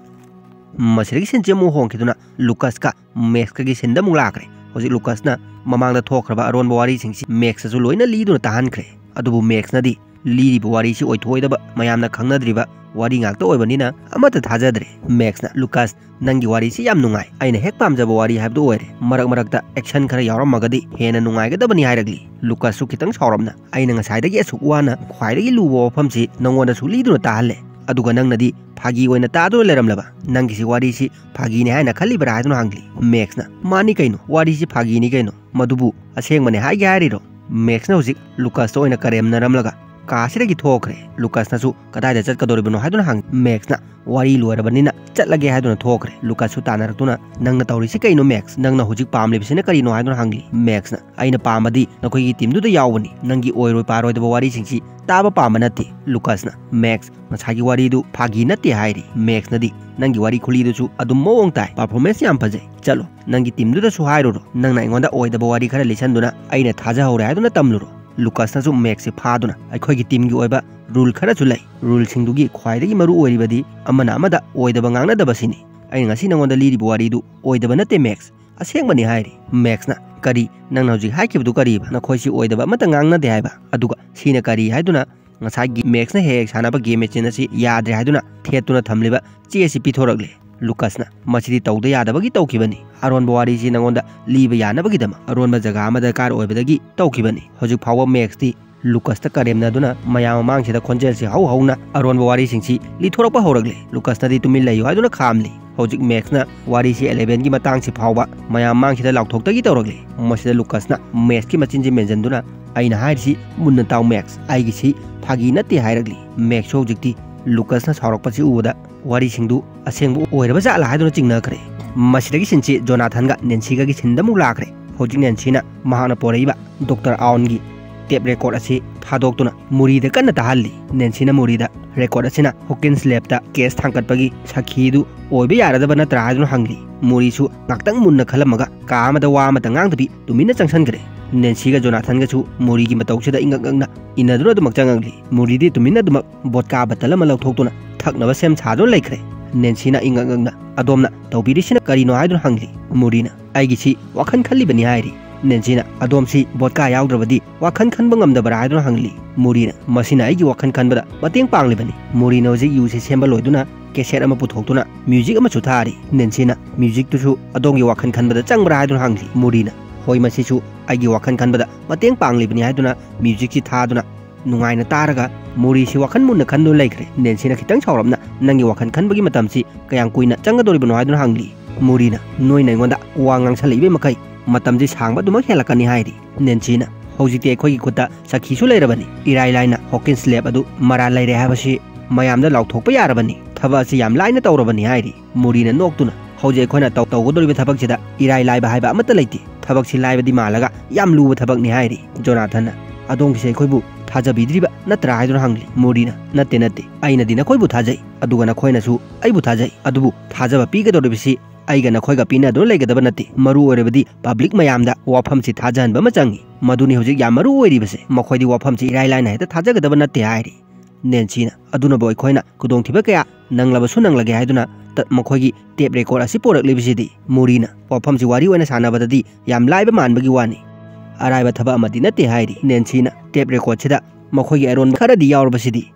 ꯃꯁꯤꯗꯒꯤ ꯁꯤꯟꯁꯤ ꯑꯃꯨꯛ ꯍꯣꯡꯈꯤꯗꯨꯅ ꯂꯨꯀꯁꯀ ꯃꯦꯛꯁꯀꯒꯤ ꯁꯤꯟꯗ ꯑꯃꯨꯛ ꯂꯥꯛꯈ꯭ꯔꯦ꯫ ꯍꯧꯖꯤꯛ ꯂꯨꯀꯁꯅ ꯃꯃꯥꯡꯗ ꯊꯣꯛꯈ꯭ꯔꯕ ꯑꯔꯣꯟꯕ ꯋꯥꯔꯤꯁꯤꯡꯁꯤ ꯃꯦꯛꯁꯇꯁꯨ ꯂꯣꯏꯅ ꯂꯤꯗꯨꯅ ꯇꯥꯍꯟꯈ꯭ꯔꯦ꯫ ꯑꯗꯨꯕꯨ ꯃꯦꯛꯁꯅꯗꯤ ꯂꯤꯔꯤꯕ ꯋꯥꯔꯤꯁꯤ ꯑꯣꯏꯊꯣꯛꯑꯣꯏꯗꯕ, ꯃꯌꯥꯝꯅ ꯈꯪꯅꯗ꯭ꯔꯤꯕ ꯋꯥꯔꯤ ꯉꯥꯛꯇ ꯑꯣꯏꯕꯅꯤꯅ ꯑꯃꯠꯇ ꯊꯥꯖꯗ꯭ꯔꯦ꯫ ꯃꯦꯛꯁꯅ, "ꯂꯨꯀꯥꯁ, ꯅꯪꯒꯤ ꯋꯥꯔꯤꯁꯤ ꯌꯥꯝ ꯅꯨꯡꯉꯥꯏ, ꯑꯩꯅ ꯍꯦꯛ ꯄꯥꯝꯖꯕ ꯋꯥꯔꯤ ꯍꯥꯏꯕꯗꯨ ꯑꯣꯏꯔꯦ꯫ ꯃꯔꯛ ꯃꯔꯛꯇ ꯑꯦꯛꯁꯟ ꯈꯔ ꯌꯥꯎꯔꯝꯃꯒꯗꯤ ꯍꯦꯟꯅ ꯅꯨꯡꯉꯥꯏꯒꯗꯕꯅꯤ" ꯍꯥꯏꯔꯛꯂꯤ꯫ ꯂꯨꯀꯥꯁꯁꯨ ꯈꯤꯇꯪ ꯁꯥꯎꯔꯞꯅ, "ꯑꯩꯅ ꯉꯁꯥꯏꯗꯒꯤ ꯑꯁꯨꯛ ꯋꯥꯅ ꯈ꯭ꯋꯥꯏꯗꯒꯤ ꯂꯨꯕ ꯋꯥꯐꯝꯁꯤ ꯅꯉꯣꯟꯗꯁꯨ ꯂꯤꯗꯨꯅ ꯇꯥꯍꯜꯂꯦ, ꯑꯗꯨꯒ ꯅꯪꯅꯗꯤ ꯐꯥꯒꯤ ꯑꯣꯏꯅ ꯇꯥꯗꯨꯅ ꯂꯩꯔꯝꯂꯕ? ꯅꯪꯒꯤꯁꯤ ꯋꯥꯔꯤꯁꯤ ꯐꯥꯒꯤꯅꯤ ꯍꯥꯏꯅ ꯈꯜꯂꯤꯕ꯭ꯔꯥ?" ꯍꯥꯏꯗꯨꯅ ꯍꯪꯂꯤ꯫ ꯃꯦꯛꯁꯅ, "ꯃꯥꯅꯤ ꯀꯩꯅꯣ, ꯋꯥꯔꯤꯁꯤ ꯐꯥꯒꯤꯅꯤ ꯀꯩꯅꯣ, ꯃꯗꯨꯕꯨ ꯑꯁꯦꯡꯕꯅꯦ ꯍꯥꯏꯒꯦ ꯍꯥꯏꯔꯤꯔꯣ?" ꯃꯦꯛꯁꯅ ꯍꯧꯖꯤꯛ ꯂꯨꯀꯁꯇ ꯑꯣꯏꯅ ꯀꯔꯦꯝꯅꯔꯝꯂꯒ ꯀꯥꯁꯤꯗꯒꯤ ꯊꯣꯛꯈ꯭ꯔꯦ꯫ ꯂꯨꯀꯁꯅꯁꯨ ꯀꯗꯥꯏꯗ ꯆꯠꯀꯗꯧꯔꯤꯕꯅꯣ ꯍꯥꯏꯗꯨꯅ ꯍꯪꯉꯤ꯫ ꯃꯦꯛꯁꯅ, "ꯋꯥꯔꯤ ꯂꯣꯏꯔꯕꯅꯤꯅ ꯆꯠꯂꯒꯦ" ꯍꯥꯏꯗꯨꯅ ꯊꯣꯛꯈ꯭ꯔꯦ꯫ ꯂꯨꯀꯁꯁꯨ ꯇꯥꯟꯅꯔꯛꯇꯨꯅ, "ꯅꯪꯅ ꯇꯧꯔꯤꯁꯤ ꯀꯩꯅꯣ ꯃꯦꯛꯁ? ꯅꯪꯅ ꯍꯧꯖꯤꯛ ꯄꯥꯝꯂꯤꯕꯁꯤꯅ ꯀꯔꯤꯅꯣ?" ꯍꯥꯏꯗꯨꯅ ꯍꯪꯂꯤ꯫ ꯃꯦꯛꯁꯅ, "ꯑꯩꯅ ꯄꯥꯝꯕꯗꯤ ꯅꯈꯣꯏꯒꯤ ꯇꯤꯝꯗꯨꯗ ꯌꯥꯎꯕꯅꯤ꯫ ꯅꯪꯒꯤ ꯑꯣꯏꯔꯣꯏ ꯄꯥꯔꯣꯏꯗꯕ ꯋꯥꯔꯤꯁꯤꯡꯁꯤ ꯇꯥꯕ ꯄꯥꯝꯕ ꯅꯠꯇꯦ꯫" ꯂꯨꯀꯁꯅ, "ꯃꯦꯛꯁ, ꯉꯁꯥꯏꯒꯤ ꯋꯥꯔꯤꯗꯨ ꯐꯥꯒꯤ ꯅꯠꯇꯦ" ꯍꯥꯏꯔꯤ꯫ ꯃꯦꯛꯁꯅꯗꯤ, "ꯅꯪꯒꯤ ꯋꯥꯔꯤ ꯈꯨꯂꯤꯗꯨꯁꯨ ꯑꯗꯨꯝ ꯃꯑꯣꯡ ꯇꯥꯏ, ꯄꯔꯐꯣꯔꯃꯦꯟꯁ ꯌꯥꯝ ꯐꯖꯩ꯫ ꯆꯠꯂꯣ, ꯅꯪꯒꯤ ꯇꯤꯝꯗꯨꯗꯁꯨ ꯍꯥꯏꯔꯨꯔꯣ, ꯅꯪꯅ ꯑꯩꯉꯣꯟꯗ ꯑꯣꯏꯗꯕ ꯋꯥꯔꯤ ꯈꯔ ꯂꯤꯁꯟꯗꯨꯅ ꯑꯩꯅ ꯊꯥꯖꯍꯧꯔꯦ ꯍꯥꯏꯗꯨꯅ ꯇꯝꯂꯨꯔꯣ꯫" ꯂꯨꯀꯁꯅꯁꯨ ꯃꯦꯛꯁꯁꯦ ꯐꯥꯗꯨꯅ, "ꯑꯩꯈꯣꯏꯒꯤ ꯇꯤꯝꯒꯤ ꯑꯣꯏꯕ ꯔꯨꯜ ꯈꯔꯁꯨ ꯂꯩ꯫ ꯔꯨꯜꯁꯤꯡꯗꯨꯒꯤ ꯈ꯭ꯋꯥꯏꯗꯒꯤ ꯃꯔꯨ ꯑꯣꯏꯔꯤꯕꯗꯤ ꯑꯃꯅ ꯑꯃꯗ ꯑꯣꯏꯗꯕ ꯉꯥꯡꯅꯗꯕꯁꯤꯅꯤ꯫ ꯑꯩꯅ ꯉꯁꯤ ꯅꯉꯣꯟꯗ ꯂꯤꯔꯤꯕ ꯋꯥꯔꯤꯗꯨ ꯑꯣꯏꯗꯕ ꯅꯠꯇꯦ ꯃꯦꯛꯁ, ꯑꯁꯦꯡꯕꯅꯤ" ꯍꯥꯏꯔꯤ꯫ ꯃꯦꯛꯁꯅ, "ꯀꯔꯤ? ꯅꯪꯅ ꯍꯧꯖꯤꯛ ꯍꯥꯏꯈꯤꯕꯗꯨ ꯀꯔꯤꯕ? ꯅꯈꯣꯏꯁꯤ ꯑꯣꯏꯗꯕ ꯑꯃꯠꯇ ꯉꯥꯡꯅꯗꯦ ꯍꯥꯏꯕ? ꯑꯗꯨꯒ ꯁꯤꯅ ꯀꯔꯤ?" ꯍꯥꯏꯗꯨꯅ ꯉꯁꯥꯏꯒꯤ ꯃꯦꯛꯁꯅ ꯍꯦꯛ ꯍꯦꯛ ꯁꯥꯟꯅꯕ ꯒꯦꯝ ꯃꯦꯆꯤꯟ ꯑꯁꯤ ꯌꯥꯗ꯭ꯔꯦ ꯍꯥꯏꯗꯨꯅ ꯊꯦꯠꯇꯨꯅ ꯊꯝꯂꯤꯕ ꯆꯦ ꯑꯁꯤ ꯄꯤꯊꯣꯔꯛꯂꯦ꯫ ꯂꯨꯀꯁꯅ, "ꯃꯁꯤꯗꯤ ꯇꯧꯗ ꯌꯥꯗꯕꯒꯤ ꯇꯧꯈꯤꯕꯅꯤ꯫ ꯑꯔꯣꯟꯕ ꯋꯥꯔꯤꯁꯤ ꯅꯉꯣꯟꯗ ꯂꯤꯕ ꯌꯥꯅꯕꯒꯤꯗꯃꯛ ꯑꯔꯣꯟꯕ ꯖꯒꯥ ꯑꯃ ꯗꯔꯀꯥꯔ ꯑꯣꯏꯕꯗꯒꯤ ꯇꯧꯈꯤꯕꯅꯤ꯫ ꯍꯧꯖꯤꯛ ꯐꯥꯎꯕ ꯃꯦꯛꯁꯇꯤ ꯂꯨꯀꯁꯇ ꯀꯔꯦꯝꯅꯗꯨꯅ ꯃꯌꯥꯝ ꯃꯃꯥꯡꯁꯤꯗ ꯈꯣꯟꯖꯦꯜꯁꯤ ꯍꯧ ꯍꯧꯅ ꯑꯔꯣꯟꯕ ꯋꯥꯔꯤꯁꯤꯡꯁꯤ ꯂꯤꯊꯣꯔꯛꯄ ꯍꯧꯔꯛꯂꯤ꯫ ꯂꯨꯀꯁꯅꯗꯤ ꯇꯨꯃꯤꯟ ꯂꯩꯌꯨ ꯍꯥꯏꯗꯨꯅ ꯈꯥꯝꯂꯤ꯫ ꯍꯧꯖꯤꯛ ꯃꯦꯛꯁꯅ ꯋꯥꯔꯤꯁꯤ elevenꯒꯤ ꯃꯇꯥꯡꯁꯤ ꯐꯥꯎꯕ ꯃꯌꯥꯝ ꯃꯃꯥꯡꯁꯤꯗ ꯂꯥꯎꯊꯣꯛꯇꯒꯤ ꯇꯧꯔꯛꯂꯤ꯫ ꯃꯁꯤꯗ ꯂꯨꯀꯁꯅ ꯃꯦꯛꯁꯀꯤ ꯃꯆꯤꯟꯁꯤ ꯃꯦꯟꯁꯤꯟꯗꯨꯅ, "ꯑꯩꯅ ꯍꯥꯏꯔꯤꯁꯤ ꯃꯨꯟꯅ ꯇꯥꯎ ꯃꯦꯛꯁ, ꯑꯩꯒꯤꯁꯤ ꯐꯥꯒꯤ ꯅꯠꯇꯦ" ꯍꯥꯏꯔꯛꯂꯤ꯫ ꯃꯦꯛꯁꯁꯨ ꯍꯧꯖꯤꯛꯇꯤ ꯂꯨꯀꯁꯅ ꯁꯥꯎꯔꯛꯄꯁꯤ ꯎꯕꯗ ꯋꯥꯔꯤꯁꯤꯡꯗꯨ ꯑꯁꯦꯡꯕ ꯑꯣꯏꯔꯕ ꯖꯥꯠꯂ ꯍꯥꯏꯗꯨꯅ ꯆꯤꯡꯅꯈ꯭ꯔꯦ꯫ ꯃꯁꯤꯗꯒꯤ ꯁꯤꯟꯁꯤ ꯖꯣꯅꯥꯊꯟꯒ ꯅꯦꯟꯁꯤꯒꯒꯤ ꯁꯤꯟꯗ ꯑꯃꯨꯛ ꯂꯥꯛꯈ꯭ꯔꯦ꯫ ꯍꯧꯖꯤꯛ ꯅꯦꯟꯁꯤꯅ ꯃꯍꯥꯛꯅ ꯄꯣꯔꯛꯏꯕ ꯗꯣꯛꯇꯔ ꯑꯥꯎꯟꯒꯤ ꯇꯦꯞ ꯔꯦꯀꯣꯔꯗ ꯑꯁꯤ ꯊꯥꯗꯣꯛꯇꯨꯅ ꯃꯨꯔꯤꯗ ꯀꯟꯅ ꯇꯥꯍꯜꯂꯤ꯫ ꯅꯦꯟꯁꯤꯅ ꯃꯨꯔꯤꯗ ꯔꯦꯀꯣꯔꯗ ꯑꯁꯤꯅ ꯍꯣꯀꯤꯟꯁ ꯂꯦꯕꯇ ꯀꯦꯁ ꯊꯥꯡꯒꯠꯄꯒꯤ ꯁꯥꯈꯤꯗꯨ ꯑꯣꯏꯕ ꯌꯥꯔꯗꯕ ꯅꯠꯇ꯭ꯔꯥ ꯍꯥꯏꯗꯨꯅ ꯍꯪꯂꯤ꯫ ꯃꯨꯔꯤꯁꯨ ꯉꯥꯛꯇꯪ ꯃꯨꯟꯅ ꯈꯜꯂꯝꯃꯒ ꯀꯥ ꯑꯃꯗ ꯋꯥ ꯑꯃꯇ ꯉꯥꯡꯗꯕꯤ ꯇꯨꯃꯤꯟꯅ ꯆꯪꯁꯤꯟꯈ꯭ꯔꯦ꯫ ꯅꯦꯟꯁꯤꯒ ꯖꯣꯅꯥꯊꯟꯒꯁꯨ ꯃꯨꯔꯤꯒꯤ ꯃꯇꯧꯁꯤꯗ ꯏꯉꯛ ꯉꯛꯅ ꯏꯟꯅꯗꯨꯅ ꯑꯗꯨꯃꯛ ꯆꯪꯉꯛꯂꯤ꯫ ꯃꯨꯔꯤꯗꯤ ꯇꯨꯃꯤꯟꯅ ꯑꯗꯨꯃꯛ ꯕꯣꯠꯀꯥ ꯕꯇꯜ ꯑꯃ ꯂꯧꯊꯣꯛꯇꯨꯅ ꯊꯛꯅꯕ ꯁꯦꯝ ꯁꯥꯗꯨꯅ ꯂꯩꯈ꯭ꯔꯦ꯫ ꯅꯦꯟꯁꯤꯅ ꯏꯉꯛ ꯉꯛꯅ, "ꯑꯗꯣꯝꯅ ꯇꯧꯕꯤꯔꯤꯁꯤꯅ ꯀꯔꯤꯅꯣ?" ꯍꯥꯏꯗꯨꯅ ꯍꯪꯂꯤ꯫ ꯃꯨꯔꯤꯅ, "ꯑꯩꯒꯤꯁꯤ ꯋꯥꯈꯜ ꯈꯜꯂꯤꯕꯅꯤ" ꯍꯥꯏꯔꯤ꯫ ꯅꯦꯟꯁꯤꯅ, "ꯑꯗꯣꯝꯁꯤ ꯕꯣꯠꯀꯥ ꯌꯥꯎꯗ꯭ꯔꯕꯗꯤ ꯋꯥꯈꯜ ꯈꯟꯕ ꯉꯝꯗꯕ꯭ꯔꯥ?" ꯍꯥꯏꯗꯨꯅ ꯍꯪꯂꯤ꯫ ꯃꯨꯔꯤꯅ, "ꯃꯁꯤꯅ ꯑꯩꯒꯤ ꯋꯥꯈꯜ ꯈꯟꯕꯗ ꯃꯇꯦꯡ ꯄꯥꯡꯂꯤꯕꯅꯤ"꯫ ꯃꯨꯔꯤꯅ ꯍꯧꯖꯤꯛ ꯌꯨꯁꯤ ꯁꯦꯝꯕ ꯂꯣꯏꯗꯨꯅ ꯀꯦꯁꯦꯠ ꯑꯃ ꯄꯨꯊꯣꯛꯇꯨꯅ ꯃ꯭ꯌꯨꯖꯤꯛ ꯑꯃꯁꯨ ꯊꯥꯔꯤ꯫ ꯅꯦꯟꯁꯤꯅ, "ꯃ꯭ꯌꯨꯖꯤꯛꯇꯨꯁꯨ ꯑꯗꯣꯝꯒꯤ ꯋꯥꯈꯜ ꯈꯟꯕꯗ ꯆꯪꯕ꯭ꯔꯥ?" ꯍꯥꯏꯗꯨꯅ ꯍꯪꯂꯤ꯫ ꯃꯨꯔꯤꯅ, "ꯍꯣꯏ, ꯃꯁꯤꯁꯨ ꯑꯩꯒꯤ ꯋꯥꯈꯜ ꯈꯟꯕꯗ ꯃꯇꯦꯡ ꯄꯥꯡꯂꯤꯕꯅꯤ" ꯍꯥꯏꯗꯨꯅ ꯃ꯭ꯌꯨꯖꯤꯛꯁꯤ ꯊꯥꯗꯨꯅ ꯅꯨꯡꯉꯥꯏꯅ ꯇꯥꯔꯒ ꯃꯨꯔꯤꯁꯤ ꯋꯥꯈꯜ ꯃꯨꯟꯅ ꯈꯟꯗꯨꯅ ꯂꯩꯈ꯭ꯔꯦ꯫ ꯅꯦꯟꯁꯤꯅ ꯈꯤꯇꯪ ꯁꯥꯎꯔꯞꯅ, "ꯅꯪꯒꯤ ꯋꯥꯈꯜ ꯈꯟꯕꯒꯤ ꯃꯇꯝꯁꯤ ꯀꯌꯥꯝ ꯀꯨꯏꯅ ꯆꯪꯒꯗꯧꯔꯤꯕꯅꯣ?" ꯍꯥꯏꯗꯨꯅ ꯍꯪꯂꯤ꯫ ꯃꯨꯔꯤꯅ, "ꯅꯣꯏꯅ ꯑꯩꯉꯣꯟꯗ ꯋꯥ ꯉꯥꯡꯁꯜꯂꯛꯏꯕ ꯃꯈꯩ ꯃꯇꯝꯁꯤ ꯁꯥꯡꯕ ꯑꯗꯨꯃꯛ ꯍꯦꯜꯂꯛꯀꯅꯤ" ꯍꯥꯏꯔꯤ꯫ ꯅꯦꯟꯁꯤꯅ, "ꯍꯧꯖꯤꯛꯇꯤ ꯑꯩꯈꯣꯏꯒꯤ ꯈꯨꯠꯇ ꯁꯈꯤꯁꯨ ꯂꯩꯔꯕꯅꯤ꯫ ꯏꯔꯥꯏ ꯂꯥꯏꯅ ꯍꯣꯀꯤꯟꯁ ꯂꯦꯕ ꯑꯗꯨ ꯃꯔꯥꯜ ꯂꯩꯔꯦ ꯍꯥꯏꯕꯁꯤ ꯃꯌꯥꯝꯗ ꯂꯥꯎꯊꯣꯛꯄ ꯌꯥꯔꯕꯅꯤ꯫ ꯊꯕꯛ ꯑꯁꯤ ꯌꯥꯝ ꯂꯥꯏꯅ ꯇꯧꯔꯕꯅꯤ" ꯍꯥꯏꯔꯤ꯫ ꯃꯨꯔꯤꯅ ꯅꯣꯛꯇꯨꯅ, "ꯍꯧꯖꯤꯛ ꯑꯩꯈꯣꯏꯅ ꯇꯧ-, ꯇꯧꯒꯗꯧꯔꯤꯕ ꯊꯕꯛꯁꯤꯗ ꯏꯔꯥꯏ ꯂꯥꯏꯕ ꯍꯥꯏꯕ ꯑꯃꯠꯇ ꯂꯩꯇꯦ꯫ ꯊꯕꯛꯁꯤ ꯂꯥꯏꯕꯗꯤ ꯃꯥꯜꯂꯒ ꯌꯥꯝ ꯂꯨꯕ ꯊꯕꯛꯅꯤ" ꯍꯥꯏꯔꯤ꯫ ꯖꯣꯅꯥꯊꯟꯅ, "ꯑꯗꯣꯝꯒꯤꯁꯦ ꯑꯩꯈꯣꯏꯕꯨ ꯊꯥꯖꯕꯤꯗ꯭ꯔꯤꯕ ꯅꯠꯇ꯭ꯔꯥ?" ꯍꯥꯏꯗꯨꯅ ꯍꯪꯂꯤ꯫ ꯃꯨꯔꯤꯅ, "ꯅꯠꯇꯦ, ꯅꯠꯇꯦ, ꯑꯩꯅꯗꯤ ꯅꯈꯣꯏꯕꯨ ꯊꯥꯖꯩ, ꯑꯗꯨꯒ ꯅꯈꯣꯏꯅꯁꯨ ꯑꯩꯕꯨ ꯊꯥꯖꯩ꯫ ꯑꯗꯨꯕꯨ ꯊꯥꯖꯕ ꯄꯤꯒꯗꯧꯔꯤꯕꯁꯤ ꯑꯩꯒ ꯅꯈꯣꯏꯒ ꯄꯤꯅꯗꯨꯅ ꯂꯩꯒꯗꯕ ꯅꯠꯇꯦ꯫ ꯃꯔꯨ ꯑꯣꯏꯔꯕꯗꯤ ꯄꯕ꯭ꯂꯤꯛ ꯃꯌꯥꯝꯗ ꯋꯥꯐꯝꯁꯤ ꯊꯥꯖꯍꯟꯕ ꯑꯃ ꯆꯪꯏ꯫ ꯃꯗꯨꯅꯤ ꯍꯧꯖꯤꯛ ꯌꯥꯝ ꯃꯔꯨ ꯑꯣꯏꯔꯤꯕꯁꯦ꯫ ꯃꯈꯣꯏꯗꯤ ꯋꯥꯐꯝꯁꯤ ꯏꯔꯥꯏ ꯂꯥꯏꯅ ꯍꯦꯛꯇ ꯊꯥꯖꯒꯗꯕ ꯅꯠꯇꯦ" ꯍꯥꯏꯔꯤ꯫ ꯅꯦꯟꯁꯤꯅ, "ꯑꯗꯨꯅꯕꯨ ꯑꯩꯈꯣꯏꯅ ꯈꯨꯗꯣꯡꯊꯤꯕ ꯀꯌꯥ ꯅꯪꯂꯕꯁꯨ ꯅꯪꯂꯒꯦ ꯍꯥꯏꯗꯨꯅ ꯇ-, ꯃꯈꯣꯏꯒꯤ ꯇꯦꯞ ꯔꯦꯀꯣꯔꯗ ꯑꯁꯤ ꯄꯨꯔꯛꯂꯤꯕꯁꯤꯗꯤ?" ꯃꯨꯔꯤꯅ, "ꯋꯥꯐꯝꯁꯤ ꯋꯥꯔꯤ ꯑꯣꯏꯅ ꯁꯥꯟꯅꯕꯗꯗꯤ ꯌꯥꯝ ꯂꯥꯏꯕ ꯃꯥꯟꯕꯒꯤ ꯋꯥꯅꯤ꯫ ꯑꯔꯥꯏꯕ ꯊꯕꯛ ꯑꯃꯗꯤ ꯅꯠꯇꯦ" ꯍꯥꯏꯔꯤ꯫ ꯅꯦꯟꯁꯤꯅ, "ꯇꯦꯞ ꯔꯦꯀꯣꯔꯗꯁꯤꯗ ꯃꯈꯣꯏꯒꯤ ꯑꯔꯣꯟꯕ ꯈꯔꯗꯤ ꯌꯥꯎꯔꯕꯁꯤꯗꯤ?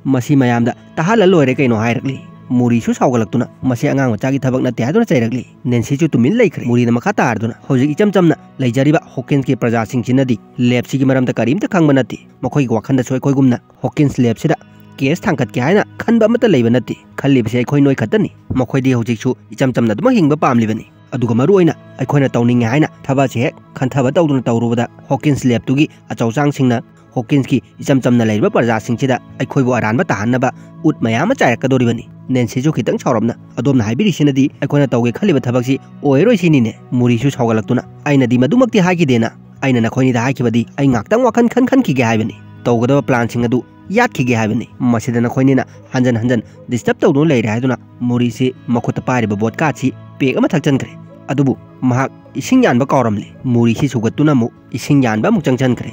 ꯃꯁꯤ ꯃꯌꯥꯝꯗ ꯇꯥꯍꯜꯂ ꯂꯣꯏꯔꯦ ꯀꯩꯅꯣ" ꯍꯥꯏꯔꯛꯂꯤ꯫ ꯃꯨꯔꯤꯁꯨ ꯁꯥꯎꯒꯠꯂꯛꯇꯨꯅ, "ꯃꯁꯤ ꯑꯉꯥꯡ ꯃꯆꯥꯒꯤ ꯊꯕꯛ ꯅꯠꯇꯦ" ꯍꯥꯏꯗꯨꯅ ꯆꯩꯔꯛꯂꯤ꯫ ꯅꯦꯟꯁꯤꯁꯨ ꯇꯨꯃꯤꯟ ꯂꯩꯈ꯭ꯔꯦ꯫ ꯃꯨꯔꯤꯅ ꯃꯈꯥ ꯇꯥꯔꯗꯨꯅ, "ꯍꯧꯖꯤꯛ ꯏꯆꯝ ꯆꯝꯅ ꯂꯩꯖꯔꯤꯕ ꯍꯣꯀꯤꯟꯁꯀꯤ ꯄ꯭ꯔꯖꯥꯁꯤꯡꯁꯤꯅꯗꯤ ꯂꯦꯞꯁꯤꯒꯤ ꯃꯔꯝꯗ ꯀꯔꯤꯝꯇ ꯈꯪꯕ ꯅꯠꯇꯦ꯫ ꯃꯈꯣꯏꯒꯤ ꯋꯥꯈꯜꯗꯁꯨ ꯑꯩꯈꯣꯏꯒꯨꯝꯅ ꯍꯣꯀꯤꯟꯁ ꯂꯦꯞꯁꯤꯗ ꯀꯦꯁ ꯊꯥꯡꯒꯠꯀꯦ ꯍꯥꯏꯅ ꯈꯟꯕ ꯑꯃꯠꯇ ꯂꯩꯕ ꯅꯠꯇꯦ꯫ ꯈꯜꯂꯤꯕꯁꯦ ꯑꯩꯈꯣꯏ ꯅꯣꯏ ꯈꯛꯇꯅꯤ꯫ ꯃꯈꯣꯏꯗꯤ ꯍꯧꯖꯤꯛꯁꯨ ꯏꯆꯝ ꯆꯝꯅ ꯑꯗꯨꯃꯛ ꯍꯤꯡꯕ ꯄꯥꯝꯂꯤꯕꯅꯤ꯫ ꯑꯗꯨꯒ ꯃꯔꯨ ꯑꯣꯏꯅ ꯑꯩꯈꯣꯏꯅ ꯇꯧꯅꯤꯡꯉꯦ ꯍꯥꯏꯅ ꯊꯕꯛ ꯑꯁꯤ ꯍꯦꯛ ꯈꯟꯊꯕ ꯇꯧꯗꯨꯅ ꯇꯧꯔꯨꯕꯗ, ꯍꯣꯀꯤꯟꯁ ꯂꯦꯞꯇꯨꯒꯤ ꯑꯆꯧꯁꯥꯡꯁꯤꯡꯅ ꯍꯣꯀꯤꯟꯁꯀꯤ ꯏꯆꯝ ꯆꯝꯅ ꯂꯩꯔꯤꯕ ꯄ꯭ꯔꯖꯥꯁꯤꯡꯁꯤꯗ ꯑꯩꯈꯣꯏꯕꯨ ꯑꯔꯥꯟꯕ ꯇꯥꯍꯟꯅꯕ ꯎꯠ ꯃꯌꯥꯝ ꯑꯃ ꯆꯥꯏꯔꯛꯀꯗꯣꯔꯤꯕꯅꯤ꯫" ꯅꯦꯟꯁꯤꯁꯨ ꯈꯤꯇꯪ ꯁꯥꯎꯔꯞꯅ, "ꯑꯗꯣꯝꯅ ꯍꯥꯏꯕꯤꯔꯤꯁꯤꯅꯗꯤ ꯑꯩꯈꯣꯏꯅ ꯇꯧꯒꯦ ꯈꯜꯂꯤꯕ ꯊꯕꯛꯁꯤ ꯑꯣꯏꯔꯣꯏ ꯁꯤꯅꯤꯅꯦ?" ꯃꯨꯔꯤꯁꯨ ꯁꯥꯎꯒꯠꯂꯛꯇꯨꯅ, "ꯑꯩꯅꯗꯤ ꯃꯗꯨꯃꯛꯇꯤ ꯍꯥꯏꯈꯤꯗꯦꯅ꯫ ꯑꯩꯅ ꯅꯈꯣꯏꯅꯤꯗ ꯍꯥꯏꯈꯤꯕꯗꯤ ꯑꯩ ꯉꯥꯛꯇꯪ ꯋꯥꯈꯜ ꯈꯟ ꯈꯟꯈꯤꯒꯦ ꯍꯥꯏꯕꯅꯤ꯫ ꯇꯧꯒꯗꯕ ꯄ꯭ꯂꯥꯟꯁꯤꯡ ꯑꯗꯨ ꯌꯥꯠꯈꯤꯒꯦ ꯍꯥꯏꯕꯅꯤ꯫ ꯃꯁꯤꯗ ꯅꯈꯣꯏꯅꯤꯅ ꯍꯟꯖꯟ ꯍꯟꯖꯟ ꯗꯤꯁꯇꯔꯕ ꯇꯧꯗꯨꯅ ꯂꯩꯔꯦ" ꯍꯥꯏꯗꯨꯅ ꯃꯨꯔꯤꯁꯤ ꯃꯈꯨꯠꯇ ꯄꯥꯏꯔꯤꯕ ꯕꯣꯠꯀꯥ ꯑꯁꯤ ꯄꯦꯛ ꯑꯃ ꯊꯛꯆꯟꯈ꯭ꯔꯦ꯫ ꯑꯗꯨꯕꯨ ꯃꯍꯥꯛ ꯏꯁꯤꯡ ꯌꯥꯟꯕ ꯀꯥꯎꯔꯝꯂꯦ꯫ ꯃꯨꯔꯤꯁꯤ ꯁꯨꯒꯠꯇꯨꯅ ꯑꯃꯨꯛ ꯏꯁꯤꯡ ꯌꯥꯟꯕ ꯑꯃꯨꯛ ꯆꯪꯁꯤꯟꯈ꯭ꯔꯦ꯫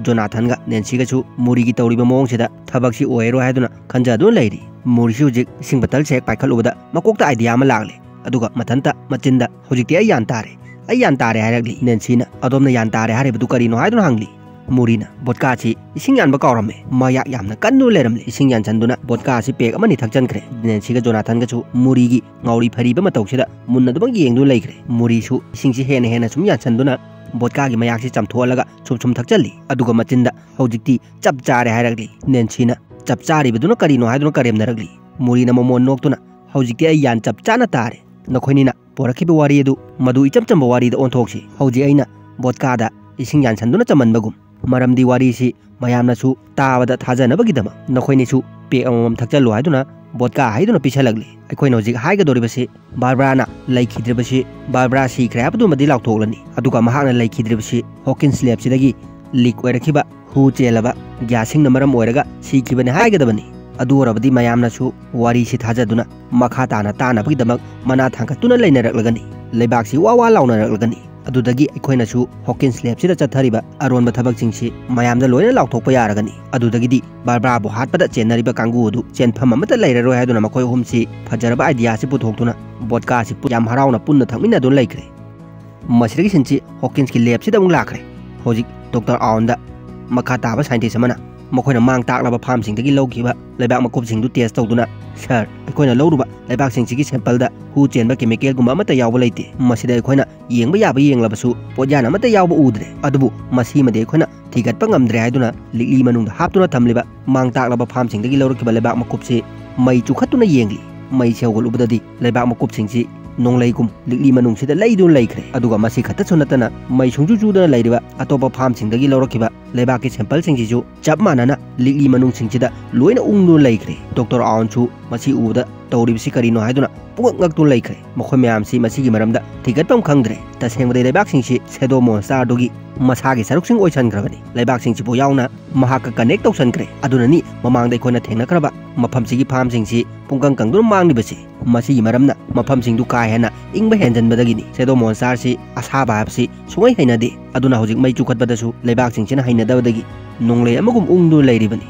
ꯖꯣꯅꯥꯊꯟꯒ ꯅꯦꯟꯁꯤꯒꯁꯨ ꯃꯨꯔꯤꯒꯤ ꯇꯧꯔꯤꯕ ꯃꯑꯣꯡꯁꯤꯗ ꯊꯕꯛꯁꯤ ꯑꯣꯏꯔꯣꯏ ꯍꯥꯏꯗꯨꯅ ꯈꯟꯖꯗꯨꯅ ꯂꯩꯔꯤ꯫ ꯃꯨꯔꯤꯁꯤ ꯍꯧꯖꯤꯛ ꯏꯁꯤꯡ ꯕꯇꯜꯁꯦ ꯍꯦꯛ ꯄꯥꯏꯈꯠꯂꯨꯕꯗ ꯃꯀꯣꯛꯇ ꯑꯥꯏꯗꯤꯌꯥ ꯑꯃ ꯂꯥꯛꯂꯦ꯫ ꯑꯗꯨꯒ ꯃꯊꯟꯇ ꯃꯆꯤꯟꯗ, "ꯍꯧꯖꯤꯛꯇꯤ ꯑꯩ ꯒ꯭ꯌꯥꯟ ꯇꯥꯔꯦ, ꯑꯩ ꯒ꯭ꯌꯥꯟ ꯇꯥꯔꯦ" ꯍꯥꯏꯔꯛꯂꯤ꯫ ꯅꯦꯟꯁꯤꯅ, "ꯑꯗꯣꯝꯅ ꯒ꯭ꯌꯥꯟ ꯇꯥꯔꯦ ꯍꯥꯏꯔꯤꯕꯗꯨ ꯀꯔꯤꯅꯣ?" ꯍꯥꯏꯗꯨꯅ ꯍꯪꯂꯤ꯫ ꯃꯨꯔꯤꯅ, "ꯕꯣꯠꯀꯥ ꯑꯁꯤ ꯏꯁꯤꯡ ꯌꯥꯟꯕ ꯀꯥꯎꯔꯝꯃꯦ꯫ ꯃꯌꯥꯛ ꯌꯥꯝꯅ ꯀꯟꯗꯨꯅ ꯂꯩꯔꯝꯂꯦ꯫" ꯏꯁꯤꯡ ꯌꯥꯟꯁꯟꯗꯨꯅ ꯕꯣꯠꯀꯥ ꯑꯁꯤ ꯄꯦꯛ ꯑꯃꯅꯤ ꯊꯛꯆꯟꯈ꯭ꯔꯦ꯫ ꯅꯦꯟꯁꯤꯒ ꯖꯣꯅꯥꯊꯟꯒꯁꯨ ꯃꯨꯔꯤꯒꯤ ꯉꯥꯎꯔꯤ ꯐꯩꯔꯤꯕ ꯃꯇꯧꯁꯤꯗ ꯃꯨꯟꯅ ꯑꯗꯨꯃꯛ ꯌꯦꯡꯗꯨꯅ ꯂꯩꯈ꯭ꯔꯦ꯫ ꯃꯨꯔꯤꯁꯨ ꯏꯁꯤꯡꯁꯤ ꯍꯦꯟꯅ ꯍꯦꯟꯅ ꯁꯨꯝ ꯌꯥꯟꯁꯟꯗꯨꯅ ꯕꯣꯠꯀꯥꯒꯤ ꯃꯌꯥꯛꯁꯤ ꯆꯥꯝꯊꯣꯛꯍꯜꯂꯒ ꯁꯨꯝ ꯁꯨꯝ ꯊꯛꯆꯜꯂꯤ꯫ ꯑꯗꯨꯒ ꯃꯆꯤꯟꯗ, "ꯍꯧꯖꯤꯛꯇꯤ ꯆꯞ ꯆꯥꯔꯦ" ꯍꯥꯏꯔꯛꯂꯤ꯫ ꯅꯦꯟꯁꯤꯅ, "ꯆꯞ ꯆꯥꯔꯤꯕꯗꯨꯅ ꯀꯔꯤꯅꯣ?" ꯍꯥꯏꯗꯨꯅ ꯀꯔꯦꯝꯅꯔꯛꯂꯤ꯫ ꯃꯨꯔꯤꯅ ꯃꯃꯣꯟ ꯅꯣꯛꯇꯨꯅ, "ꯍꯧꯖꯤꯛꯇꯤ ꯑꯩ ꯒ꯭ꯌꯥꯟ ꯆꯞ ꯆꯥꯅ ꯇꯥꯔꯦ꯫ ꯅꯈꯣꯏꯅꯤꯅ ꯄꯣꯔꯛꯈꯤꯕ ꯋꯥꯔꯤ ꯑꯗꯨ ꯃꯗꯨ ꯏꯆꯝ ꯆꯝꯕ ꯋꯥꯔꯤꯗ ꯑꯣꯟꯊꯣꯛꯁꯤ꯫ ꯍꯧꯖꯤꯛ ꯑꯩꯅ ꯕꯣꯠꯀꯥꯗ ꯏꯁꯤꯡ ꯌꯥꯟꯁꯟꯗꯨꯅ ꯆꯝꯃꯟꯕꯒꯨꯝ꯫ ꯃꯔꯝꯗꯤ ꯋꯥꯔꯤꯁꯤ ꯃꯌꯥꯝꯅꯁꯨ ꯇꯥꯕꯗ ꯊꯥꯖꯅꯕꯒꯤꯗꯃꯛ ꯅꯈꯣꯏꯅꯤꯁꯨ ꯄꯦꯛ ꯑꯃꯃꯝ ꯊꯛꯆꯜꯂꯨ" ꯍꯥꯏꯗꯨꯅ ꯕꯣꯠꯀꯥ ꯍꯥꯏꯗꯨꯅ ꯄꯤꯁꯜꯂꯛꯂꯤ꯫ ꯑꯩꯈꯣꯏꯅ ꯍꯧꯖꯤꯛ ꯍꯥꯏꯒꯗꯧꯔꯤꯕꯁꯤ ꯕꯥꯔꯕ꯭ꯔꯥꯅ ꯂꯩꯈꯤꯗ꯭ꯔꯤꯕꯁꯤ, ꯕꯥꯔꯕ꯭ꯔꯥ ꯁꯤꯈ꯭ꯔꯦ ꯍꯥꯏꯕꯗꯨꯃꯗꯤ ꯂꯥꯎꯊꯣꯛꯂꯅꯤ꯫ ꯑꯗꯨꯒ ꯃꯍꯥꯛꯅ ꯂꯩꯈꯤꯗ꯭ꯔꯤꯕꯁꯤ ꯍꯣꯀꯤꯟꯁ ꯂꯦꯞꯁꯤꯗꯒꯤ ꯂꯤꯛ ꯑꯣꯏꯔꯛꯈꯤꯕ ꯍꯨ ꯆꯦꯜꯂꯕ ꯒ꯭ꯌꯥꯁꯁꯤꯡꯅ ꯃꯔꯝ ꯑꯣꯏꯔꯒ ꯁꯤꯈꯤꯕꯅꯤ ꯍꯥꯏꯒꯗꯕꯅꯤ꯫ ꯑꯗꯨ ꯑꯣꯏꯔꯕꯗꯤ ꯃꯌꯥꯝꯅꯁꯨ ꯋꯥꯔꯤꯁꯤ ꯊꯥꯖꯗꯨꯅ ꯃꯈꯥ ꯇꯥꯅ ꯇꯥꯅꯕꯒꯤꯗꯃꯛ ꯃꯅꯥ ꯊꯥꯡꯒꯠꯇꯨꯅ ꯂꯩꯅꯔꯛꯂꯒꯅꯤ꯫ ꯂꯩꯕꯥꯛꯁꯤ ꯋꯥ ꯋꯥ ꯂꯥꯎꯅꯔꯛꯂꯒꯅꯤ꯫ ꯑꯗꯨꯗꯒꯤ ꯑꯩꯈꯣꯏꯅꯁꯨ ꯍꯣꯀꯤꯟꯁ ꯂꯦꯞꯁꯤꯗ ꯆꯠꯊꯔꯤꯕ ꯑꯔꯣꯟꯕ ꯊꯕꯛꯁꯤꯡꯁꯤ ꯃꯌꯥꯝꯗ ꯂꯣꯏꯅ ꯂꯥꯎꯊꯣꯛꯄ ꯌꯥꯔꯒꯅꯤ꯫ ꯑꯗꯨꯗꯒꯤꯗꯤ ꯕꯥꯔꯕ꯭ꯔꯥꯕꯨ ꯍꯥꯠꯄꯗ ꯆꯦꯟꯅꯔꯤꯕ ꯀꯥꯡꯕꯨ ꯑꯗꯨ ꯆꯦꯟꯐꯝ ꯑꯃꯠꯇ ꯂꯩꯔꯔꯣꯏ ꯍꯥꯏꯗꯨꯅ ꯃꯈꯣꯏ ꯑꯍꯨꯝꯁꯤ ꯐꯖꯔꯕ ꯑꯥꯏꯗꯤꯌꯥꯁꯤ ꯄꯨꯊꯣꯛꯇꯨꯅ ꯕꯣꯠꯀꯥꯁꯤ ꯌꯥꯝ ꯍꯔꯥꯎꯅ ꯄꯨꯟꯅ ꯊꯛꯃꯤꯟꯅꯗꯨꯅ ꯂꯩꯈ꯭ꯔꯦ꯫ ꯃꯁꯤꯗꯒꯤ ꯁꯤꯟꯁꯤ ꯍꯣꯀꯤꯟꯁꯀꯤ ꯂꯦꯞꯁꯤꯗ ꯑꯃꯨꯛ ꯂꯥꯛꯈ꯭ꯔꯦ꯫ ꯍꯧꯖꯤꯛ ꯗꯣꯛꯇꯔ ꯑꯥꯎꯟꯗ ꯃꯈꯥ ꯇꯥꯕ ꯁꯥꯏꯟꯇꯤꯁ ꯑꯃꯅ ꯃꯈꯣꯏꯅ ꯃꯥꯡ ꯇꯥꯛꯂꯕ ꯐꯥꯔꯝꯁꯤꯡꯗꯒꯤ ꯂꯧꯈꯤꯕ ꯂꯩꯕꯥꯛ ꯃꯀꯨꯞꯁꯤꯡꯗꯨ ꯇꯦꯁ ꯇꯧꯗꯨꯅ, "ꯁꯥꯔ, ꯑꯩꯈꯣꯏꯅ ꯂꯧꯔꯨꯕ ꯂꯩꯕꯥꯛꯁꯤꯡꯁꯤꯒꯤ ꯁꯦꯝꯄꯜꯗ ꯍꯨ ꯆꯦꯟꯕ ꯀꯦꯃꯤꯀꯦꯜꯒꯨꯝꯕ ꯑꯃꯠꯇ ꯌꯥꯎꯕ ꯂꯩꯇꯦ꯫ ꯃꯁꯤꯗ ꯑꯩꯈꯣꯏꯅ ꯌꯦꯡꯕ ꯌꯥꯕ ꯌꯦꯡꯂꯕꯁꯨ ꯄꯣꯠꯌꯥꯟ ꯑꯃꯠꯇ ꯌꯥꯎꯕ ꯎꯗ꯭ꯔꯦ꯫ ꯑꯗꯨꯕꯨ ꯃꯁꯤꯃꯗꯤ ꯑꯩꯈꯣꯏꯅ ꯊꯤꯒꯠꯄ ꯉꯝꯗ꯭ꯔꯦ" ꯍꯥꯏꯗꯨꯅ ꯂꯤꯛꯂꯤ ꯃꯅꯨꯡꯗ ꯍꯥꯞꯇꯨꯅ ꯊꯝꯂꯤꯕ ꯃꯥꯡ ꯇꯥꯛꯂꯕ ꯐꯥꯔꯝꯁꯤꯡꯗꯒꯤ ꯂꯧꯔꯛꯈꯤꯕ ꯂꯩꯕꯥꯛ ꯃꯀꯨꯞꯁꯤ ꯃꯩ ꯆꯨꯈꯠꯇꯨꯅ ꯌꯦꯡꯂꯤ꯫ ꯃꯩꯁꯤ ꯍꯧꯒꯠꯂꯨꯕꯗꯗꯤ ꯂꯩꯕꯥꯛ ꯃꯀꯨꯞꯁꯤꯡꯁꯤ ꯅꯣꯡꯂꯩꯒꯨꯝ ꯂꯤꯛꯂꯤ ꯃꯅꯨꯡꯁꯤꯗ ꯂꯩꯗꯨꯅ ꯂꯩꯈ꯭ꯔꯦ꯫ ꯑꯗꯨꯒ ꯃꯁꯤ ꯈꯛꯇꯁꯨ ꯅꯠꯇꯅ ꯃꯩ ꯁꯨꯡꯆꯨ ꯆꯨꯗꯅ ꯂꯩꯔꯤꯕ ꯑꯇꯣꯞꯄ ꯐꯥꯔꯝꯁꯤꯡꯗꯒꯤ ꯂꯧꯔꯛꯈꯤꯕ ꯂꯩꯕꯥꯛꯀꯤ ꯁꯦꯝꯄꯜꯁꯤꯡꯁꯤꯁꯨ ꯆꯞ ꯃꯥꯟꯅꯅ ꯂꯤꯛꯂꯤ ꯃꯅꯨꯡꯁꯤꯡꯁꯤꯗ ꯂꯣꯏꯅ ꯎꯪꯗꯨꯅ ꯂꯩꯈ꯭ꯔꯦ꯫ ꯗꯣꯛꯇꯔ ꯑꯥꯎꯟꯁꯨ ꯃꯁꯤ ꯎꯕꯗ ꯇꯧꯔꯤꯕꯁꯤ ꯀꯔꯤꯅꯣ ꯍꯥꯏꯗꯨꯅ ꯄꯨꯡꯉꯛ ꯉꯛꯇꯨꯅ ꯂꯩꯈ꯭ꯔꯦ꯫ ꯃꯈꯣꯏ ꯃꯌꯥꯝꯁꯤ ꯃꯁꯤꯒꯤ ꯃꯔꯝꯗ ꯊꯤꯒꯠꯐꯝ ꯈꯪꯗ꯭ꯔꯦ꯫ ꯇꯁꯦꯡꯕꯗꯤ ꯂꯩꯕꯥꯛꯁꯤꯡꯁꯤ ꯁꯦꯗꯣ ꯃꯣꯟꯁꯇꯥꯔꯗꯨꯒꯤ ꯃꯁꯥꯒꯤ ꯁꯔꯨꯛꯁꯤꯡ ꯑꯣꯏꯁꯟꯈ꯭ꯔꯕꯅꯤ꯫ ꯂꯩꯕꯥꯛꯁꯤꯡꯁꯤꯕꯨ ꯌꯥꯎꯅ ꯃꯍꯥꯛꯀ ꯀꯅꯦꯛ ꯇꯧꯁꯟꯈ꯭ꯔꯦ꯫ ꯑꯗꯨꯅꯅꯤ ꯃꯃꯥꯡꯗ ꯑꯩꯈꯣꯏꯅ ꯊꯦꯡꯅꯈ꯭ꯔꯕ ꯃꯐꯝꯁꯤꯒꯤ ꯐꯥꯔꯝꯁꯤꯡꯁꯤ ꯄꯨꯡꯀꯪ ꯀꯪꯗꯨꯅ ꯃꯥꯡꯂꯤꯕꯁꯤ꯫ ꯃꯁꯤꯒꯤ ꯃꯔꯝꯅ ꯃꯐꯝꯁꯤꯡꯗꯨ ꯀꯥ ꯍꯦꯟꯅ ꯏꯪꯕ ꯍꯦꯟꯖꯟꯕꯗꯒꯤꯅꯤ꯫ ꯁꯦꯗꯣ ꯃꯣꯟꯁꯇꯥꯔꯁꯤ ꯑꯁꯥꯕ ꯍꯥꯏꯕꯁꯤ ꯁꯨꯡꯍꯩ ꯍꯩꯅꯗꯦ꯫ ꯑꯗꯨꯅ ꯍꯧꯖꯤꯛ ꯃꯩ ꯆꯨꯈꯠꯄꯗꯁꯨ ꯂꯩꯕꯥꯛꯁꯤꯡꯁꯤꯅ ꯍꯩꯅꯗꯕꯗꯒꯤ ꯅꯣꯡꯂꯩ ꯑꯃꯒꯨꯝ ꯎꯪꯗꯨꯅ ꯂꯩꯔꯤꯕꯅꯤ꯫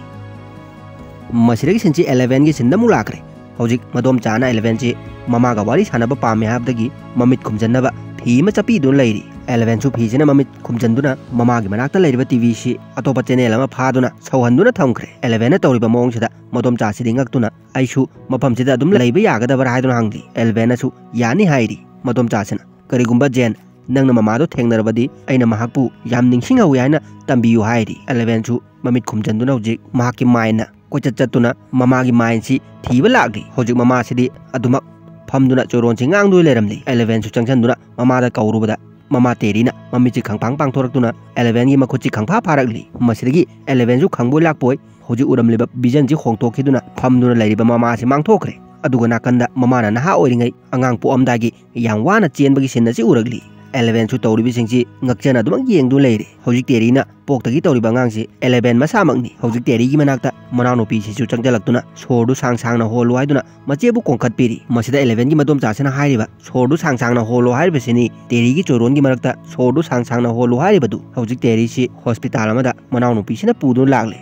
ꯃꯁꯤꯗꯒꯤ ꯁꯤꯟꯁꯤ ꯑꯦꯂꯦꯚꯦꯟꯒꯤ ꯁꯤꯟꯗ ꯑꯃꯨꯛ ꯂꯥꯛꯈ꯭ꯔꯦ꯫ ꯍꯧꯖꯤꯛ ꯃꯗꯣꯝꯆꯥꯅ ꯑꯦꯂꯦꯚꯦꯟꯁꯤ ꯃꯃꯥꯒ ꯋꯥꯔꯤ ꯁꯥꯟꯅꯕ ꯄꯥꯝꯃꯦ ꯍꯥꯏꯕꯗꯒꯤ ꯃꯃꯤꯠ ꯈꯨꯝꯖꯟꯅꯕ ꯐꯤ ꯑꯃ ꯆꯞꯄꯤꯗꯨꯅ ꯂꯩꯔꯤ꯫ ꯑꯦꯂꯦꯚꯦꯟꯁꯨ ꯐꯤꯁꯤꯅ ꯃꯃꯤꯠ ꯈꯨꯝꯖꯟꯗꯨꯅ ꯃꯃꯥꯒꯤ ꯃꯅꯥꯛꯇ ꯂꯩꯔꯤꯕ ꯇꯤ ꯚꯤꯁꯤ ꯑꯇꯣꯞꯄ ꯆꯦꯅꯦꯜ ꯑꯃ ꯐꯥꯗꯨꯅ ꯁꯧꯍꯟꯗꯨꯅ ꯊꯝꯈ꯭ꯔꯦ꯫ ꯑꯦꯂꯦꯚꯦꯟꯅ ꯇꯧꯔꯤꯕ ꯃꯑꯣꯡꯁꯤꯗ ꯃꯗꯣꯝꯆꯥꯁꯤꯗꯤ ꯉꯛꯇꯨꯅ, "ꯑꯩꯁꯨ ꯃꯐꯝꯁꯤꯗ ꯑꯗꯨꯝ ꯂꯩꯕ ꯌꯥꯒꯗꯕ꯭ꯔꯥ?" ꯍꯥꯏꯗꯨꯅ ꯍꯪꯂꯤ꯫ ꯑꯦꯂꯦꯚꯦꯟꯅꯁꯨ "ꯌꯥꯅꯤ" ꯍꯥꯏꯔꯤ꯫ ꯃꯗꯣꯝꯆꯥꯁꯤꯅ, "ꯀꯔꯤꯒꯨꯝꯕ ꯖꯦꯟ ꯅꯪꯅ ꯃꯃꯥꯗꯣ ꯊꯦꯡꯅꯔꯕꯗꯤ ꯑꯩꯅ ꯃꯍꯥꯛꯄꯨ ꯌꯥꯝ ꯅꯤꯡꯁꯤꯡꯍꯧꯏ ꯍꯥꯏꯅ ꯇꯝꯕꯤꯌꯨ" ꯍꯥꯏꯔꯤ꯫ ꯑꯦꯂꯦꯚꯦꯟꯁꯨ ꯃꯃꯤꯠ ꯈꯨꯝꯖꯟꯗꯨꯅ ꯍꯧꯖꯤꯛ ꯃꯍꯥꯛꯀꯤ ꯃꯥꯏꯟꯅ ꯀꯣꯏꯆꯠ ꯆꯠꯇꯨꯅ ꯃꯃꯥꯒꯤ ꯃꯥꯏꯟꯁꯤ ꯊꯤꯕ ꯂꯥꯛꯂꯤ꯫ ꯍꯧꯖꯤꯛ ꯃꯃꯥꯁꯤꯗꯤ ꯑꯗꯨꯃꯛ ꯐꯝꯗꯨꯅ ꯆꯣꯏꯔꯣꯟꯁꯤ ꯉꯥꯡꯗꯨꯅ ꯂꯩꯔꯝꯂꯤ꯫ ꯑꯦꯂꯦꯚꯦꯟꯁꯨ ꯆꯪꯁꯤꯟꯗꯨꯅ ꯃꯃꯥꯗ ꯀꯧꯔꯨꯕꯗ ꯃꯃꯥ ꯇꯦꯔꯤꯅ ꯃꯃꯤꯠꯁꯤ ꯈꯪꯄꯥꯡ ꯄꯥꯡꯊꯣꯔꯛꯇꯨꯅ ꯑꯦꯂꯦꯚꯦꯟꯒꯤ ꯃꯈꯨꯠꯁꯤ ꯈꯪꯐꯥ ꯐꯥꯔꯛꯂꯤ꯫ ꯃꯁꯤꯗꯒꯤ ꯑꯦꯂꯦꯚꯦꯟꯁꯨ ꯈꯪꯕꯣꯏ ꯂꯥꯛꯄꯣꯏ ꯍꯧꯖꯤꯛ ꯎꯔꯝꯂꯤꯕ ꯚꯤꯖꯟꯁꯤ ꯍꯣꯡꯗꯣꯛꯈꯤꯗꯨꯅ ꯐꯝꯗꯨꯅ ꯂꯩꯔꯤꯕ ꯃꯃꯥꯁꯤ ꯃꯥꯡꯊꯣꯛꯈ꯭ꯔꯦ꯫ ꯑꯗꯨꯒ ꯅꯥꯀꯟꯗ ꯃꯃꯥꯅ ꯅꯍꯥ ꯑꯣꯏꯔꯤꯉꯩ ꯑꯉꯥꯡ ꯄꯣꯛꯑꯝꯗꯥꯏꯒꯤ ꯌꯥꯝ ꯋꯥꯅ ꯆꯦꯟꯕꯒꯤ ꯁꯤꯟ ꯑꯁꯤ ꯎꯔꯛꯂꯤ꯫ ꯑꯦꯂꯦꯚꯦꯟꯁꯨ ꯇꯧꯔꯤꯕꯁꯤꯡꯁꯤ ꯉꯛꯆꯅ ꯑꯗꯨꯃꯛ ꯌꯦꯡꯗꯨꯅ ꯂꯩꯔꯦ꯫ ꯍꯧꯖꯤꯛ ꯇꯦꯔꯤꯅ ꯄꯣꯛꯇꯒꯤ ꯇꯧꯔꯤꯕ ꯑꯉꯥꯡꯁꯤ ꯑꯦꯂꯦꯚꯦꯟ ꯃꯁꯥꯃꯛꯅꯤ꯫ ꯍꯧꯖꯤꯛ ꯇꯦꯔꯤꯒꯤ ꯃꯅꯥꯛꯇ ꯃꯅꯥꯎꯅꯨꯄꯤꯁꯤꯁꯨ ꯆꯪꯁꯤꯜꯂꯛꯇꯨꯅ ꯁꯣꯔꯗꯨ ꯁꯥꯡ ꯁꯥꯡꯅ ꯍꯣꯜꯂꯨ ꯍꯥꯏꯗꯨꯅ ꯃꯆꯦꯕꯨ ꯀꯣꯟꯈꯠꯄꯤꯔꯤ꯫ ꯃꯁꯤꯗ ꯑꯦꯂꯦꯚꯦꯟꯒꯤ ꯃꯗꯣꯝꯆꯥꯁꯤꯅ ꯍꯥꯏꯔꯤꯕ ꯁꯣꯔꯗꯨ ꯁꯥꯡ ꯁꯥꯡꯅ ꯍꯣꯜꯂꯨ ꯍꯥꯏꯔꯤꯕꯁꯤꯅꯤ ꯇꯦꯔꯤꯒꯤ ꯆꯣꯏꯔꯣꯟꯒꯤ ꯃꯔꯛꯇ ꯁꯣꯔꯗꯨ ꯁꯥꯡ ꯁꯥꯡꯅ ꯍꯣꯜꯂꯨ ꯍꯥꯏꯔꯤꯕꯗꯨ꯫ ꯍꯧꯖꯤꯛ ꯇꯦꯔꯤꯁꯤ ꯍꯣꯁꯄꯤꯇꯥꯜ ꯑꯃꯗ ꯃꯅꯥꯎꯅꯨꯄꯤꯁꯤꯅ ꯄꯨꯗꯨꯅ ꯂꯥꯛꯂꯦ꯫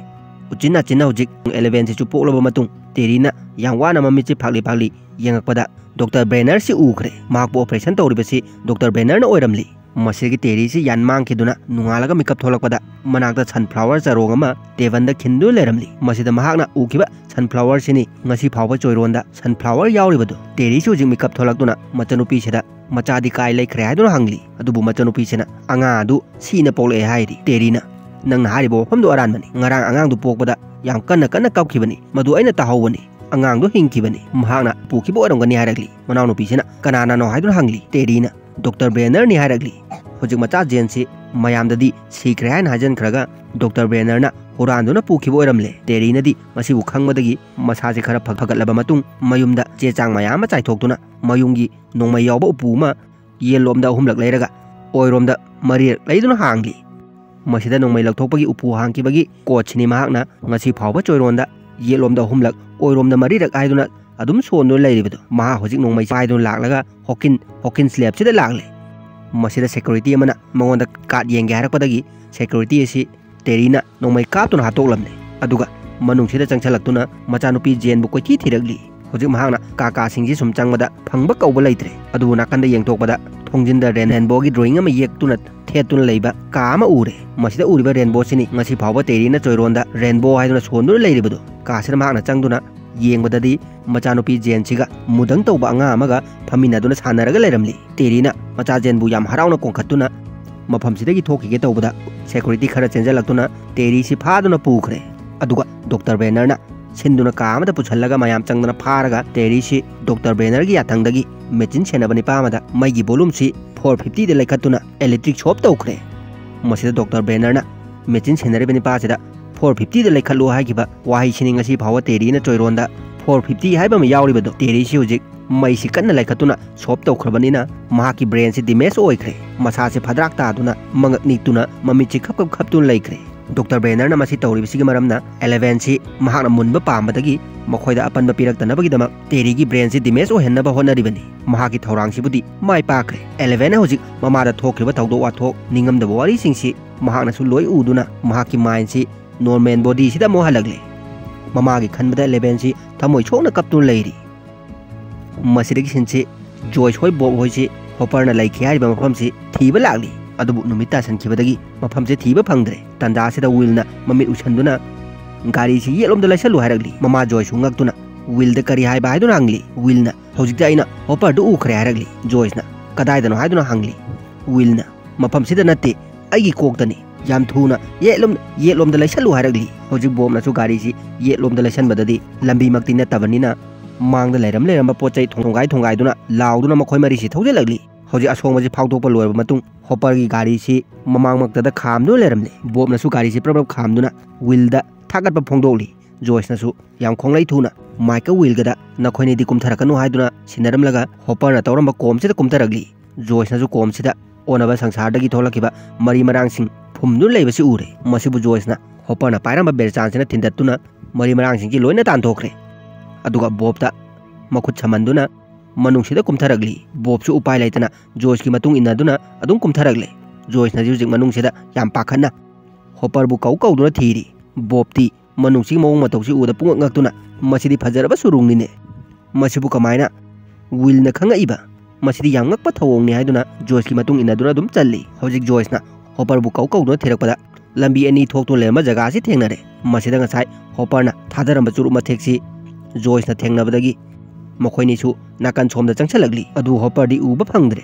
ꯎꯆꯤꯟ ꯅꯥꯆꯤꯟꯅ ꯍꯧꯖꯤꯛ ꯑꯦꯂꯦꯚꯦꯟꯁꯤꯁꯨ ꯄꯣꯛꯂꯕ ꯃꯇꯨꯡ ꯇꯦꯔꯤꯅ ꯌꯥꯝ ꯋꯥꯅ ꯃꯃꯤꯠꯁꯤ ꯐꯥꯛꯂꯤ ꯐꯥꯛꯂꯤ ꯌꯦꯡꯉꯛꯄꯗ ꯗꯣꯛꯇꯔ ꯕ꯭ꯔꯦꯅꯔꯁꯤ ꯎꯈ꯭ꯔꯦ꯫ ꯃꯍꯥꯛꯄꯨ ꯑꯣꯄꯔꯦꯁꯟ ꯇꯧꯔꯤꯕꯁꯤ ꯗꯣꯛꯇꯔ ꯕ꯭ꯔꯦꯅꯔꯅ ꯑꯣꯏꯔꯝꯂꯤ꯫ ꯃꯁꯤꯗꯒꯤ ꯇꯦꯔꯤꯁꯤ ꯌꯥꯟ ꯃꯥꯡꯈꯤꯗꯨꯅ ꯅꯣꯡꯉꯥꯜꯂꯒ ꯃꯤꯀꯞ ꯊꯣꯛꯂꯛꯄꯗ ꯃꯅꯥꯛꯇ ꯁꯟꯐ꯭ꯂꯥꯋꯔ ꯆꯔꯣꯡ ꯑꯃ ꯇꯦꯕꯜꯗ ꯈꯤꯟꯗꯨꯅ ꯂꯩꯔꯝꯂꯤ꯫ ꯃꯁꯤꯗ ꯃꯍꯥꯛꯅ ꯎꯈꯤꯕ ꯁꯟꯐ꯭ꯂꯥꯋꯔꯁꯤꯅꯤ ꯉꯁꯤ ꯐꯥꯎꯕ ꯆꯣꯏꯔꯣꯟꯗ ꯁꯟꯐ꯭ꯂꯥꯋꯔ ꯌꯥꯎꯔꯤꯕꯗꯨ꯫ ꯇꯦꯔꯤꯁꯨ ꯍꯧꯖꯤꯛ ꯃꯤꯀꯞ ꯊꯣꯛꯂꯛꯇꯨꯅ ꯃꯆꯥꯅꯨꯄꯤꯁꯤꯗ ꯃꯆꯥꯗꯤ ꯀꯥꯏ ꯂꯩꯈ꯭ꯔꯦ ꯍꯥꯏꯗꯨꯅ ꯍꯪꯂꯤ꯫ ꯑꯗꯨꯕꯨ ꯃꯆꯥꯅꯨꯄꯤꯁꯤꯅ ꯑꯉꯥꯡ ꯑꯗꯨ ꯁꯤꯅ ꯄꯣꯛꯂꯛꯑꯦ ꯍꯥꯏꯔꯤ꯫ ꯇꯦꯔꯤꯅ, "ꯅꯪꯅ ꯍꯥꯏꯔꯤꯕ ꯋꯥꯐꯝꯗꯨ ꯑꯔꯥꯟꯕꯅꯤ꯫ ꯉꯔꯥꯡ ꯑꯉꯥꯡꯗꯨ ꯄꯣꯛꯄꯗ ꯌꯥꯝ ꯀꯟꯅ ꯀꯟꯅ ꯀꯞꯈꯤꯕꯅꯤ꯫ ꯃꯗꯨ ꯑꯩꯅ ꯇꯥꯍꯧꯕꯅꯤ꯫ ꯑꯉꯥꯡꯗꯨ ꯍꯤꯡꯈꯤꯕꯅꯤ꯫ ꯃꯍꯥꯛꯅ ꯄꯨꯈꯤꯕ ꯑꯣꯏꯔꯝꯒꯅꯤ" ꯍꯥꯏꯔꯛꯂꯤ꯫ ꯃꯅꯥꯎꯅꯨꯄꯤꯁꯤꯅ, "ꯀꯅꯥꯅꯅꯣ?" ꯍꯥꯏꯗꯨꯅ ꯍꯪꯂꯤ꯫ ꯇꯦꯔꯤꯅ, "ꯗꯣꯛꯇꯔ ꯕꯦꯅꯔꯅꯤ" ꯍꯥꯏꯔꯛꯂꯤ꯫ ꯍꯧꯖꯤꯛ ꯃꯆꯥ ꯖꯦꯟꯁꯤ ꯃꯌꯥꯝꯗꯗꯤ ꯁꯤꯈ꯭ꯔꯦ ꯍꯥꯏꯅ ꯍꯥꯏꯖꯤꯟꯈ꯭ꯔꯒ ꯗꯣꯛꯇꯔ ꯕꯦꯅꯔꯅ ꯍꯨꯔꯥꯟꯗꯨꯅ ꯄꯨꯈꯤꯕ ꯑꯣꯏꯔꯝꯂꯦ꯫ ꯇꯦꯔꯤꯅꯗꯤ ꯃꯁꯤꯕꯨ ꯈꯪꯕꯗꯒꯤ ꯃꯁꯥꯁꯦ ꯈꯔ ꯐ-, ꯐꯒꯠꯂꯕ ꯃꯇꯨꯡ ꯃꯌꯨꯝꯗ ꯆꯦ ꯆꯥꯡ ꯃꯌꯥꯝ ꯑꯃ ꯆꯥꯏꯊꯣꯛꯇꯨꯅ ꯃꯌꯨꯝꯒꯤ ꯅꯣꯡꯃꯩ ꯌꯥꯎꯕ ꯎꯄꯨ ꯑꯃ ꯌꯦꯠꯂꯣꯝꯗ ꯑꯍꯨꯝꯂꯛ ꯂꯩꯔꯒ ꯑꯣꯏꯔꯣꯝꯗ ꯃꯔꯤꯔꯛ ꯂꯩꯗꯨꯅ ꯍꯥꯡꯂꯤ꯫ ꯃꯁꯤꯗ ꯅꯣꯡꯃꯩ ꯂꯧꯊꯣꯛꯄꯒꯤ ꯎꯄꯨ ꯍꯥꯡꯈꯤꯕꯒꯤ ꯀꯣꯗꯁꯤꯅꯤ ꯃꯍꯥꯛꯅ ꯉꯁꯤ ꯐꯥꯎꯕ ꯆꯣꯏꯔꯣꯟꯗ ꯌꯦꯠꯂꯣꯝꯗ ꯑꯍꯨꯝꯂꯛ, ꯑꯣꯏꯔꯣꯝꯗ ꯃꯔꯤꯔꯛ ꯍꯥꯏꯗꯨꯅ ꯑꯗꯨꯝ ꯁꯣꯟꯗꯨꯅ ꯂꯩꯔꯤꯕꯗꯨ꯫ ꯃꯍꯥꯛ ꯍꯧꯖꯤꯛ ꯅꯣꯡꯃꯩ ꯄꯥꯏꯗꯨꯅ ꯂꯥꯛꯂꯒ ꯍꯣꯀꯤꯟ, ꯍꯣꯀꯤꯟꯁ ꯂꯦꯞꯁꯤꯗ ꯂꯥꯛꯂꯦ꯫ ꯃꯁꯤꯗ ꯁꯦꯀ꯭ꯌꯨꯔꯤꯇꯤ ꯑꯃꯅ ꯃꯉꯣꯟꯗ ꯀꯥꯔꯗ ꯌꯦꯡꯒꯦ ꯍꯥꯏꯔꯛꯄꯗꯒꯤ ꯁꯦꯀ꯭ꯌꯨꯔꯤꯇꯤ ꯑꯁꯤ ꯇꯦꯔꯤꯅ ꯅꯣꯡꯃꯩ ꯀꯥꯞꯇꯨꯅ ꯍꯥꯠꯇꯣꯛꯂꯝꯂꯦ꯫ ꯑꯗꯨꯒ ꯃꯅꯨꯡꯁꯤꯗ ꯆꯪꯁꯤꯜꯂꯛꯇꯨꯅ ꯃꯆꯥꯅꯨꯄꯤ ꯖꯦꯟꯕꯨ ꯀꯣꯏꯊꯤ ꯊꯤꯔꯛꯂꯤ꯫ ꯍꯧꯖꯤꯛ ꯃꯍꯥꯛꯅ ꯀꯥ ꯀꯥꯁꯤꯡꯁꯤ ꯁꯨꯝ ꯆꯪꯕꯗ ꯐꯪꯕ ꯀꯧꯕ ꯂꯩꯇ꯭ꯔꯦ꯫ ꯑꯗꯨꯕꯨ ꯅꯥꯀꯟꯗ ꯌꯦꯡꯊꯣꯛꯄꯗ ꯊꯣꯡꯖꯤꯟꯗ ꯔꯦꯟꯕꯣꯒꯤ ꯗ꯭ꯔꯣꯌꯤꯡ ꯑꯃ ꯌꯦꯛꯇꯨꯅ ꯊꯦꯠꯇꯨꯅ ꯂꯩꯕ ꯀꯥ ꯑꯃ ꯎꯔꯦ꯫ ꯃꯁꯤꯗ ꯎꯔꯤꯕ ꯔꯦꯟꯕꯣꯁꯤꯅꯤ ꯉꯁꯤ ꯐꯥꯎꯕ ꯇꯦꯔꯤꯅ ꯆꯣꯏꯔꯣꯟꯗ ꯔꯦꯟꯕꯣ ꯍꯥꯏꯗꯨꯅ ꯁꯣꯟꯗꯨꯅ ꯂꯩꯔꯤꯕꯗꯨ꯫ ꯀꯥꯁꯤꯗ ꯃꯍꯥꯛꯅ ꯆꯪꯗꯨꯅ ꯌꯦꯡꯕꯗꯗꯤ ꯃꯆꯥꯅꯨꯄꯤ ꯖꯦꯟꯁꯤꯒ ꯃꯨꯗꯪ ꯇꯧꯕ ꯑꯉꯥꯡ ꯑꯃꯒ ꯐꯝꯃꯤꯟꯅꯗꯨꯅ ꯁꯥꯟꯅꯔꯒ ꯂꯩꯔꯝꯂꯤ꯫ ꯇꯦꯔꯤꯅ ꯃꯆꯥ ꯖꯦꯟꯕꯨ ꯌꯥꯝ ꯍꯔꯥꯎꯅ ꯀꯣꯡꯈꯠꯇꯨꯅ ꯃꯐꯝꯁꯤꯗꯒꯤ ꯊꯣꯛꯈꯤꯒꯦ ꯇꯧꯕꯗ ꯁꯦꯀ꯭ꯌꯨꯔꯤꯇꯤ ꯈꯔ ꯆꯦꯟꯖꯜꯂꯛꯇꯨꯅ ꯇꯦꯔꯤꯁꯤ ꯐꯥꯗꯨꯅ ꯄꯨꯈ꯭ꯔꯦ꯫ ꯑꯗꯨꯒ ꯗꯣꯛꯇꯔ ꯕꯦꯅꯔꯅ ꯁꯤꯟꯗꯨꯅ ꯀꯥ ꯑꯃꯗ ꯄꯨꯁꯜꯂꯒ ꯃꯌꯥꯝ ꯆꯪꯗꯅ ꯐꯥꯔꯒ ꯇꯦꯔꯤꯁꯤ ꯗꯣꯛꯇꯔ ꯕꯦꯅꯔꯒꯤ ꯌꯥꯊꯪꯗꯒꯤ ꯃꯦꯆꯤꯟ ꯁꯦꯟꯅꯕ ꯅꯤꯄꯥ ꯑꯃꯗ ꯃꯩꯒꯤ volume ꯁꯤ four fifty ꯗ ꯂꯩꯈꯠꯇꯨꯅ electric shock ꯇꯧꯈ꯭ꯔꯦ꯫ ꯃꯁꯤꯗ ꯗꯣꯛꯇꯔ ꯕꯦꯅꯔꯅ ꯃꯦꯆꯤꯟ ꯁꯦꯟꯅꯔꯤꯕ ꯅꯤꯄꯥꯁꯤꯗ four fifty ꯗ ꯂꯩꯈꯠꯂꯨ ꯍꯥꯏꯈꯤꯕ ꯋꯥꯍꯩꯁꯤꯅꯤ ꯉꯁꯤ ꯐꯥꯎꯕ ꯇꯦꯔꯤꯅ ꯆꯣꯏꯔꯣꯟꯗ four fifty ꯍꯥꯏꯕ ꯑꯃ ꯌꯥꯎꯔꯤꯕꯗꯣ꯫ ꯇꯦꯔꯤꯁꯤ ꯍꯧꯖꯤꯛ ꯃꯩꯁꯤ ꯀꯟꯅ ꯂꯩꯈꯠꯇꯨꯅ shock ꯇꯧꯈ꯭ꯔꯕꯅꯤꯅ ꯃꯍꯥꯛꯀꯤ brain ꯁꯤ damage ꯑꯣꯏꯈ꯭ꯔꯦ꯫ ꯃꯁꯥꯁꯦ ꯐꯗ꯭ꯔꯥꯛ ꯇꯥꯗꯨꯅ ꯃꯉꯛ ꯅꯤꯛꯇꯨꯅ ꯃꯃꯤꯠꯁꯤ ꯈꯞ ꯈꯞ ꯈꯞꯇꯨꯅ ꯂꯩꯈ꯭ꯔꯦ꯫ ꯗꯣꯛꯇꯔ ꯕꯦꯅꯔꯅ ꯃꯁꯤ ꯇꯧꯔꯤꯕꯁꯤꯒꯤ ꯃꯔꯝꯅ Eleven ꯁꯤ ꯃꯍꯥꯛꯅ ꯃꯨꯟꯕ ꯄꯥꯝꯕꯗꯒꯤ ꯃꯈꯣꯏꯗ ꯑꯄꯟꯕ ꯄꯤꯔꯛꯇꯅꯕꯒꯤꯗꯃꯛ ꯇꯦꯔꯤꯒꯤ brain ꯁꯤ damage ꯑꯣꯏꯍꯟꯅꯕ ꯍꯣꯠꯅꯔꯤꯕꯅꯤ꯫ ꯃꯍꯥꯛꯀꯤ ꯊꯧꯔꯥꯡꯁꯤꯕꯨꯗꯤ ꯃꯥꯏ ꯄꯥꯛꯈ꯭ꯔꯦ꯫ Eleven ꯅ ꯍꯧꯖꯤꯛ ꯃꯃꯥꯗ ꯊꯣꯛꯈ꯭ꯔꯤꯕ ꯊꯧꯗꯣꯛ ꯋꯥꯊꯣꯛ, ꯅꯤꯡꯉꯝꯗꯕ ꯋꯥꯔꯤꯁꯤꯡꯁꯤ ꯃꯍꯥꯛꯅꯁꯨ ꯂꯣꯏ ꯎꯗꯨꯅ ꯃꯍꯥꯛꯀꯤ mind ꯁꯤ normal body ꯁꯤꯗ ꯑꯃꯨꯛ ꯍꯜꯂꯛꯂꯦ꯫ ꯃꯃꯥꯒꯤ ꯈꯟꯕꯗ Eleven ꯁꯤ ꯊꯃꯣꯏ ꯁꯣꯛꯅ ꯀꯞꯇꯨꯅ ꯂꯩꯔꯤ꯫ ꯃꯁꯤꯗꯒꯤ ꯁꯤꯟꯁꯤ ꯖꯣꯏꯁ ꯍꯣꯏ, ꯕꯣꯕ ꯍꯣꯏꯁꯤ ꯍꯣꯄꯔꯅ ꯂꯩꯈꯤ ꯍꯥꯏꯔꯤꯕ ꯃꯐꯝꯁꯤ ꯊꯤꯕ ꯂꯥꯛꯂꯤ꯫ ꯑꯗꯨꯕꯨ ꯅꯨꯃꯤꯠ ꯇꯥꯁꯟꯈꯤꯕꯗꯒꯤ ꯃꯐꯝꯁꯦ ꯊꯤꯕ ꯐꯪꯗ꯭ꯔꯦ꯫ ꯇꯥꯟꯖꯥꯁꯤꯗ ꯋꯤꯜꯅ ꯃꯃꯤꯠ ꯎꯏꯁꯟꯗꯨꯅ ꯒꯥꯔꯤꯁꯤ ꯌꯦꯠꯂꯣꯝꯗ ꯂꯩꯁꯜꯂꯨ ꯍꯥꯏꯔꯛꯂꯤ꯫ ꯃꯃꯥ ꯖꯣꯏꯁꯁꯨ ꯉꯛꯇꯨꯅ ꯋꯤꯜꯗ ꯀꯔꯤ ꯍꯥꯏꯕ ꯍꯥꯏꯗꯨꯅ ꯍꯪꯂꯤ꯫ ꯋꯤꯜꯅ ꯍꯧꯖꯤꯛꯇꯤ ꯑꯩꯅ ꯍꯣꯄꯔꯗꯨ ꯎꯈ꯭ꯔꯦ ꯍꯥꯏꯔꯛꯂꯤ꯫ ꯖꯣꯏꯁꯅ ꯀꯗꯥꯏꯗꯅꯣ ꯍꯥꯏꯗꯨꯅ ꯍꯪꯂꯤ꯫ ꯋꯤꯜꯅ ꯃꯐꯝꯁꯤꯗ ꯅꯠꯇꯦ, ꯑꯩꯒꯤ ꯀꯣꯛꯇꯅꯤ꯫ ꯌꯥꯝ ꯊꯨꯅ ꯌꯦꯠꯂꯣꯝ ꯌꯦꯠꯂꯣꯝꯗ ꯂꯩꯁꯜꯂꯨ ꯍꯥꯏꯔꯛꯂꯤ꯫ ꯍꯧꯖꯤꯛ ꯕꯣꯕꯅꯁꯨ ꯒꯥꯔꯤꯁꯤ ꯌꯦꯠꯂꯣꯝꯗ ꯂꯩꯁꯟꯕꯗꯗꯤ ꯂꯝꯕꯤꯃꯛꯇꯤ ꯅꯠꯇꯕꯅꯤꯅ ꯃꯥꯡꯗ ꯂꯩꯔꯝ ꯂꯩꯔꯝꯕ ꯄꯣꯠ ꯆꯩ ꯊꯣꯡꯒꯥꯏ ꯊꯣꯡꯒꯥꯏꯗꯨꯅ ꯂꯥꯎꯗꯨꯅ ꯃꯈꯣꯏ ꯃꯔꯤꯁꯤ ꯊꯧꯖꯤꯜꯂꯛꯂꯤ꯫ ꯍꯧꯖꯤꯛ ꯑꯁꯣꯡꯕꯁꯤ ꯐꯥꯎꯗꯣꯛꯄ ꯂꯣꯏꯔꯕ ꯃꯇꯨꯡ ꯍꯣꯄꯔꯒꯤ ꯒꯥꯔꯤꯁꯤ ꯃꯃꯥꯡꯃꯛꯇꯗ ꯈꯥꯝꯗꯨꯅ ꯂꯩꯔꯝꯂꯦ꯫ ꯕꯣꯕꯅꯁꯨ ꯒꯥꯔꯤꯁꯤ ꯄ꯭ꯔꯞ ꯄ꯭ꯔꯞ ꯈꯥꯝꯗꯨꯅ ꯋꯤꯜꯗ ꯊꯥꯒꯠꯄ ꯐꯣꯡꯗꯣꯛꯂꯤ꯫ ꯖꯣꯏꯁꯅꯁꯨ ꯌꯥꯝ ꯈꯣꯡꯂꯩ ꯊꯨꯅ ꯃꯥꯏꯛꯀ ꯋꯤꯜꯒꯗ ꯅꯈꯣꯏꯅꯤꯗꯤ ꯀꯨꯝꯊꯔꯛꯀꯅꯨ ꯍꯥꯏꯗꯨꯅ ꯁꯤꯟꯅꯔꯝꯂꯒ ꯍꯣꯄꯔꯅ ꯇꯧꯔꯝꯕ ꯀꯣꯝꯁꯤꯗ ꯀꯨꯝꯊꯔꯛꯂꯤ꯫ ꯖꯣꯏꯁꯅꯁꯨ ꯀꯣꯝꯁꯤꯗ ꯑꯣꯟꯅꯕ ꯁꯪꯁꯥꯔꯗꯒꯤ ꯊꯣꯛꯂꯛꯈꯤꯕ ꯃꯔꯤ ꯃꯔꯥꯡꯁꯤꯡ ꯐꯨꯝꯗꯨꯅ ꯂꯩꯕꯁꯤ ꯎꯔꯦ꯫ ꯃꯁꯤꯕꯨ ꯖꯣꯏꯁꯅ ꯍꯣꯄꯔꯅ ꯄꯥꯏꯔꯝꯕ ꯕꯦꯔꯆꯥꯟꯁꯤꯅ ꯊꯤꯟꯗꯠꯇꯨꯅ ꯃꯔꯤ ꯃꯔꯥꯡꯁꯤꯡꯁꯤ ꯂꯣꯏꯅ ꯇꯥꯟꯊꯣꯛꯈ꯭ꯔꯦ꯫ ꯑꯗꯨꯒ ꯕꯣꯕꯇ ꯃꯈꯨꯠ ꯁꯝꯍꯟꯗꯨꯅ ꯃꯅꯨꯡꯁꯤꯗ ꯀꯨꯝꯊꯔꯛꯂꯤ꯫ ꯕꯣꯕꯁꯨ ꯎꯄꯥꯏ ꯂꯩꯇꯅ ꯖꯣꯏꯁꯀꯤ ꯃꯇꯨꯡ ꯏꯟꯅꯗꯨꯅ ꯑꯗꯨꯝ ꯀꯨꯝꯊꯔꯛꯂꯦ꯫ ꯖꯣꯏꯁꯅꯗꯤ ꯍꯧꯖꯤꯛ ꯃꯅꯨꯡꯁꯤꯗ ꯌꯥꯝ ꯄꯥꯈꯠꯅ ꯍꯣꯄꯔꯕꯨ ꯀꯧ ꯀꯧꯗꯨꯅ ꯊꯤꯔꯤ꯫ ꯕꯣꯕꯇꯤ ꯃꯅꯨꯡꯁꯤꯒꯤ ꯃꯑꯣꯡ ꯃꯇꯧꯁꯤ ꯎꯕꯗ ꯄꯨꯡꯉꯛ ꯉꯛꯇꯨꯅ ꯃꯁꯤꯗꯤ ꯐꯖꯔꯕ ꯁꯨꯔꯨꯡꯅꯤꯅꯦ꯫ ꯃꯁꯤꯕꯨ ꯀꯃꯥꯏꯅ ꯋꯤꯜꯅ ꯈꯪꯉꯛꯏꯕ? ꯃꯁꯤꯗꯤ ꯌꯥꯝ ꯉꯛꯄ ꯊꯧꯑꯣꯡꯅꯤ ꯍꯥꯏꯗꯨꯅ ꯖꯣꯏꯁꯀꯤ ꯃꯇꯨꯡ ꯏꯟꯅꯗꯨꯅ ꯑꯗꯨꯝ ꯆꯜꯂꯤ꯫ ꯍꯧꯖꯤꯛ ꯖꯣꯏꯁꯅ ꯍꯣꯄꯔꯕꯨ ꯀꯧ ꯀꯧꯗꯨꯅ ꯊꯤꯔꯛꯄꯗ ꯂꯝꯕꯤ ꯑꯅꯤ ꯊꯣꯛꯇꯨꯅ ꯂꯩꯔꯝꯕ ꯖꯒꯥꯁꯤ ꯊꯦꯡꯅꯔꯦ꯫ ꯃꯁꯤꯗ ꯉꯁꯥꯏ ꯍꯣꯄꯔꯅ ꯊꯥꯗꯔꯝꯕ ꯆꯨꯔꯨꯞ ꯃꯊꯦꯛꯁꯤ ꯖꯣꯏꯁꯅ ꯊꯦꯡꯅꯕꯗꯒꯤ ꯃꯈꯣꯏꯅꯤꯁꯨ ꯅꯥꯀꯟ ꯁꯣꯝꯗ ꯆꯪꯁꯜꯂꯛꯂꯤ꯫ ꯑꯗꯨ ꯍꯣꯄꯔꯗꯤ ꯎꯕ ꯐꯪꯗ꯭ꯔꯦ꯫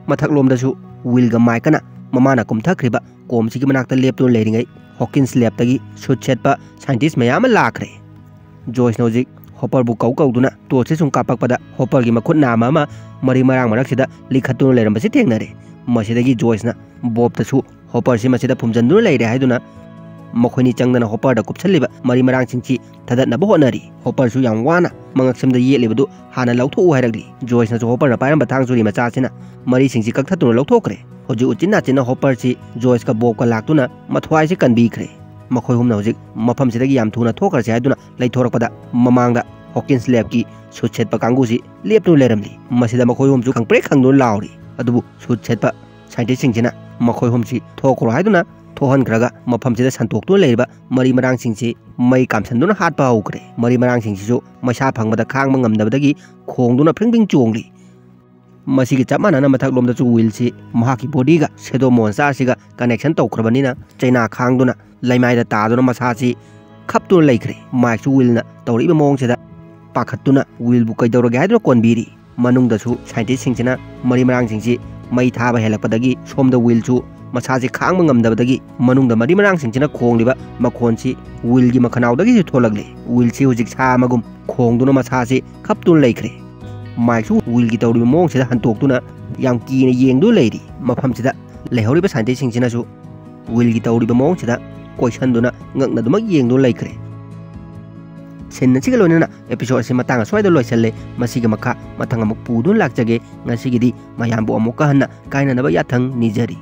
ꯃꯊꯛꯂꯣꯝꯗꯁꯨ ꯋꯤꯜꯒ ꯃꯥꯏꯛꯀꯅ ꯃꯃꯥꯅ ꯀꯨꯝꯊꯈ꯭ꯔꯤꯕ ꯀꯣꯝꯁꯤꯒꯤ ꯃꯅꯥꯛꯇ ꯂꯦꯞꯇꯨꯅ ꯂꯩꯔꯤꯉꯩ ꯍꯣꯀꯤꯟꯁ ꯂꯦꯞꯇꯒꯤ ꯁꯨꯠ ꯁꯦꯠꯄ ꯁꯥꯏꯟꯇꯤꯁ ꯃꯌꯥꯝ ꯑꯃ ꯂꯥꯛꯈ꯭ꯔꯦ꯫ ꯖꯣꯏꯁꯅ ꯍꯧꯖꯤꯛ ꯍꯣꯄꯔꯕꯨ ꯀꯧ ꯀꯧꯗꯨꯅ ꯇꯣꯔꯆꯁꯤ ꯁꯨꯝ ꯀꯥꯞꯄꯛꯄꯗ ꯍꯣꯄꯔꯒꯤ ꯃꯈꯨꯠ ꯅꯥꯝꯃ ꯑꯃ ꯃꯔꯤ ꯃꯔꯥꯡ ꯃꯔꯛꯁꯤꯗ ꯂꯤꯈꯠꯇꯨꯅ ꯂꯩꯔꯝꯕꯁꯤ ꯊꯦꯡꯅꯔꯦ꯫ ꯃꯁꯤꯗꯒꯤ ꯖꯣꯏꯁꯅ ꯕꯣꯕꯇꯁꯨ ꯍꯣꯄꯔꯁꯤ ꯃꯁꯤꯗ ꯐꯨꯝꯖꯤꯟꯗꯨꯅ ꯂꯩꯔꯦ ꯍꯥꯏꯗꯨꯅ ꯃꯈꯣꯏꯅꯤ ꯆꯪꯗꯅ ꯍꯣꯄꯔꯗ ꯀꯨꯞꯁꯜꯂꯤꯕ ꯃꯔꯤ ꯃꯔꯥꯡꯁꯤꯡꯁꯤ ꯊꯥꯗꯠꯅꯕ ꯍꯣꯠꯅꯔꯤ꯫ ꯍꯣꯄꯔꯁꯨ ꯌꯥꯝ ꯋꯥꯅ ꯃꯉꯛꯁꯝꯗ ꯌꯦꯠꯂꯤꯕꯗꯨ ꯍꯥꯟꯅ ꯂꯧꯊꯣꯛꯎ ꯍꯥꯏꯔꯛꯂꯤ꯫ ꯖꯣꯏꯁꯅꯁꯨ ꯍꯣꯄꯔꯅ ꯄꯥꯏꯔꯝꯕ ꯊꯥꯡ ꯆꯨꯔꯤ ꯃꯆꯥꯁꯤꯅ ꯃꯔꯤꯁꯤꯡꯁꯤ ꯀꯛꯊꯠꯇꯨꯅ ꯂꯧꯊꯣꯛꯈ꯭ꯔꯦ꯫ ꯍꯧꯖꯤꯛ ꯎꯆꯤꯟ ꯅꯥꯆꯤꯟꯅ ꯍꯣꯄꯔꯁꯤ ꯖꯣꯏꯁꯀ ꯕꯣꯕꯀ ꯂꯥꯛꯇꯨꯅ ꯃꯊ꯭ꯋꯥꯏꯁꯤ ꯀꯟꯕꯤꯈ꯭ꯔꯦ꯫ ꯃꯈꯣꯏ ꯑꯍꯨꯝꯅ ꯍꯧꯖꯤꯛ ꯃꯐꯝꯁꯤꯗꯒꯤ ꯌꯥꯝ ꯊꯨꯅ ꯊꯣꯛꯈ꯭ꯔꯁꯤ ꯍꯥꯏꯗꯨꯅ ꯂꯩꯊꯣꯔꯛꯄꯗ ꯃꯃꯥꯡꯗ ꯍꯣꯀꯤꯟꯁ ꯂꯦꯞꯀꯤ ꯁꯨꯠ ꯁꯦꯠꯄ ꯀꯥꯡꯕꯨꯁꯤ ꯂꯦꯞꯇꯨꯅ ꯂꯩꯔꯝꯂꯤ꯫ ꯃꯁꯤꯗ ꯃꯈꯣꯏ ꯑꯍꯨꯝꯁꯨ ꯈꯪꯄ꯭ꯔꯦꯛ ꯈꯪꯗꯨꯅ ꯂꯥꯎꯔꯤ꯫ ꯑꯗꯨꯕꯨ ꯁꯨꯠ ꯁꯦꯠꯄ ꯁꯥꯏꯟꯇꯤꯁꯁꯤꯡꯁꯤꯅ ꯃꯈꯣꯏ ꯑꯍꯨꯝꯁꯤ ꯊꯣꯛꯈ꯭ꯔꯣ ꯍꯥꯏꯗꯨꯅ ꯊꯣꯛꯍꯟꯈ꯭ꯔꯒ ꯃꯐꯝꯁꯤꯗ ꯁꯟꯇꯣꯛꯇꯨꯅ ꯂꯩꯔꯤꯕ ꯃꯔꯤ ꯃꯔꯥꯡꯁꯤꯡꯁꯤ ꯃꯩ ꯀꯥꯝꯁꯟꯗꯨꯅ ꯍꯥꯠꯄ ꯍꯧꯈ꯭ꯔꯦ꯫ ꯃꯔꯤ ꯃꯔꯥꯡꯁꯤꯡꯁꯤꯁꯨ ꯃꯩꯁꯥ ꯐꯪꯕꯗ ꯈꯥꯡꯕ ꯉꯝꯗꯕꯗꯒꯤ ꯈꯣꯡꯗꯨꯅ ꯐ꯭ꯔꯤꯡ ꯐ꯭ꯔꯤꯡ ꯆꯣꯡꯂꯤ꯫ ꯃꯁꯤꯒꯤ ꯆꯞ ꯃꯥꯟꯅꯅ ꯃꯊꯛꯂꯣꯝꯗꯁꯨ ꯋꯤꯜꯁꯤ ꯃꯍꯥꯛꯀꯤ ꯕꯣꯗꯤꯒ ꯁꯦꯗꯣ ꯃꯣꯟꯁꯇꯔꯁꯤꯒ ꯀꯅꯦꯛꯁꯟ ꯇꯧꯈ꯭ꯔꯕꯅꯤꯅ ꯆꯩꯅꯥ ꯈꯥꯡꯗꯨꯅ ꯂꯩꯃꯥꯏꯗ ꯇꯥꯗꯨꯅ ꯃꯁꯥꯁꯤ ꯈꯞꯇꯨꯅ ꯂꯩꯈ꯭ꯔꯦ꯫ ꯃꯥꯏꯛꯁꯨ ꯋꯤꯜꯅ ꯇꯧꯔꯛꯏꯕ ꯃꯑꯣꯡꯁꯤꯗ ꯄꯥꯈꯠꯇꯨꯅ ꯋꯤꯜꯕꯨ ꯀꯩꯗꯧꯔꯒꯦ ꯍꯥꯏꯗꯨꯅ ꯀꯣꯟꯕꯤꯔꯤ꯫ ꯃꯅꯨꯡꯗꯁꯨ ꯁꯥꯏꯟꯇꯤꯁꯁꯤꯡꯁꯤꯅ ꯃꯔꯤ ꯃꯔꯥꯡꯁꯤꯡꯁꯤ ꯃꯩ ꯊꯥꯕ ꯍꯦꯜꯂꯛꯄꯗꯒꯤ ꯁꯣꯝꯗ ꯋꯤꯜꯁꯨ ꯃꯁꯥꯁꯦ ꯈꯥꯡꯕ ꯉꯝꯗꯕꯗꯒꯤ ꯃꯅꯨꯡꯗ ꯃꯔꯤ ꯃꯔꯥꯡꯁꯤꯡꯁꯤꯅ ꯈꯣꯡꯂꯤꯕ ꯃꯈꯣꯟꯁꯤ ꯋꯤꯜꯒꯤ ꯃꯈꯅꯥꯎꯗꯒꯤꯁꯨ ꯊꯣꯛꯂꯛꯂꯦ꯫ ꯋꯤꯜꯁꯤ ꯍꯧꯖꯤꯛ ꯁꯥ ꯑꯃꯒꯨꯝ ꯈꯣꯡꯗꯨꯅ ꯃꯁꯥꯁꯤ ꯈꯞꯇꯨꯅ ꯂꯩꯈ꯭ꯔꯦ꯫ ꯃꯥꯏꯛꯁꯨ ꯋꯤꯜꯒꯤ ꯇꯧꯔꯤꯕ ꯃꯑꯣꯡꯁꯤꯗ ꯍꯟꯇꯣꯛꯇꯨꯅ ꯌꯥꯝ ꯀꯤꯅ ꯌꯦꯡꯗꯨꯅ ꯂꯩꯔꯤ꯫ ꯃꯐꯝꯁꯤꯗ ꯂꯩꯍꯧꯔꯤꯕ ꯁꯥꯏꯟꯇꯤꯁꯁꯤꯡꯁꯤꯅꯁꯨ ꯋꯤꯜꯒꯤ ꯇꯧꯔꯤꯕ ꯃꯑꯣꯡꯁꯤꯗ ꯀꯣꯏꯁꯟꯗꯨꯅ ꯉꯛꯅꯗꯨꯃꯛ ꯌꯦꯡꯗꯨꯅ ꯂꯩꯈ꯭ꯔꯦ꯫ ꯁꯤꯟ ꯑꯁꯤꯒ ꯂꯣꯏꯅꯅ episode ꯑꯁꯤ ꯃꯇꯥꯡ ꯑꯁ꯭ꯋꯥꯏꯗ ꯂꯣꯏꯁꯜꯂꯦ꯫ ꯃꯁꯤꯒꯤ ꯃꯈꯥ ꯃꯊꯪ ꯑꯃꯨꯛ ꯄꯨꯗꯨꯅ ꯂꯥꯛꯆꯒꯦ꯫ ꯉꯁꯤꯒꯤꯗꯤ ꯃꯌꯥꯝꯕꯨ ꯑꯃꯨꯛꯀ ꯍꯟꯅ ꯀꯥꯏꯅꯅꯕ ꯌꯥꯊꯪ ꯅꯤꯖꯔꯤ꯫